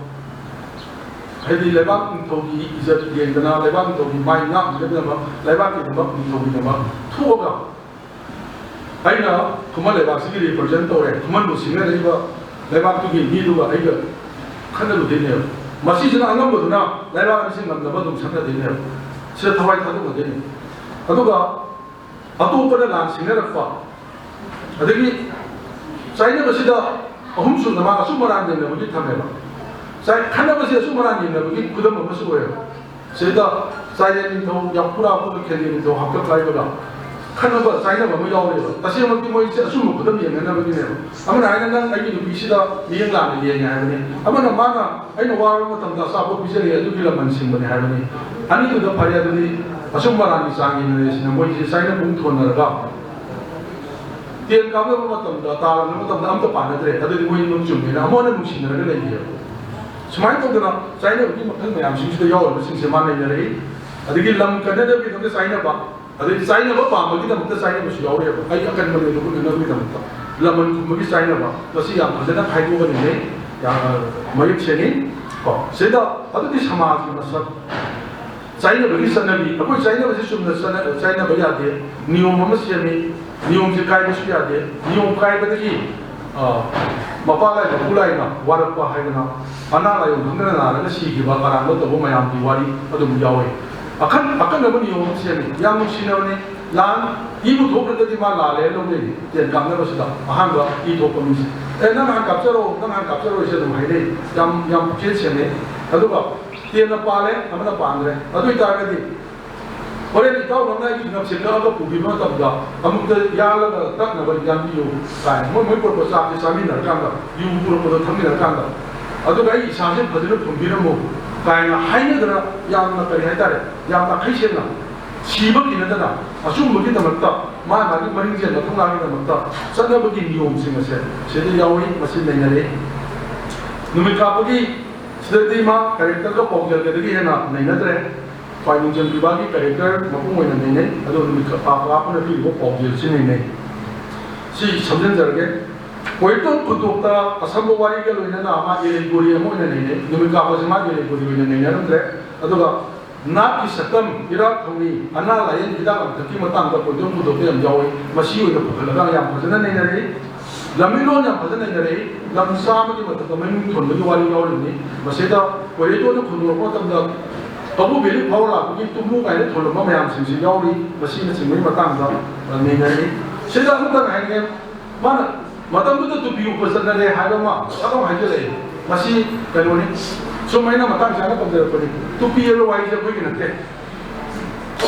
ꯍꯥꯏꯗꯤ ꯂꯩꯕꯥꯛ ꯅꯤꯡꯊꯧꯒꯤ ꯏꯖꯠ ꯌꯦꯡꯗꯅ, ꯂꯩꯕꯥꯛ ꯅꯤꯡꯊꯧꯒꯤ ꯃꯥꯏ ꯉꯥꯛꯅꯕꯒꯤꯗꯃꯛ, ꯂꯩꯕꯥꯛꯀꯤꯗꯃꯛ, ꯅꯤꯡꯊꯧꯒꯤꯗꯃꯛ ꯊꯣꯛꯑꯒ ꯑꯩꯅ ꯈꯨꯃꯟ ꯂꯩꯕꯥꯛꯁꯤꯒꯤ ꯔꯤꯄ꯭ꯔꯖꯦꯟ ꯇꯧꯔꯦ, ꯈꯨꯃꯟꯕꯨ ꯁꯤꯡꯅꯔꯤꯕ ꯂꯩꯕꯥꯛꯇꯨꯒꯤ ꯃꯤꯗꯨꯒ ꯑꯩꯒ ꯈꯠꯅꯔꯨꯗꯣꯏꯅꯦꯕ꯫ ꯃꯁꯤꯁꯤꯅ ꯑꯉꯝꯕꯗꯨꯅ ꯂꯩꯕꯥꯛ ꯑꯅꯤꯁꯤ ꯉꯝꯅꯕ ꯑꯗꯨꯝ ꯁꯛꯅꯗꯣꯏꯅꯦꯕ꯫ ꯁꯤꯗ ꯊꯋꯥꯏ ꯊꯥꯗꯣꯛꯅꯗꯣꯏꯅꯦ꯫ ꯑꯗꯨꯒ ꯑꯇꯣꯞꯄꯅ ꯂꯥꯟ ꯁꯤꯡꯅꯔꯛꯄ, ꯑꯗꯒꯤ ꯆꯥꯏꯅꯕꯁꯤꯗ ꯑꯍꯨꯝꯁꯨꯅ ꯃꯥ ꯑꯆꯨꯝ ꯑꯔꯥꯟ ꯌꯦꯡꯅꯕꯒꯤ ꯊꯝꯃꯦꯕ꯫ ꯆꯥꯏ-, ꯈꯠꯅꯕꯁꯤ ꯑꯆꯨꯝ ꯑꯔꯥꯟ ꯌꯦꯡꯅꯕꯒꯤ ꯈꯨꯗꯝ ꯑꯃꯁꯨ ꯑꯣꯏꯌꯦꯕ꯫ ꯁꯤꯗ ꯆꯥꯏꯔꯦꯟ ꯅꯤꯡꯊꯧ, ꯌꯥꯝ ꯈꯨꯔꯥ ꯈꯨꯔꯥ ꯈꯦꯟꯖꯦ ꯅꯤꯡꯊꯧ ꯍꯥꯛꯇꯛ ꯄꯥꯏꯕꯒ ꯈꯠꯅꯕ ꯆꯥꯏꯅꯕ ꯑꯃ ꯌꯥꯎꯔꯦꯕ꯫ ꯇꯁꯦꯡꯃꯛꯇꯤ ꯃꯣꯏꯁꯦ ꯑꯆꯨꯝꯕ ꯈꯨꯗꯝ ꯌꯦꯡꯅꯅꯕꯒꯤꯅꯦꯕ꯫ ꯑꯃꯅ ꯍꯥꯏꯅ, "ꯅꯪ ꯑꯩꯒꯤ ꯅꯨꯄꯤꯁꯤꯗ ꯃꯤꯠꯌꯦꯡ ꯂꯥꯟꯅ ꯌꯦꯡꯉꯦ" ꯍꯥꯏꯕꯅꯤ꯫ ꯑꯃꯅ, "ꯃꯥꯅ ꯑꯩꯅ ꯋꯥꯔꯕ ꯃꯇꯝꯗ ꯑꯆꯥꯄꯣꯠ ꯄꯤꯖꯔꯛꯑꯦ, ꯑꯗꯨꯒꯤ ꯂꯃꯟ ꯁꯤꯡꯕꯅꯤ" ꯍꯥꯏꯕꯅꯤ꯫ ꯑꯅꯤꯗꯨꯗ ꯐꯔꯦ, ꯑꯗꯨꯗꯤ ꯑꯆꯨꯝ ꯑꯔꯥꯟꯒꯤ ꯆꯥꯡ ꯌꯦꯡꯅꯔꯦ ꯁꯤꯅ ꯃꯣꯏꯁꯦ ꯆꯥꯏꯅꯕ ꯑꯃꯨꯛ ꯊꯣꯟꯅꯔꯒ ꯇꯦꯟ ꯀꯥꯞꯅꯕ ꯃꯇꯝꯗ, ꯇꯥ ꯂꯪꯅꯕ ꯃꯇꯝꯗ ꯑꯝꯇ ꯄꯥꯟꯅꯗ꯭ꯔꯦ꯫ ꯑꯗꯨꯗꯤ ꯃꯣꯏ ꯑꯅꯤꯃꯛ ꯆꯨꯝꯃꯦꯅ ꯑꯃꯅ ꯅꯨꯡꯁꯤꯅꯔꯒ ꯂꯩꯈꯤꯑꯕ꯫ ꯁꯨꯃꯥꯏꯅ ꯇꯧꯗꯅ ꯆꯥꯏꯅꯕꯒꯤ ꯃꯈꯜ ꯃꯌꯥꯝꯁꯤꯡꯁꯤꯗ ꯌꯥꯎꯔꯤꯕꯁꯤꯡꯁꯦ ꯃꯥ ꯅꯩꯅꯔꯛꯏ꯫ ꯑꯗꯒꯤ ꯂꯝ ꯀꯟꯅꯗꯕꯒꯤꯗꯃꯛꯇ ꯆꯥꯏꯅꯕ, ꯑꯗꯒꯤ ꯆꯥꯏꯅꯕ ꯄꯥꯝꯕꯒꯤꯗꯃꯛꯇ ꯆꯥꯏꯅꯕꯁꯨ ꯌꯥꯎꯔꯛꯑꯦꯕ꯫ ꯑꯩ ꯑꯀꯟꯕꯅꯦ ꯑꯗꯨ ꯎꯠꯅꯅꯕꯒꯤꯗꯃꯛꯇ ꯂꯃꯟ ꯈꯨꯝꯕꯒꯤ ꯆꯥꯏꯅꯕ, ꯃꯁꯤ ꯌꯥꯝ ꯐꯖꯅ ꯈꯥꯏꯗꯣꯛꯑꯒ ꯅꯩꯅꯩ, ꯌꯥꯝ ꯃꯌꯦꯛ ꯁꯦꯡꯉꯤ꯫ ꯀꯣ, ꯁꯤꯗ ꯑꯗꯨꯗꯤ ꯁꯃꯥꯖꯒꯤ ꯃꯁꯛ, ꯆꯥꯏꯅꯕꯒꯤ ꯆꯠꯅꯕꯤ, ꯑꯩꯈꯣꯏ ꯆꯥꯏꯅꯕꯁꯤ ꯆꯨꯝꯅ ꯆꯠꯅ-, ꯆꯥꯏꯅꯕ ꯌꯥꯗꯦ꯫ ꯅꯤꯌꯣꯝ ꯑꯃ ꯁꯦꯝꯃꯤ, ꯅꯤꯌꯣꯝꯁꯦ ꯀꯥꯏꯕꯁꯨ ꯌꯥꯗꯦ꯫ ꯅꯤꯌꯣꯝ ꯀꯥꯏꯕꯗꯒꯤ, ꯑ, ꯃꯄꯥ ꯂꯥꯏ ꯃꯄꯨ ꯂꯥꯏꯅ ꯋꯥꯔꯛꯄ ꯍꯥꯏꯗꯅ ꯑꯅꯥ ꯂꯥꯏꯌꯣꯡ ꯈꯪꯗꯅ ꯅꯥꯔꯒ ꯁꯤꯈꯤꯕ ꯑꯔꯥꯟꯕ ꯇꯧꯕ ꯃꯌꯥꯝꯒꯤ ꯋꯥꯔꯤ ꯑꯗꯨꯝ ꯌꯥꯎꯋꯤ꯫ ꯑꯈꯟ-, ꯑꯀꯟꯅꯕ ꯅꯤꯌꯣꯝ ꯑꯃ ꯁꯦꯝꯃꯤ, ꯌꯥꯝ ꯅꯨꯡꯁꯤꯅꯕꯅꯤ꯫ ꯂꯥꯟ ꯏꯕꯨ ꯊꯣꯛꯈ꯭ꯔꯒꯗꯤ ꯃꯥ ꯂꯥꯜꯂꯦ ꯂꯧꯅꯩ꯫ ꯇꯦꯟ ꯀꯥꯞꯅꯕꯁꯤꯗ ꯑꯍꯥꯟꯕ ꯏ ꯊꯣꯛꯄ ꯃꯤꯁꯦ, "ꯑꯦ, ꯅꯪ ꯍꯥꯟꯅ ꯀꯥꯞꯆꯔꯣ, ꯅꯪ ꯍꯥꯟꯅ ꯀꯥꯞꯆꯔꯣ" ꯍꯥꯏꯁꯦ ꯑꯗꯨꯝ ꯍꯥꯏꯅꯩ꯫ ꯌꯥꯝ, ꯌꯥꯝ ꯄꯨꯛꯆꯦꯜ ꯁꯦꯡꯅꯩ꯫ ꯑꯗꯨꯒ ꯇꯦꯟꯅ ꯄꯥꯜꯂꯦ, ꯑꯃꯅ ꯄꯥꯟꯗ꯭ꯔꯦ꯫ ꯑꯗꯨ ꯑꯣꯏꯇꯥꯔꯒꯗꯤ ꯍꯣꯔꯦꯟ ꯏꯇꯥꯎ ꯅꯪꯅ ꯑꯩꯒꯤ ꯅꯞꯁꯦ ꯀꯛꯑꯒ ꯄꯨꯕꯤꯕ ꯃꯇꯝꯗ ꯑꯃꯨꯛꯇ ꯌꯥꯜꯂꯒ ꯀꯛꯅꯕ ꯌꯥꯟꯕꯤꯌꯨ ꯀꯥꯏꯅ ꯃꯣꯏ, ꯃꯣꯏ ꯄꯨꯔꯛꯄ ꯆꯥꯛꯁꯦ ꯆꯥꯃꯤꯟꯅꯔꯀꯥꯟꯗ, ꯌꯨ ꯄꯨꯔꯛꯄꯗꯣ ꯊꯛꯃꯤꯟꯅꯔꯀꯥꯟꯗ, ꯑꯗꯨꯒ ꯑꯩ ꯏꯁꯥꯁꯦ ꯐꯖꯅ ꯐꯨꯝꯕꯤꯔꯝꯃꯨ ꯀꯥꯏꯅ ꯍꯥꯏꯅꯗꯅ, ꯌꯥꯝꯅ, ꯀꯔꯤ ꯍꯥꯏꯇꯥꯔꯦ, ꯌꯥꯝ ꯅꯥꯈꯩ ꯁꯦꯡꯅ ꯁꯤꯕ ꯀꯤꯅꯗꯅ ꯑꯆꯨꯝꯕꯒꯤꯗꯃꯛꯇ ꯃꯥ ꯃꯥꯒꯤ ꯃꯔꯤꯡꯖꯦꯜ ꯃꯊꯧꯅꯥꯒꯤꯗꯃꯛꯇ ꯆꯠꯅꯕꯒꯤ ꯅꯤꯌꯣꯝꯁꯤꯡ ꯑꯁꯦ ꯁꯤꯗ ꯌꯥꯎꯏ, ꯃꯁꯤ ꯅꯩꯅꯔꯦ꯫ ꯅꯨꯃꯤꯠ ꯀꯥꯞꯄꯒꯤ ꯁꯤꯗꯗꯤ ꯃꯥ ꯀꯔꯦꯛꯇꯔꯒ ꯄꯥꯎꯖꯦꯜꯒꯗꯒꯤ ꯍꯦꯟꯅ ꯅꯩꯅꯗ꯭ꯔꯦ꯫ ꯈ꯭ꯋꯥꯏ ꯅꯨꯡꯖꯪ ꯄꯤꯕꯥꯒꯤ ꯀꯦꯔꯦꯛꯇꯔ ꯃꯄꯨꯡ ꯑꯣꯏꯅ ꯅꯩꯅꯩ꯫ ꯑꯗꯨꯒ ꯅꯨꯃꯤꯠ ꯀꯥꯞꯄ ꯀꯥꯞꯄꯅ ꯄꯤꯔꯤꯕ ꯄꯥꯎꯖꯦꯜꯁꯤ ꯅꯩꯅꯩ꯫ ꯁꯤ ꯁꯝꯖꯤꯟꯖꯔꯒꯦ꯫ ꯀꯣꯏꯔꯦꯇꯣꯟ ꯈꯨꯟꯗꯣꯛꯇ ꯑꯁꯝꯕ ꯋꯥꯔꯤꯒ ꯂꯣꯏꯅꯅ ꯃꯥ ꯑꯦꯂꯦꯒꯣꯔꯤ ꯑꯃ ꯑꯣꯏꯅ ꯅꯩꯅꯩ꯫ ꯅꯨꯃꯤꯠ ꯀꯥꯞꯄꯁꯤ ꯃꯥ ꯑꯦꯂꯦꯒꯣꯔꯤ ꯑꯣꯏꯅ ꯅꯩꯅꯔꯝꯗ꯭ꯔꯦ꯫ ꯑꯗꯨꯒ ꯅꯥꯠꯀꯤ ꯁꯛꯇꯝ, ꯏꯔꯥꯠ ꯊꯧꯅꯤ, ꯑꯅꯥ ꯂꯥꯏꯌꯦꯡ ꯍꯤꯗꯥꯛ ꯂꯥꯡꯊꯛꯀꯤ ꯃꯇꯥꯡꯗ ꯀꯣꯏꯔꯦꯇꯣꯟ ꯈꯨꯟꯗꯣꯛꯇ ꯌꯥꯝ ꯌꯥꯎꯏ꯫ ꯃꯁꯤ ꯑꯣꯏꯅ ꯄꯨꯈꯠꯂꯒ ꯌꯥꯝ ꯐꯖꯅ ꯅꯩꯅꯔꯛꯏ꯫ ꯂꯝꯃꯤꯂꯣꯟ ꯌꯥꯝ ꯐꯖꯅ ꯅꯩꯅꯔꯛꯏ꯫ ꯂꯝ ꯆꯥꯝꯃꯒꯤ ꯃꯊꯛꯇ ꯃꯃꯤꯡ ꯊꯣꯟꯕꯒꯤ ꯋꯥꯔꯤ ꯌꯥꯎꯔꯤꯕꯅꯤ꯫ ꯃꯁꯤꯗ ꯀꯣꯏꯔꯦꯇꯣꯟꯅ ꯈꯨꯟꯗꯣꯔꯛꯄ ꯃꯇꯝꯗ ꯀꯕꯣ ꯚꯦꯂꯤ ꯐꯥꯎꯔ ꯂꯥꯛꯄꯒꯤ ꯇꯨꯝꯃꯨ ꯀꯥꯏꯅ ꯊꯣꯜꯂꯝꯕ ꯃꯌꯥꯝꯁꯤꯡꯁꯤ ꯌꯥꯎꯔꯤ꯫ ꯃꯁꯤꯅꯆꯤꯡꯕꯒꯤ ꯃꯇꯥꯡꯗ ꯅꯩꯅꯔꯤ꯫ ꯁꯤꯗ ꯑꯃꯇꯪ ꯍꯥꯏꯅꯤꯡꯉꯦ, ꯃꯥꯅ ꯃꯇꯝꯗꯨꯗ ꯇꯨꯄꯤ ꯎꯞꯄ ꯆꯠꯅꯔꯦ ꯍꯥꯏꯕ ꯑꯃ ꯑꯗꯨꯝ ꯍꯥꯏꯖꯤꯜꯂꯛꯑꯦ꯫ ꯃꯁꯤ ꯀꯩꯅꯣꯅꯤ, ꯁꯨꯝ ꯑꯩꯅ ꯃꯇꯥꯡ ꯆꯥꯅ ꯇꯧꯖꯔꯛꯄꯅꯤ꯫ ꯇꯨꯄꯤ ꯍꯥꯏꯕ ꯋꯥꯍꯩꯁꯦ ꯑꯩꯈꯣꯏꯒꯤ ꯅꯠꯇꯦ꯫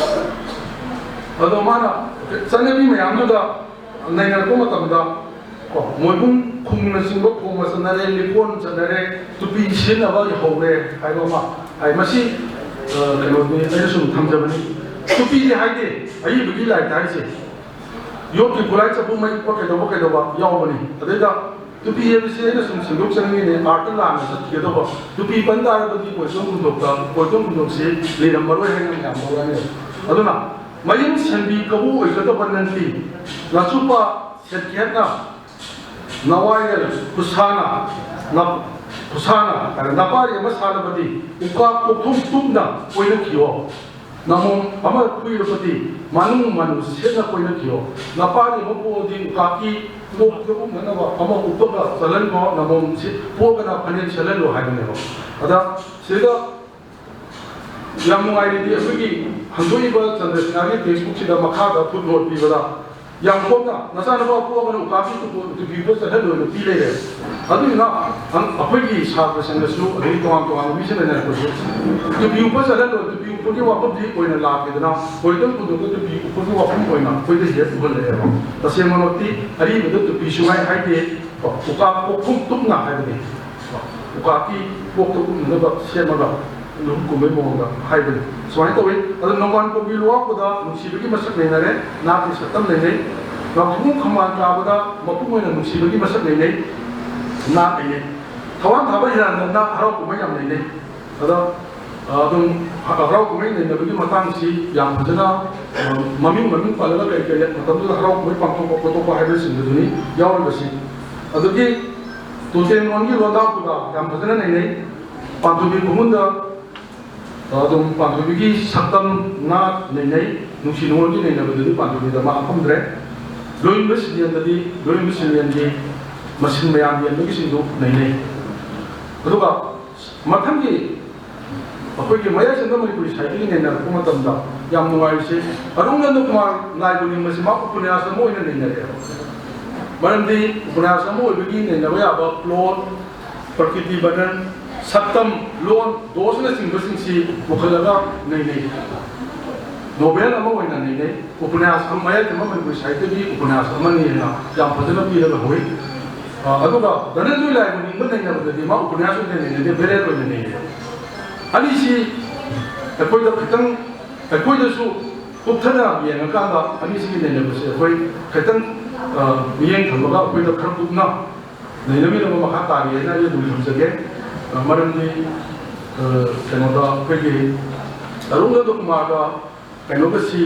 ꯑꯗꯣ ꯃꯥꯅ ꯆꯠꯅꯕꯤ ꯃꯌꯥꯝꯗꯨꯗ ꯅꯩꯅꯔꯛꯄ ꯃꯇꯝꯗ, ꯀꯣ, ꯃꯣꯏꯕꯨꯡ ꯈꯨꯝꯅꯆꯤꯡꯕ ꯈꯣꯡꯕ ꯆꯠꯅꯔꯦ, ꯂꯤꯛꯀꯣꯟ ꯆꯠꯅꯔꯦ, ꯇꯨꯄꯤ ꯁꯤꯖꯤꯟꯅꯕ ꯍꯧꯔꯦ ꯍꯥꯏꯕ ꯑꯃ ꯍꯥꯏ꯫ ꯃꯁꯤ, ꯑ, ꯀꯩꯅꯣꯅꯤ, ꯑꯩꯅ ꯁꯨꯝ ꯊꯝꯖꯕꯅꯤ꯫ ꯇꯨꯄꯤꯗꯤ ꯍꯥꯏꯗꯦ, ꯑꯏꯕꯒꯤ ꯂꯥꯏꯔꯤꯛꯇ ꯍꯥꯏꯁꯦ꯫ ꯌꯣꯠꯀꯤ ꯈꯨꯠꯂꯥꯏ ꯆꯐꯨ ꯃꯩ ꯀꯨꯞꯄ ꯀꯩꯗꯧꯕ ꯀꯩꯗꯧꯕ ꯌꯥꯎꯕꯅꯤ꯫ ꯑꯗꯩꯗ ꯇꯨꯄꯤ ꯍꯥꯏꯕꯁꯤ ꯑꯩꯅ ꯁꯨꯝ ꯁꯦꯡꯗꯣꯛꯆꯅꯤꯡꯉꯤꯅꯦ, ꯑꯥꯔꯠꯇ ꯂꯥꯟꯅ ꯆꯠꯈꯤꯒꯗꯧꯕ꯫ ꯇꯨꯄꯤ ꯄꯟ ꯇꯥꯔꯒꯗꯤ ꯀꯣꯏꯔꯦꯇꯣꯟ ꯈꯨꯟꯗꯣꯛꯇ, ꯀꯣꯏꯔꯦꯇꯣꯟ ꯈꯨꯟꯗꯣꯛꯁꯤ ꯂꯩꯔꯝꯃꯔꯣꯏ ꯍꯥꯏꯅ ꯃꯌꯥꯝ ꯂꯧꯔꯛꯑꯅꯤ꯫ ꯑꯗꯨꯅ ꯃꯌꯨꯝ ꯁꯦꯝꯕꯤ ꯀꯕꯣꯛ ꯑꯣꯏꯒꯗꯕ ꯅꯪꯗꯤ, ꯅꯆꯨꯄꯥ ꯁꯦꯠꯈꯦꯠꯅ, ꯅꯋꯥꯌꯦꯜ ꯈꯨꯁꯥꯅ, ꯅ-, ꯈꯨꯁꯥꯅ ꯍꯥꯏꯔ, ꯅꯄꯥꯔꯤ ꯑꯃ ꯁꯥꯔꯕꯗꯤ ꯎꯀꯥ ꯀꯣꯛꯊꯣꯡ ꯇꯨꯞꯅ ꯀꯣꯏꯅꯈꯤꯌꯣ꯫ ꯅꯃꯣꯝ ꯑꯃ ꯀꯨꯏꯔꯕꯗꯤ ꯃꯅꯨꯡ ꯃꯅꯨ ꯁꯦꯠꯅ ꯀꯣꯏꯅꯈꯤꯌꯣ꯫ ꯅꯄꯥꯔꯤ ꯑꯃ ꯄꯣꯛꯑꯗꯤ ꯎꯀꯥꯀꯤ ꯀꯣꯛꯇ ꯎꯞꯅꯅꯕ ꯑꯃ ꯎꯞꯄꯒ ꯆꯠꯍꯟꯈꯣ꯫ ꯅꯃꯣꯝ ꯁꯤ ꯄꯣꯛꯑꯒꯅ ꯐꯅꯦꯛ ꯁꯦꯠꯍꯜꯂꯣ ꯍꯥꯏꯕꯅꯦꯕ꯫ ꯑꯗ ꯁꯤꯗ ꯌꯥꯝ ꯅꯨꯡꯉꯥꯏꯔꯤꯗꯤ ꯑꯩꯈꯣꯏꯒꯤ ꯍꯟꯗꯣꯛꯏꯕ ꯆꯟꯗ꯭ꯔꯁꯤꯅꯥꯒꯤ ꯇꯦꯛꯁꯕꯨꯛꯁꯤꯗ ꯃꯈꯥꯗ ꯐꯨꯠꯅꯣꯠ ꯄꯤꯕꯗ ꯌꯥꯝ ꯀꯣꯝꯅ ꯅꯆꯥꯅꯨꯄꯥ ꯄꯣꯛꯑꯒꯅ ꯎꯀꯥꯕꯤ ꯇꯨꯄꯤ ꯎꯞꯄ ꯆꯠꯍꯜꯂꯣꯏꯅ ꯄꯤ ꯂꯩꯔꯦ꯫ ꯑꯗꯨꯗꯨꯅ ꯑꯩꯈꯣꯏꯒꯤ ꯁꯥꯇ꯭ꯔꯁꯤꯡꯅꯁꯨ ꯑꯗꯒꯤ ꯇꯣꯉꯥꯟ ꯇꯣꯉꯥꯟꯕ ꯃꯤꯁꯤꯡ ꯂꯩꯅꯔꯛꯄꯁꯨ ꯇꯨꯄꯤ ꯎꯞꯄ ꯆꯠꯍꯜꯂꯣꯏ, ꯇꯨꯄꯤ ꯎꯞꯄꯒꯤ ꯋꯥꯐꯝꯗꯤ ꯑꯣꯏꯅ ꯂꯥꯛꯈꯤꯗꯅ ꯀꯣꯏꯗꯪ ꯈꯨꯟꯗꯣꯛꯇ ꯇꯨꯄꯤ ꯎꯞꯄꯒꯤ ꯋꯥꯐꯝ ꯑꯣꯏꯅ ꯑꯩꯈꯣꯏꯗ ꯍꯦꯛ ꯎꯍꯜꯂꯛꯑꯦꯕ꯫ ꯇꯁꯦꯡꯕꯃꯛꯇꯤ ꯑꯔꯤꯕꯗ ꯇꯨꯄꯤ ꯁꯨꯡꯍꯥꯏ ꯍꯥꯏꯗꯦ, ꯎꯀꯥ ꯀꯣꯛꯊꯣꯡ ꯇꯨꯞꯅ ꯍꯥꯏꯕꯅꯤ꯫ ꯎꯀꯥꯀꯤ ꯀꯣꯛꯇ ꯎꯞꯅꯅꯕ ꯁꯦꯝꯃꯒ ꯂꯨꯍꯣꯡ ꯀꯨꯝꯕꯩ ꯃꯑꯣꯡꯗ ꯍꯥꯏꯕꯅꯤ꯫ ꯁꯨꯃꯥꯏꯅ ꯇꯧꯋꯤ꯫ ꯑꯗꯣ ꯅꯣꯡꯕꯥꯟ ꯀꯧꯕꯤ ꯂꯨꯋꯥꯛꯄꯗ ꯅꯨꯡꯁꯤꯕꯒꯤ ꯃꯁꯛ ꯅꯩꯅꯔꯦ, ꯅꯥꯠꯀꯤ ꯁꯛꯇꯝ ꯅꯩꯅꯩ꯫ ꯅꯥꯎꯊꯣꯡ ꯈꯝꯕꯥꯜ ꯀꯥꯕꯗ ꯃꯄꯨꯡ ꯑꯣꯏꯅ ꯅꯨꯡꯁꯤꯕꯒꯤ ꯃꯁꯛ ꯅꯩꯅꯩ, ꯅꯥꯠ ꯅꯩꯅꯩ꯫ ꯊꯋꯥꯟ ꯊꯥꯕ ꯍꯤꯔꯥꯟꯗ ꯅꯥꯠ ꯍꯔꯥꯎ ꯀꯨꯝꯍꯩ ꯌꯥꯝ ꯅꯩꯅꯩ꯫ ꯑꯗꯣ ꯑꯗꯨꯝ ꯍꯔꯥꯎ ꯀꯨꯝꯍꯩ ꯅꯩꯅꯕꯒꯤ ꯃꯇꯥꯡꯁꯤ ꯌꯥꯝ ꯐꯖꯅ, ꯑ, ꯃꯃꯤꯡ ꯃꯃꯤꯡ ꯄꯜꯂꯒ ꯀꯔꯤ ꯀꯔꯤ ꯃꯇꯝꯗꯨꯗ ꯍꯔꯥꯎ ꯀꯨꯝꯍꯩ ꯄꯥꯡꯊꯣꯛꯄ ꯈꯣꯠꯇꯣꯛꯄ ꯍꯥꯏꯕꯁꯤꯡꯗꯨꯗꯅꯤ ꯌꯥꯎꯔꯤꯕꯁꯤ꯫ ꯑꯗꯒꯤ ꯇꯣꯇꯦꯝꯂꯣꯟꯒꯤ ꯂꯣꯟꯗꯥ ꯄꯨꯗꯥ ꯌꯥꯝ ꯐꯖꯅ ꯅꯩꯅꯩ꯫ ꯄꯥꯟꯊꯣꯏꯕꯤ ꯈꯨꯃꯨꯟꯗ, ꯑ, ꯑꯗꯨꯝ ꯄꯥꯟꯊꯣꯏꯕꯤꯒꯤ ꯁꯛꯇꯝ ꯅꯥꯠ ꯅꯩꯅꯩ꯫ ꯅꯨꯡꯁꯤ ꯅꯨꯡꯉꯣꯟꯒꯤ ꯅꯩꯅꯕꯗꯨꯗꯤ ꯄꯥꯟꯊꯣꯏꯕꯤꯗ ꯃꯥ ꯍꯥꯞꯄꯝꯗ꯭ꯔꯦ꯫ ꯂꯣꯏꯅꯕ ꯁꯤꯂꯦꯟꯗꯗꯤ ꯂꯣꯏꯅꯕ ꯁꯤꯂꯦꯟꯒꯤ ꯃꯁꯤꯟ ꯃꯌꯥꯝ ꯌꯦꯟꯕꯒꯤꯁꯤꯡꯗꯨ ꯅꯩꯅꯩ꯫ ꯑꯗꯨꯒ ꯃꯊꯪꯒꯤ ꯑꯩꯈꯣꯏꯒꯤ ꯃꯌꯥꯏ ꯆꯟꯕ ꯃꯅꯤꯄꯨꯔꯤ ꯁꯥꯍꯤꯇ꯭ꯌꯒꯤ ꯅꯩꯅꯔꯛꯄ ꯃꯇꯝꯗ ꯌꯥꯝ ꯅꯨꯡꯉꯥꯏꯔꯤꯁꯦ, ꯑꯔꯨꯟ ꯅꯟꯗ ꯀꯨꯃꯥꯔ ꯂꯥꯏꯕꯨ ꯅꯤꯡꯕꯁꯤ ꯃꯥ ꯎꯄꯅ꯭ꯌꯥꯁ ꯑꯃ ꯑꯣꯏꯅ ꯅꯩꯅꯔꯛꯑꯦ꯫ ꯃꯔꯝꯗꯤ ꯎꯄꯅ꯭ꯌꯥꯁ ꯑꯃ ꯑꯣꯏꯕꯒꯤ ꯅꯩꯅꯕ ꯌꯥꯕ ꯄ꯭ꯂꯣꯠ, ꯄ꯭ꯔꯀ꯭ꯔꯤꯇꯤ ꯕꯔꯅꯟ, ꯁꯛꯇꯝ, ꯂꯣꯟ, ꯗꯣꯁꯅꯆꯤꯡꯕꯁꯤꯡꯁꯤ ꯄꯨꯈꯠꯂꯒ ꯅꯩꯅꯩ꯫ ꯅꯣꯕꯦꯜ ꯑꯃ ꯑꯣꯏꯅ ꯅꯩꯅꯩ꯫ ꯎꯄꯅ꯭ꯌꯥꯁ ꯑꯃ, ꯃꯌꯥꯏ ꯆꯟꯕ ꯃꯅꯤꯄꯨꯔꯤ ꯁꯥꯍꯤꯇ꯭ꯌꯒꯤ ꯎꯄꯅ꯭ꯌꯥꯁ ꯑꯃꯅꯤ ꯍꯥꯏꯅ ꯌꯥꯝ ꯐꯖꯅ ꯄꯤꯔꯒ ꯍꯧꯏ꯫ ꯑ, ꯑꯗꯨꯒ ꯙꯅꯟꯖꯣꯏ ꯂꯥꯏꯕꯨ ꯅꯤꯡꯕ ꯅꯩꯅꯕꯗꯗꯤ ꯃꯥ ꯎꯄꯅ꯭ꯌꯥꯁ ꯑꯣꯏꯅ ꯅꯩꯅꯗꯦ, ꯕꯦꯔꯦꯜ ꯑꯣꯏꯅ ꯅꯩꯅꯩ꯫ ꯑꯅꯤꯁꯤ ꯑꯩꯈꯣꯏꯗ ꯈꯤꯇꯪ, ꯑꯩꯈꯣꯏꯗꯁꯨ ꯀꯨꯞꯊꯅ ꯌꯦꯡꯉꯀꯥꯟꯗ ꯑꯅꯤꯁꯤꯒꯤ ꯅꯩꯅꯕꯁꯦ ꯑꯩꯈꯣꯏ ꯈꯤꯇꯪ, ꯑ, ꯃꯤꯠꯌꯦꯡ ꯊꯝꯃꯒ ꯑꯩꯈꯣꯏꯗ ꯈꯔ ꯀꯨꯞꯅ ꯅꯩꯅꯃꯤꯟꯅꯕ ꯃꯈꯥ ꯇꯥꯔꯤ ꯍꯥꯏꯅ ꯑꯩ ꯑꯗꯨꯝ ꯊꯝꯖꯒꯦ꯫ ꯑ, ꯃꯔꯝꯗꯤ, ꯑ, ꯀꯩꯅꯣꯗ ꯑꯩꯈꯣꯏꯒꯤ ꯑꯔꯨꯟ ꯅꯟꯗ ꯀꯨꯃꯥꯔꯒ ꯀꯩꯅꯣꯒꯁꯤ,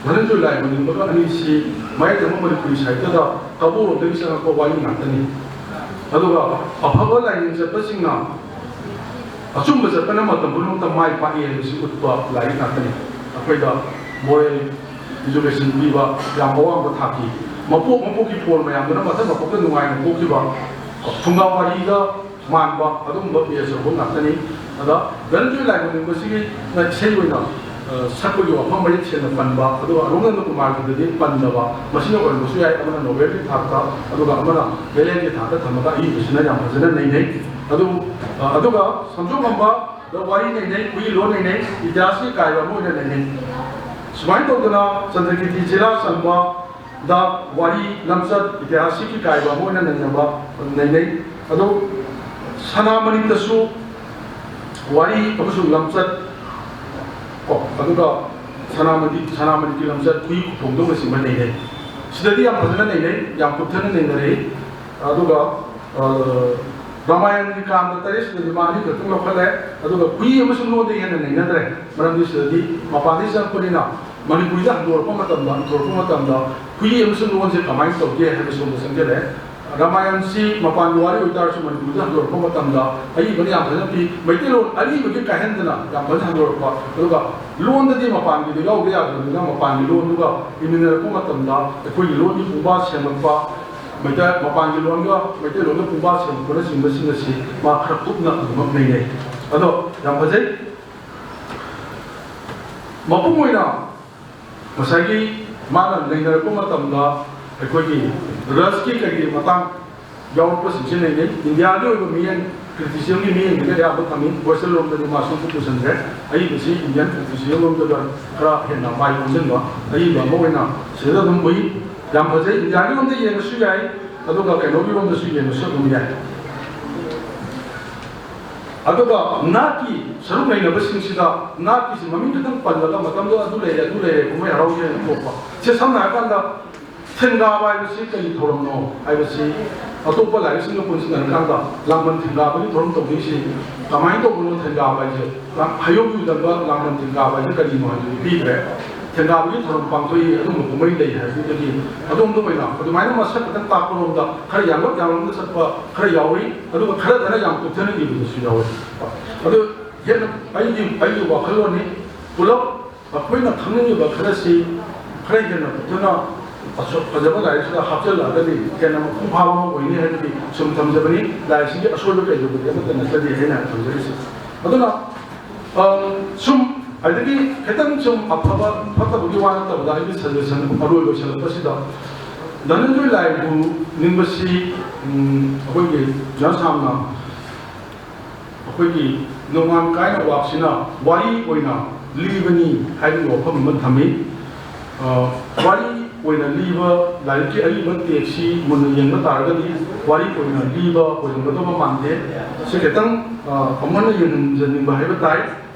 ꯙꯅꯟꯖꯣꯏ ꯂꯥꯏꯕꯨ ꯅꯤꯡꯕꯒ ꯑꯅꯤꯁꯤ ꯃꯌꯥꯏ ꯆꯟꯕ ꯃꯅꯤꯄꯨꯔꯤ ꯁꯥꯍꯤꯇ꯭ꯌꯗ ꯀꯕꯣꯛꯂꯣꯟꯗꯒꯤ ꯆꯪꯉꯛꯄ ꯋꯥꯔꯤ ꯉꯥꯛꯇꯅꯤ꯫ ꯑꯗꯨꯒ ꯑꯐꯕ ꯂꯥꯏꯅꯤꯡ ꯆꯠꯄꯁꯤꯡꯅ ꯑꯆꯨꯝꯕ ꯆꯠꯄꯅ ꯃꯇꯝ ꯄꯨꯝꯅꯃꯛꯇ ꯃꯥꯏ ꯄꯥꯛꯏ ꯍꯥꯏꯕꯁꯤ ꯎꯠꯄ ꯂꯥꯏꯔꯤꯛ ꯉꯥꯛꯇꯅꯤ꯫ ꯑꯩꯈꯣꯏꯗ moral education ꯄꯤꯕ ꯌꯥꯝ ꯑꯋꯥꯡꯕ ꯊꯥꯛꯀꯤ, ꯃꯄꯣꯛ ꯃꯄꯣꯛꯀꯤ ꯐꯣꯟ ꯃꯌꯥꯝꯗꯨꯅ ꯃꯊꯪ ꯃꯄꯣꯛꯇ ꯅꯨꯡꯉꯥꯏꯅ ꯄꯣꯛꯈꯤꯕ, ꯐꯨꯡꯒꯥ ꯋꯥꯔꯤꯗ ꯃꯥꯟꯕ ꯑꯗꯨꯒꯨꯝꯕ ꯄꯦꯖ ꯑꯍꯨꯝ ꯉꯥꯛꯇꯅꯤ꯫ ꯑꯗ ꯙꯅꯟꯖꯣꯏ ꯂꯥꯏꯕꯨꯡ ꯅꯤꯡꯕꯁꯤꯒꯤꯅ ꯏꯁꯩ ꯑꯣꯏꯅ, ꯑ, ꯁꯛꯄꯒꯤ ꯋꯥꯐꯝ ꯃꯌꯦꯛ ꯁꯦꯡꯅ ꯄꯟꯕ, ꯑꯗꯨꯒ ꯑꯔꯨꯅꯥꯅꯟꯗ ꯀꯨꯃꯥꯔꯒꯤꯗꯗꯤ ꯄꯟꯗꯕ, ꯃꯁꯤꯅ ꯑꯣꯏꯔꯝꯕꯁꯨ ꯌꯥꯏ꯫ ꯑꯃꯅ ꯅꯣꯕꯦꯜꯒꯤ ꯊꯥꯛꯇ, ꯑꯗꯨꯒ ꯑꯃꯅ ꯕꯦꯂꯦꯟꯒꯤ ꯊꯥꯛꯇ ꯊꯝꯃꯒ ꯑꯏꯕꯁꯤꯅ ꯌꯥꯝ ꯐꯖꯅ ꯅꯩꯅꯩ꯫ ꯑꯗꯨ, ꯑ, ꯑꯗꯨꯒ ꯁꯝꯖꯣꯝ ꯉꯝꯕꯗ ꯋꯥꯔꯤ ꯅꯩꯅꯩ, ꯈꯨꯏ ꯂꯣꯟ ꯅꯩꯅꯩ, ꯏꯇꯤꯍꯥꯁꯀꯤ ꯀꯥꯏꯕ ꯑꯃ ꯑꯣꯏꯅ ꯅꯩꯅꯩ꯫ ꯁꯨꯃꯥꯏꯅ ꯇꯧꯗꯅ ꯆꯟꯗ꯭ꯔꯀꯤꯔꯇꯤ ꯆꯦꯔꯥ ꯆꯝꯕ ꯗ ꯋꯥꯔꯤ ꯂꯝꯆꯠ ꯏꯇꯤꯍꯥꯁꯤꯛꯀꯤ ꯀꯥꯏꯕ ꯑꯃ ꯑꯣꯏꯅ ꯅꯩꯅꯕ, ꯅꯩꯅꯩ꯫ ꯑꯗꯣ ꯁꯅꯥꯃꯅꯤꯇꯁꯨ ꯋꯥꯔꯤ ꯑꯃꯁꯨꯡ ꯂꯝꯆꯠ ꯀꯣ, ꯑꯗꯨꯒ ꯁꯅꯥꯃꯅꯤ, ꯁꯅꯥꯃꯅꯤꯒꯤ ꯂꯝꯆꯠ ꯈꯨꯏ ꯈꯨꯐꯣꯡꯗꯧꯅꯆꯤꯡꯕ ꯅꯩꯅꯩ꯫ ꯁꯤꯗꯗꯤ ꯌꯥꯝ ꯐꯖꯅ ꯅꯩꯅꯩ, ꯌꯥꯝ ꯀꯨꯞꯊꯅ ꯅꯩꯅꯔꯛꯏ꯫ ꯑꯗꯨꯒ, ꯑ, ꯔꯥꯃꯥꯌꯟꯒꯤ ꯀꯥꯟꯗ ꯇꯔꯦꯠꯁꯤꯗꯗꯤ ꯃꯥ ꯑꯅꯤꯈꯛꯇꯪ ꯂꯧꯈꯠꯂꯦ꯫ ꯑꯗꯨꯒ ꯈꯨꯏ ꯑꯃꯁꯨꯡ ꯂꯣꯟꯗ ꯍꯦꯟꯅ ꯅꯩꯅꯗ꯭ꯔꯦ, ꯃꯔꯝꯗꯤ ꯁꯤꯗꯗꯤ ꯃꯄꯥꯟꯗꯒꯤ ꯆꯪꯉꯛꯄꯅꯤꯅ꯫ ꯃꯅꯤꯄꯨꯔꯤꯗ ꯍꯟꯗꯣꯔꯛꯄ ꯃꯇꯝꯗ, ꯍꯟꯗꯣꯔꯛꯄ ꯃꯇꯝꯗ ꯈꯨꯏ ꯑꯃꯁꯨꯡ ꯂꯣꯟꯁꯦ ꯀꯃꯥꯏꯅ ꯇꯧꯒꯦ ꯍꯥꯏꯕꯁꯤꯔꯣꯝꯗ ꯆꯪꯁꯤꯜꯂꯛꯑꯦ꯫ ꯔꯥꯃꯥꯌꯟꯁꯤ ꯃꯄꯥꯟꯒꯤ ꯋꯥꯔꯤ ꯑꯣꯏꯇꯥꯔꯁꯨ ꯃꯅꯤꯄꯨꯔꯗ ꯍꯟꯗꯣꯔꯛꯄ ꯃꯇꯝꯗ ꯑꯏꯕꯅ ꯌꯥꯝ ꯐꯖꯅ ꯄꯤ꯫ ꯃꯩꯇꯩꯂꯣꯟ ꯑꯔꯤꯕꯒꯤ ꯀꯥꯏꯍꯟꯗꯅ ꯌꯥꯝ ꯐꯖꯅ ꯍꯟꯗꯣꯔꯛꯄ, ꯑꯗꯨꯒ ꯂꯣꯟꯗꯗꯤ ꯃꯄꯥꯟꯒꯤꯗꯣ ꯌꯥꯎꯗ ꯌꯥꯗ꯭ꯔꯕꯅꯤꯅ ꯃꯄꯥꯟꯒꯤ ꯂꯣꯟꯗꯨꯒ ꯏꯃꯤꯟꯅꯔꯛꯄ ꯃꯇꯝꯗ ꯑꯩꯈꯣꯏꯒꯤ ꯂꯣꯟꯒꯤ ꯄꯨꯡꯕꯥ ꯁꯦꯝꯂꯛꯄ, ꯃꯩꯇꯩ, ꯃꯄꯥꯟꯒꯤ ꯂꯣꯟꯒ ꯃꯩꯇꯩꯂꯣꯟꯒ ꯄꯨꯡꯕꯥ ꯁꯦꯝꯂꯛꯄꯅꯆꯤꯡꯕꯁꯤꯡ ꯑꯁꯤ ꯃꯥ ꯈꯔ ꯀꯨꯞꯅ ꯑꯗꯨꯃꯛ ꯅꯩꯅꯩ꯫ ꯑꯗꯣ ꯌꯥꯝ ꯐꯖꯩ꯫ ꯃꯄꯨꯡ ꯑꯣꯏꯅ ꯉꯁꯥꯏꯒꯤ ꯃꯥꯅ ꯅꯩꯅꯔꯛꯄ ꯃꯇꯝꯗ ꯑꯩꯈꯣꯏꯒꯤ ꯔꯁꯀꯤ ꯀꯩꯒꯤ ꯃꯇꯥꯡ ꯌꯥꯎꯔꯛꯄꯁꯤꯡꯁꯤ ꯅꯩꯅꯩ꯫ ꯏꯟꯗꯤꯌꯥꯒꯤ ꯑꯣꯏꯕ ꯃꯤꯠꯌꯦꯡ, ꯀ꯭ꯔꯤꯇꯤꯁꯤꯖꯝꯒꯤ ꯃꯤꯠꯌꯦꯡꯗꯒꯤ ꯑꯌꯥꯝꯕ ꯊꯝꯃꯤ꯫ ꯋꯦꯁꯇꯔꯟ ꯂꯣꯝꯗꯗꯤ ꯃꯥ ꯁꯨꯝ ꯄꯨꯁꯤꯟꯗ꯭ꯔꯦ꯫ ꯑꯏꯕꯁꯤ ꯏꯟꯗꯤꯌꯥꯟ ꯀ꯭ꯔꯤꯇꯤꯁꯤꯖꯝ ꯂꯣꯝꯗꯒ ꯈꯔ ꯍꯦꯟꯅ ꯃꯥꯏ ꯑꯣꯟꯁꯤꯟꯕ ꯑꯏꯕ ꯑꯃ ꯑꯣꯏꯅ ꯁꯤꯗ ꯑꯗꯨꯝ ꯎꯏ꯫ ꯌꯥꯝ ꯐꯖꯩ꯫ ꯏꯟꯗꯤꯌꯥꯒꯤ ꯂꯣꯝꯗ ꯌꯦꯡꯉꯁꯨ ꯌꯥꯏ, ꯑꯗꯨꯒ ꯀꯩꯅꯣꯒꯤ ꯂꯣꯝꯗꯁꯨ ꯌꯦꯡꯉꯁꯨ ꯑꯗꯨꯝ ꯌꯥꯏ꯫ ꯑꯗꯨꯒ ꯅꯥꯠꯀꯤ ꯁꯔꯨꯛ ꯅꯩꯅꯕꯁꯤꯡꯁꯤꯗ ꯅꯥꯠꯀꯤꯁꯤ ꯃꯃꯤꯡ ꯈꯤꯇꯪ ꯄꯜꯂꯒ ꯃꯇꯝꯗꯣ ꯑꯗꯨ ꯂꯩꯔꯦ, ꯑꯗꯨ ꯂꯩꯔꯦ, ꯀꯨꯝꯍꯩ ꯍꯔꯥꯎꯒꯤ ꯑꯣꯏꯅ ꯊꯣꯛꯄ꯫ ꯁꯦ ꯁꯝꯅ ꯍꯥꯏꯔꯀꯥꯟꯗ ꯊꯦꯡꯒꯥꯕ ꯍꯥꯏꯕꯁꯤ ꯀꯔꯤ ꯊꯧꯔꯝꯅꯣ ꯍꯥꯏꯕꯁꯤ ꯑꯇꯣꯞꯄ ꯂꯥꯏꯔꯤꯛꯁꯤꯡꯒ ꯄꯨꯟꯁꯤꯟꯅꯔꯀꯥꯟꯗ ꯂꯥꯡꯕꯟ ꯊꯦꯡꯒꯥꯕꯒꯤ ꯊꯧꯔꯝ ꯇꯧꯗꯣꯏꯁꯤ ꯀꯃꯥꯏꯅ ꯇꯧꯕꯅꯣ? ꯊꯦꯡꯒꯥꯕ ꯍꯥꯏꯁꯦ ꯂꯥꯡ-, ꯍꯩꯌꯧꯒꯤ ꯎꯗꯝꯕ ꯂꯥꯡꯕꯟ ꯊꯦꯡꯒꯥꯕ ꯍꯥꯏꯁꯦ ꯀꯔꯤꯅꯣ ꯍꯥꯏꯕꯗꯨꯗꯤ ꯄꯤꯈ꯭ꯔꯦ꯫ ꯊꯦꯡꯒꯥꯕꯒꯤ ꯊꯧꯔꯝ ꯄꯥꯡꯊꯣꯛꯏ, ꯑꯗꯨꯒꯨꯝꯕ ꯀꯨꯝꯍꯩ ꯂꯩ ꯍꯥꯏꯕꯗꯒꯤ ꯑꯗꯣꯝꯗ ꯑꯣꯏꯅ ꯑꯗꯨꯃꯥꯏꯅ ꯃꯁꯛ ꯈꯛꯇꯪ ꯇꯥꯛꯄꯔꯣꯝꯗ ꯈꯔ ꯌꯥꯡꯂꯞ ꯌꯥꯡꯂꯞꯅ ꯆꯠꯄ ꯈꯔ ꯌꯥꯎꯏ, ꯑꯗꯨꯒ ꯈꯔꯗꯅ ꯌꯥꯝ ꯀꯨꯞꯊꯅ ꯏꯕꯗꯁꯨ ꯌꯥꯎꯏ꯫ ꯑꯗꯨ ꯍꯦꯟꯅ ꯑꯩꯒꯤ ꯑꯩꯒꯤ ꯋꯥꯈꯜꯂꯣꯟꯅꯤ꯫ ꯄꯨꯂꯞ ꯑꯩꯈꯣꯏꯅ ꯈꯪꯅꯤꯡꯉꯤꯕ ꯈꯔꯁꯤ ꯈꯔ ꯍꯦꯟꯅ ꯀꯨꯞꯊꯅ ꯑꯁꯨꯛ ꯐꯖꯕ ꯂꯥꯏꯔꯤꯛꯁꯤꯗ ꯍꯥꯞꯆꯤꯜꯂꯛꯑꯒꯗꯤ ꯍꯦꯟꯅ ꯃꯄꯨꯡ ꯐꯥꯕ ꯑꯃ ꯑꯣꯏꯅꯤ ꯍꯥꯏꯕꯒꯤ ꯁꯨꯝ ꯊꯝꯖꯕꯅꯤ꯫ ꯂꯥꯏꯔꯤꯛꯁꯤꯒꯤ ꯑꯁꯣꯏꯕ ꯀꯩꯗꯧꯕꯗꯤ ꯑꯃꯠꯇ ꯅꯠꯆꯗꯦ ꯍꯥꯏꯅ ꯊꯝꯖꯔꯤꯁꯦ꯫ ꯑꯗꯨꯅ, ꯑꯝ, ꯁꯨꯝ ꯑꯗꯒꯤ ꯈꯤꯇꯪ ꯁꯨꯝ ꯑꯐꯕ ꯐꯠꯇꯕꯒꯤ ꯋꯥ ꯅꯠꯇꯕꯗ ꯑꯩꯒꯤ suggestion ꯑꯔꯣꯏ ꯂꯣꯏꯁꯤꯜꯂꯛꯄꯁꯤꯗ ꯙꯅꯟꯖꯣꯏ ꯂꯥꯏꯕꯨ ꯅꯤꯡꯕꯁꯤ, ꯎꯝ, ꯑꯩꯈꯣꯏꯒꯤ ꯖꯅꯁꯥꯝꯅ ꯑꯩꯈꯣꯏꯒꯤ ꯅꯣꯡꯉꯥꯟ ꯀꯥꯏꯅ ꯋꯥꯛꯁꯤꯅ ꯋꯥꯔꯤ ꯑꯣꯏꯅ ꯂꯤꯕꯅꯤ ꯍꯥꯏꯕꯒꯤ ꯋꯥꯐꯝ ꯑꯃ ꯊꯝꯃꯤ꯫ ꯑ, ꯋꯥꯔꯤ ꯑꯣꯏꯅ ꯂꯤꯕ ꯂꯥꯏꯔꯤꯛꯀꯤ ꯑꯔꯤꯕ ꯇꯦꯛꯁꯁꯤ ꯃꯨꯟꯅ ꯌꯦꯡꯕ ꯇꯥꯔꯒꯗꯤ ꯋꯥꯔꯤ ꯑꯣꯏꯅ ꯂꯤꯕ ꯑꯣꯏꯔꯝꯒꯗꯕ ꯃꯥꯟꯗꯦ꯫ ꯁꯤ ꯈꯤꯇꯪ, ꯑ, ꯑꯃꯨꯛ ꯍꯟꯅ ꯌꯦꯡꯍꯟꯖꯅꯤꯡꯕ ꯍꯥꯏꯕ ꯇꯥꯏ꯫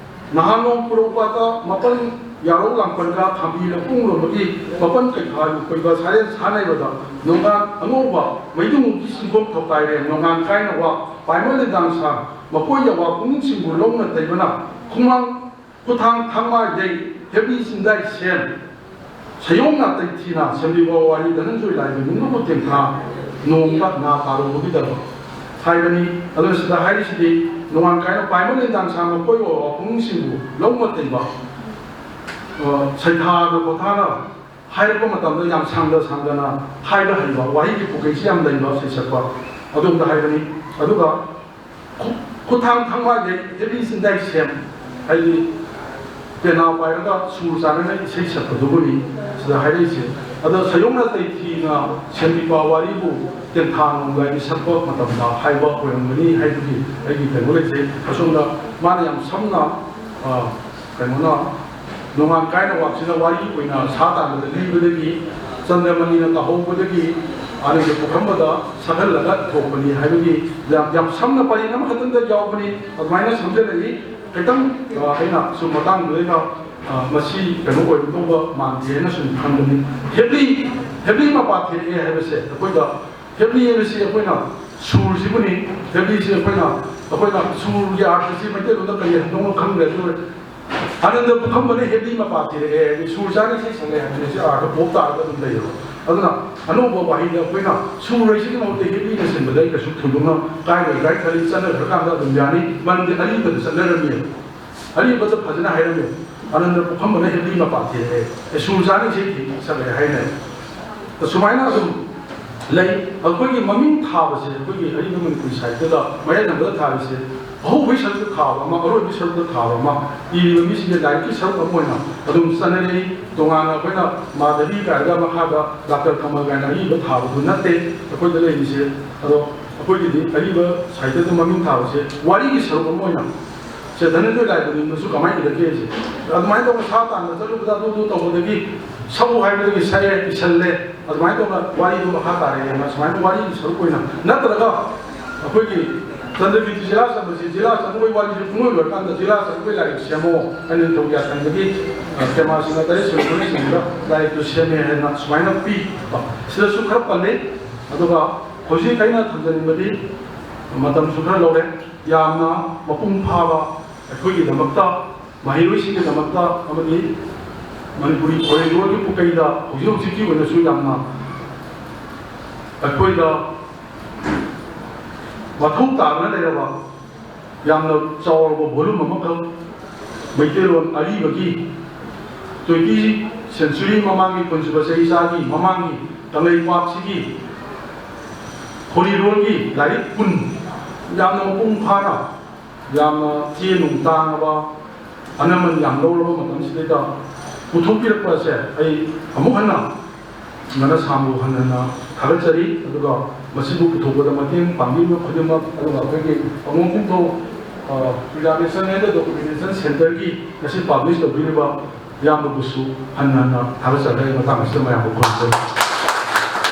ꯅꯍꯥꯟ ꯅꯣꯡ ꯄꯨꯔꯧꯄꯥꯠꯇ ꯃꯥꯄꯟ ꯌꯥꯔꯧ ꯂꯥꯡꯄꯟꯒ ꯈꯥꯝꯕꯤ ꯂꯧꯄꯨꯡ ꯂꯣꯝꯕꯒꯤ ꯃꯥꯄꯟ ꯀꯩꯈꯥ ꯂꯨꯀꯣꯏꯕ ꯁꯥꯔꯦꯟ ꯁꯥꯟꯅꯩꯕꯗ ꯅꯣꯡꯉꯥꯟ ꯑꯉꯧꯕ ꯃꯩꯗꯨꯡꯒꯤ ꯆꯤꯡꯈꯣꯛ ꯊꯧꯀꯥꯏꯔꯦ ꯅꯣꯡꯉꯥꯟ ꯀꯥꯏꯅ ꯋꯥ ꯄꯥꯏꯃꯣꯜ ꯂꯤꯗꯥꯡ ꯁꯥ ꯃꯀꯣꯏ ꯌꯥꯋꯥ ꯄꯨꯛꯅꯤꯡꯁꯤꯡꯕꯨ ꯂꯧꯅ ꯇꯩꯕꯅ ꯈꯨꯃꯥꯡ ꯈꯨꯊꯥꯡ ꯊꯥꯡꯃꯥꯏꯗꯩ ꯍꯦꯕꯤ ꯆꯤꯟꯗꯥꯏ ꯁꯦꯝ ꯁꯌꯣꯝꯅ ꯇꯩꯊꯤꯅ ꯁꯦꯝꯕꯤꯕ ꯋꯥꯔꯤ ꯙꯅꯟꯖꯣꯏ ꯂꯥꯏꯕ ꯅꯨꯡꯗꯨꯕꯨ ꯇꯦꯡꯊꯥ ꯅꯣꯡꯗ ꯅꯥ ꯇꯥꯔꯨꯕꯒꯤꯗꯃꯛ ꯍꯥꯏꯕꯅꯤ꯫ ꯑꯗꯨꯅ ꯁꯤꯗ ꯍꯥꯏꯔꯤꯁꯤꯗꯤ ꯅꯣꯡꯉꯥꯟ ꯀꯥꯏꯅ ꯄꯥꯏꯃꯣꯜ ꯂꯤꯗꯥꯡ ꯁꯥ ꯃꯀꯣꯏ ꯌꯥꯋꯥ ꯄꯨꯛꯅꯤꯡꯁꯤꯡꯕꯨ ꯂꯧꯅ ꯇꯩꯕ, ꯑ, ꯁꯩꯊꯥꯅ ꯈꯣꯊꯥꯅ ꯍꯥꯏꯔꯛꯄ ꯃꯇꯝꯗ ꯌꯥꯝ ꯁꯥꯡꯗ ꯁꯥꯡꯗꯅ ꯍꯥꯏꯕ ꯍꯩꯕ, ꯋꯥꯍꯩꯒꯤ ꯄꯨꯈꯩꯁꯤ ꯌꯥꯝ ꯂꯩꯕ ꯁꯩꯁꯛꯄ ꯑꯗꯣꯝꯗ ꯍꯥꯏꯕꯅꯤ꯫ ꯑꯗꯨꯒ ꯈꯨ-, ꯈꯨꯠꯊꯥꯡ ꯊꯥꯡꯃꯥꯏꯗꯩ ꯍꯦꯕꯤ ꯆꯤꯟꯗꯥꯏ ꯁꯦꯝ, ꯍꯥꯏꯗꯤ ꯄꯦꯅꯥ ꯄꯥꯏꯔꯒ ꯁꯨꯔ ꯆꯥꯟꯅꯅ ꯏꯁꯩ ꯁꯛꯄꯗꯨꯕꯨꯅꯤ ꯁꯤꯗ ꯍꯥꯏꯔꯛꯏꯁꯦ꯫ ꯑꯗꯣ ꯁꯌꯣꯝꯅ ꯇꯩꯊꯤꯅ ꯁꯦꯝꯕꯤꯕ ꯋꯥꯔꯤꯕꯨ ꯇꯦꯟꯊꯥ ꯅꯣꯡꯒꯥꯏꯒꯤ ꯁꯛꯄ ꯃꯇꯝꯗ ꯍꯥꯏꯕ ꯑꯣꯏꯔꯝꯒꯅꯤ ꯍꯥꯏꯕꯒꯤ ꯑꯩꯒꯤ ꯀꯩꯅꯣ ꯂꯩꯖꯩ꯫ ꯑꯁꯣꯝꯗ ꯃꯥꯅ ꯌꯥꯝ ꯁꯝꯅ, ꯑ, ꯀꯩꯅꯣꯅ ꯅꯣꯡꯉꯥꯟ ꯀꯥꯏꯅ ꯋꯥꯛꯁꯤꯅ ꯋꯥꯔꯤ ꯑꯣꯏꯅ ꯁꯥ ꯇꯥꯟꯕꯗ ꯂꯤꯕꯗꯒꯤ ꯆꯟꯗ꯭ꯔꯃꯅꯤꯅ ꯇꯧꯍꯧꯕꯗꯒꯤ ꯑꯅꯤꯁꯦ ꯄꯨꯈꯝꯕꯗ ꯁꯛꯍꯜꯂꯒ ꯊꯣꯛꯄꯅꯤ ꯍꯥꯏꯕꯒꯤ ꯌꯥꯝ, ꯌꯥꯝ ꯁꯝꯅ ꯄꯔꯦꯡ ꯑꯃꯈꯛꯇꯪꯗ ꯌꯥꯎꯕꯅꯤ꯫ ꯑꯗꯨꯃꯥꯏꯅ ꯁꯝꯖꯜꯂꯛꯏ꯫ ꯈꯤꯇꯪ, ꯑ, ꯑꯩꯅ ꯁꯨꯝ ꯃꯇꯥꯡꯗꯨꯗ ꯑꯩꯅ, ꯑ, ꯃꯁꯤ ꯀꯩꯅꯣ ꯑꯣꯏꯒꯗꯧꯕ ꯃꯥꯟꯗꯦ ꯍꯥꯏꯅ ꯁꯨꯝ ꯈꯟꯕꯅꯤ꯫ ꯍꯦꯕꯤ, ꯍꯦꯕꯤ ꯃꯄꯥ ꯊꯦꯡꯉꯛꯑꯦ ꯍꯥꯏꯕꯁꯦ ꯑꯩꯈꯣꯏꯗ ꯍꯦꯕꯤ ꯍꯥꯏꯕꯁꯤ ꯑꯩꯈꯣꯏꯅ ꯁꯨꯔꯁꯤꯕꯨꯅꯤ꯫ ꯍꯦꯕꯤꯁꯤ ꯑꯩꯈꯣꯏꯅ, ꯑꯩꯈꯣꯏꯅ ꯁꯨꯔꯒꯤ ꯑꯥꯔꯊꯁꯤ ꯃꯩꯇꯩꯂꯣꯟꯗ ꯀꯔꯤ ꯍꯟꯗꯣꯛꯅꯣ ꯈꯪꯗ꯭ꯔꯦ꯫ ꯑꯗꯨ ꯑꯅꯟꯗ ꯄꯨꯈꯝꯕꯅ ꯍꯦꯕꯤ ꯃꯄꯥ ꯊꯤꯔꯛꯑꯦ ꯍꯥꯏꯗꯤ ꯁꯨꯔ ꯆꯥꯅ ꯏꯁꯩ ꯁꯛꯂꯦ ꯍꯥꯏꯕꯁꯦ ꯑꯥꯔꯊ ꯄꯣꯞ ꯇꯥꯔꯒ ꯑꯗꯨꯝ ꯂꯩꯌꯦꯕ꯫ ꯑꯗꯨꯅ ꯑꯅꯧꯕ ꯋꯥꯍꯩꯗ ꯑꯩꯈꯣꯏꯅ ꯁꯨꯔ ꯍꯥꯏꯁꯤꯒꯤ ꯃꯍꯨꯠꯇ ꯍꯦꯕꯤꯅ ꯁꯤꯟꯕꯗ ꯑꯩ ꯀꯩꯁꯨ ꯊꯣꯏꯗꯣꯛꯅ ꯀꯥꯏꯔꯣꯏꯗ꯭ꯔꯥ ꯈꯜꯂꯤ꯫ ꯆꯠꯅꯈ꯭ꯔꯀꯥꯟꯗ ꯑꯗꯨꯝ ꯌꯥꯅꯤ, ꯃꯔꯝꯗꯤ ꯑꯔꯤꯕꯗ ꯆꯠꯅꯔꯝꯃꯦꯕ꯫ ꯑꯔꯤꯕꯗ ꯐꯖꯅ ꯍꯥꯏꯔꯝꯃꯦ꯫ ꯑꯅꯟꯗ ꯄꯨꯈꯝꯕꯅ ꯍꯦꯕꯤ ꯃꯄꯥ ꯊꯤꯔꯛꯑꯦ, ꯑꯦ, ꯁꯨꯔ ꯆꯥꯅ ꯏꯁꯩ ꯊꯤ ꯁꯛꯂꯦ ꯍꯥꯏꯅ꯫ ꯁꯨꯃꯥꯏꯅ ꯑꯗꯨꯝ ꯂꯩ꯫ ꯑꯩꯈꯣꯏꯒꯤ ꯃꯃꯤꯡ ꯊꯥꯕꯁꯦ ꯑꯩꯈꯣꯏꯒꯤ ꯑꯔꯤꯕ ꯃꯅꯤꯄꯨꯔꯤ ꯁꯥꯍꯤꯇ꯭ꯌꯗ ꯃꯌꯥꯏ ꯊꯪꯕꯗ ꯊꯥꯔꯤꯁꯦ ꯑꯍꯧꯕꯒꯤ ꯁꯔꯨꯛꯇ ꯊꯥꯕ ꯑꯃ, ꯑꯔꯣꯏꯕꯒꯤ ꯁꯔꯨꯛꯇ ꯊꯥꯕ ꯑꯃ, ꯏꯔꯤꯕ ꯃꯤꯁꯤꯡꯒꯤ ꯂꯥꯏꯔꯤꯛꯀꯤ ꯁꯔꯨꯛ ꯑꯃ ꯑꯣꯏꯅ ꯑꯗꯨꯝ ꯆꯠꯅꯔꯛꯏ꯫ ꯇꯣꯉꯥꯟꯅ ꯑꯩꯈꯣꯏꯅ ꯃꯥꯙꯕꯤ ꯀꯥꯏꯅꯒ ꯃꯈꯥꯗ ꯗꯥꯛꯇꯔ ꯀꯃꯜ ꯀꯥꯏꯅ ꯑꯔꯤꯕ ꯊꯥꯕꯗꯨ ꯅꯠꯇꯦ ꯑꯩꯈꯣꯏꯗ ꯂꯩꯔꯤꯁꯦ꯫ ꯑꯗꯣ ꯑꯩꯈꯣꯏꯒꯤꯗꯤ ꯑꯔꯤꯕ ꯁꯥꯍꯤꯇ꯭ꯌꯗ ꯃꯃꯤꯡ ꯊꯥꯕꯁꯦ ꯋꯥꯔꯤꯒꯤ ꯁꯔꯨꯛ ꯑꯃ ꯑꯣꯏꯅ ꯁꯦ ꯙꯅꯟꯖꯣꯏ ꯂꯥꯏꯕꯨꯡꯗꯁꯨ ꯀꯃꯥꯏꯅ ꯏꯔꯛꯀꯦ ꯍꯥꯏꯁꯦ꯫ ꯑꯗꯨꯃꯥꯏꯅ ꯇꯧꯅ ꯁꯥ ꯇꯥꯟꯕ ꯆꯠꯂꯨꯕꯗ ꯑꯗꯨ ꯑꯗꯨ ꯇꯧꯕꯗꯒꯤ ꯁꯛꯎ ꯍꯥꯏꯕꯗꯒꯤ ꯁꯛꯑꯦ, ꯏꯁꯜꯂꯦ꯫ ꯑꯗꯨꯃꯥꯏꯅ ꯇꯧꯅ ꯋꯥꯔꯤꯗꯨ ꯃꯈꯥ ꯇꯥꯔꯛꯑꯦꯅ ꯁꯨꯃꯥꯏꯅ ꯋꯥꯔꯤꯒꯤ ꯁꯔꯨꯛ ꯑꯣꯏꯅ ꯅꯠꯇ꯭ꯔꯒ ꯑꯩꯈꯣꯏꯒꯤ ꯆꯟꯗ꯭ꯔꯕꯤꯗꯤ ꯖꯤꯂꯥ ꯆꯟꯕꯁꯤ ꯖꯤꯂꯥ ꯆꯟꯕꯒꯤ ꯋꯥꯔꯤꯁꯤ ꯄꯨꯡꯂꯣꯏ ꯂꯣꯏꯔꯀꯥꯟꯗ ꯖꯤꯂꯥ ꯆꯟꯕꯒꯤ ꯂꯥꯏꯔꯤꯛ ꯁꯦꯝꯃꯣ ꯍꯥꯏꯅ ꯅꯤꯡꯊꯧ ꯌꯥꯊꯪꯗꯒꯤ, ꯑ, ꯀꯦꯃꯥꯁꯤꯡꯅ ꯇꯔꯦꯠ ꯁꯨꯕ ꯁꯤꯡꯗ ꯂꯥꯏꯔꯤꯛꯇꯨ ꯁꯦꯝꯃꯦ ꯍꯥꯏꯅ ꯁꯨꯃꯥꯏꯅ ꯄꯤ꯫ ꯁꯤꯗꯁꯨ ꯈꯔ ꯄꯜꯂꯤ꯫ ꯑꯗꯨꯒ ꯍꯧꯖꯤꯛ ꯑꯩꯅ ꯊꯝꯖꯅꯤꯡꯕꯗꯤ ꯃꯇꯝꯁꯨ ꯈꯔ ꯂꯧꯔꯦ꯫ ꯌꯥꯝꯅ ꯃꯄꯨꯡ ꯐꯥꯕ ꯑꯩꯈꯣꯏꯒꯤꯗꯃꯛꯇ, ꯃꯍꯩꯔꯣꯏꯁꯤꯡꯒꯤꯗꯃꯛꯇ ꯑꯃꯗꯤ ꯃꯅꯤꯄꯨꯔꯤ ꯈꯣꯔꯤꯂꯣꯟꯒꯤ ꯄꯨꯀꯩꯗ ꯍꯧꯖꯤꯛ ꯍꯧꯖꯤꯛꯀꯤ ꯑꯣꯏꯅꯁꯨ ꯌꯥꯝꯅ ꯑꯩꯈꯣꯏꯗ ꯃꯊꯧ ꯇꯥꯗꯨꯅ ꯂꯩꯔꯕ ꯌꯥꯝꯅ ꯆꯥꯎꯔꯕ volume ꯑꯃꯈꯛ ꯃꯩꯇꯩꯂꯣꯟ ꯑꯔꯤꯕꯒꯤ twenty century ꯃꯃꯥꯡꯒꯤ, ꯀꯨꯟꯁꯨꯕ ꯆꯍꯤꯆꯥꯒꯤ ꯃꯃꯥꯡꯒꯤ ꯀꯪꯂꯩꯄꯥꯛꯁꯤꯒꯤ ꯈꯣꯔꯤꯂꯣꯟꯒꯤ ꯂꯥꯏꯔꯤꯛ ꯀꯨꯟ ꯌꯥꯝꯅ ꯃꯄꯨꯡ ꯐꯥꯅ, ꯌꯥꯝꯅ ꯆꯦ ꯅꯨꯡ ꯇꯥꯡꯉꯕ, ꯑꯅꯃꯟ ꯌꯥꯝ ꯂꯧꯔꯕ ꯃꯇꯝꯁꯤꯗꯩꯗ ꯄꯨꯊꯣꯛꯄꯤꯔꯛꯄ ꯑꯁꯦ ꯑꯩ ꯑꯃꯨꯛ ꯍꯟꯅ ꯉꯅ ꯁꯥꯝꯕꯨ ꯍꯟꯅ ꯍꯟꯅ ꯊꯥꯒꯠꯆꯔꯤ꯫ ꯑꯗꯨꯒ ꯃꯁꯤꯕꯨ ꯄꯨꯊꯣꯛꯄꯗ ꯃꯇꯦꯡ ꯄꯥꯡꯕꯤꯕ ꯈꯨꯗꯤꯡꯃꯛ, ꯑꯗꯨꯒ ꯑꯩꯈꯣꯏꯒꯤ ꯑꯉꯣꯝ ꯄꯨꯡꯊꯧ, ꯑ, Preservation and Documentation Centerꯒꯤ ꯉꯁꯤ publish ꯇꯧꯕꯤꯔꯤꯕ ꯏꯌꯥꯝꯕꯕꯨꯁꯨ ꯍꯟꯅ ꯍꯟꯅ ꯊꯥꯒꯠꯆꯔꯤ꯫ ꯑꯩ ꯃꯇꯥꯡ ꯑꯁꯤꯗ ꯃꯌꯥꯝꯕꯨ ꯈꯨꯔꯨꯝꯖꯔꯤ꯫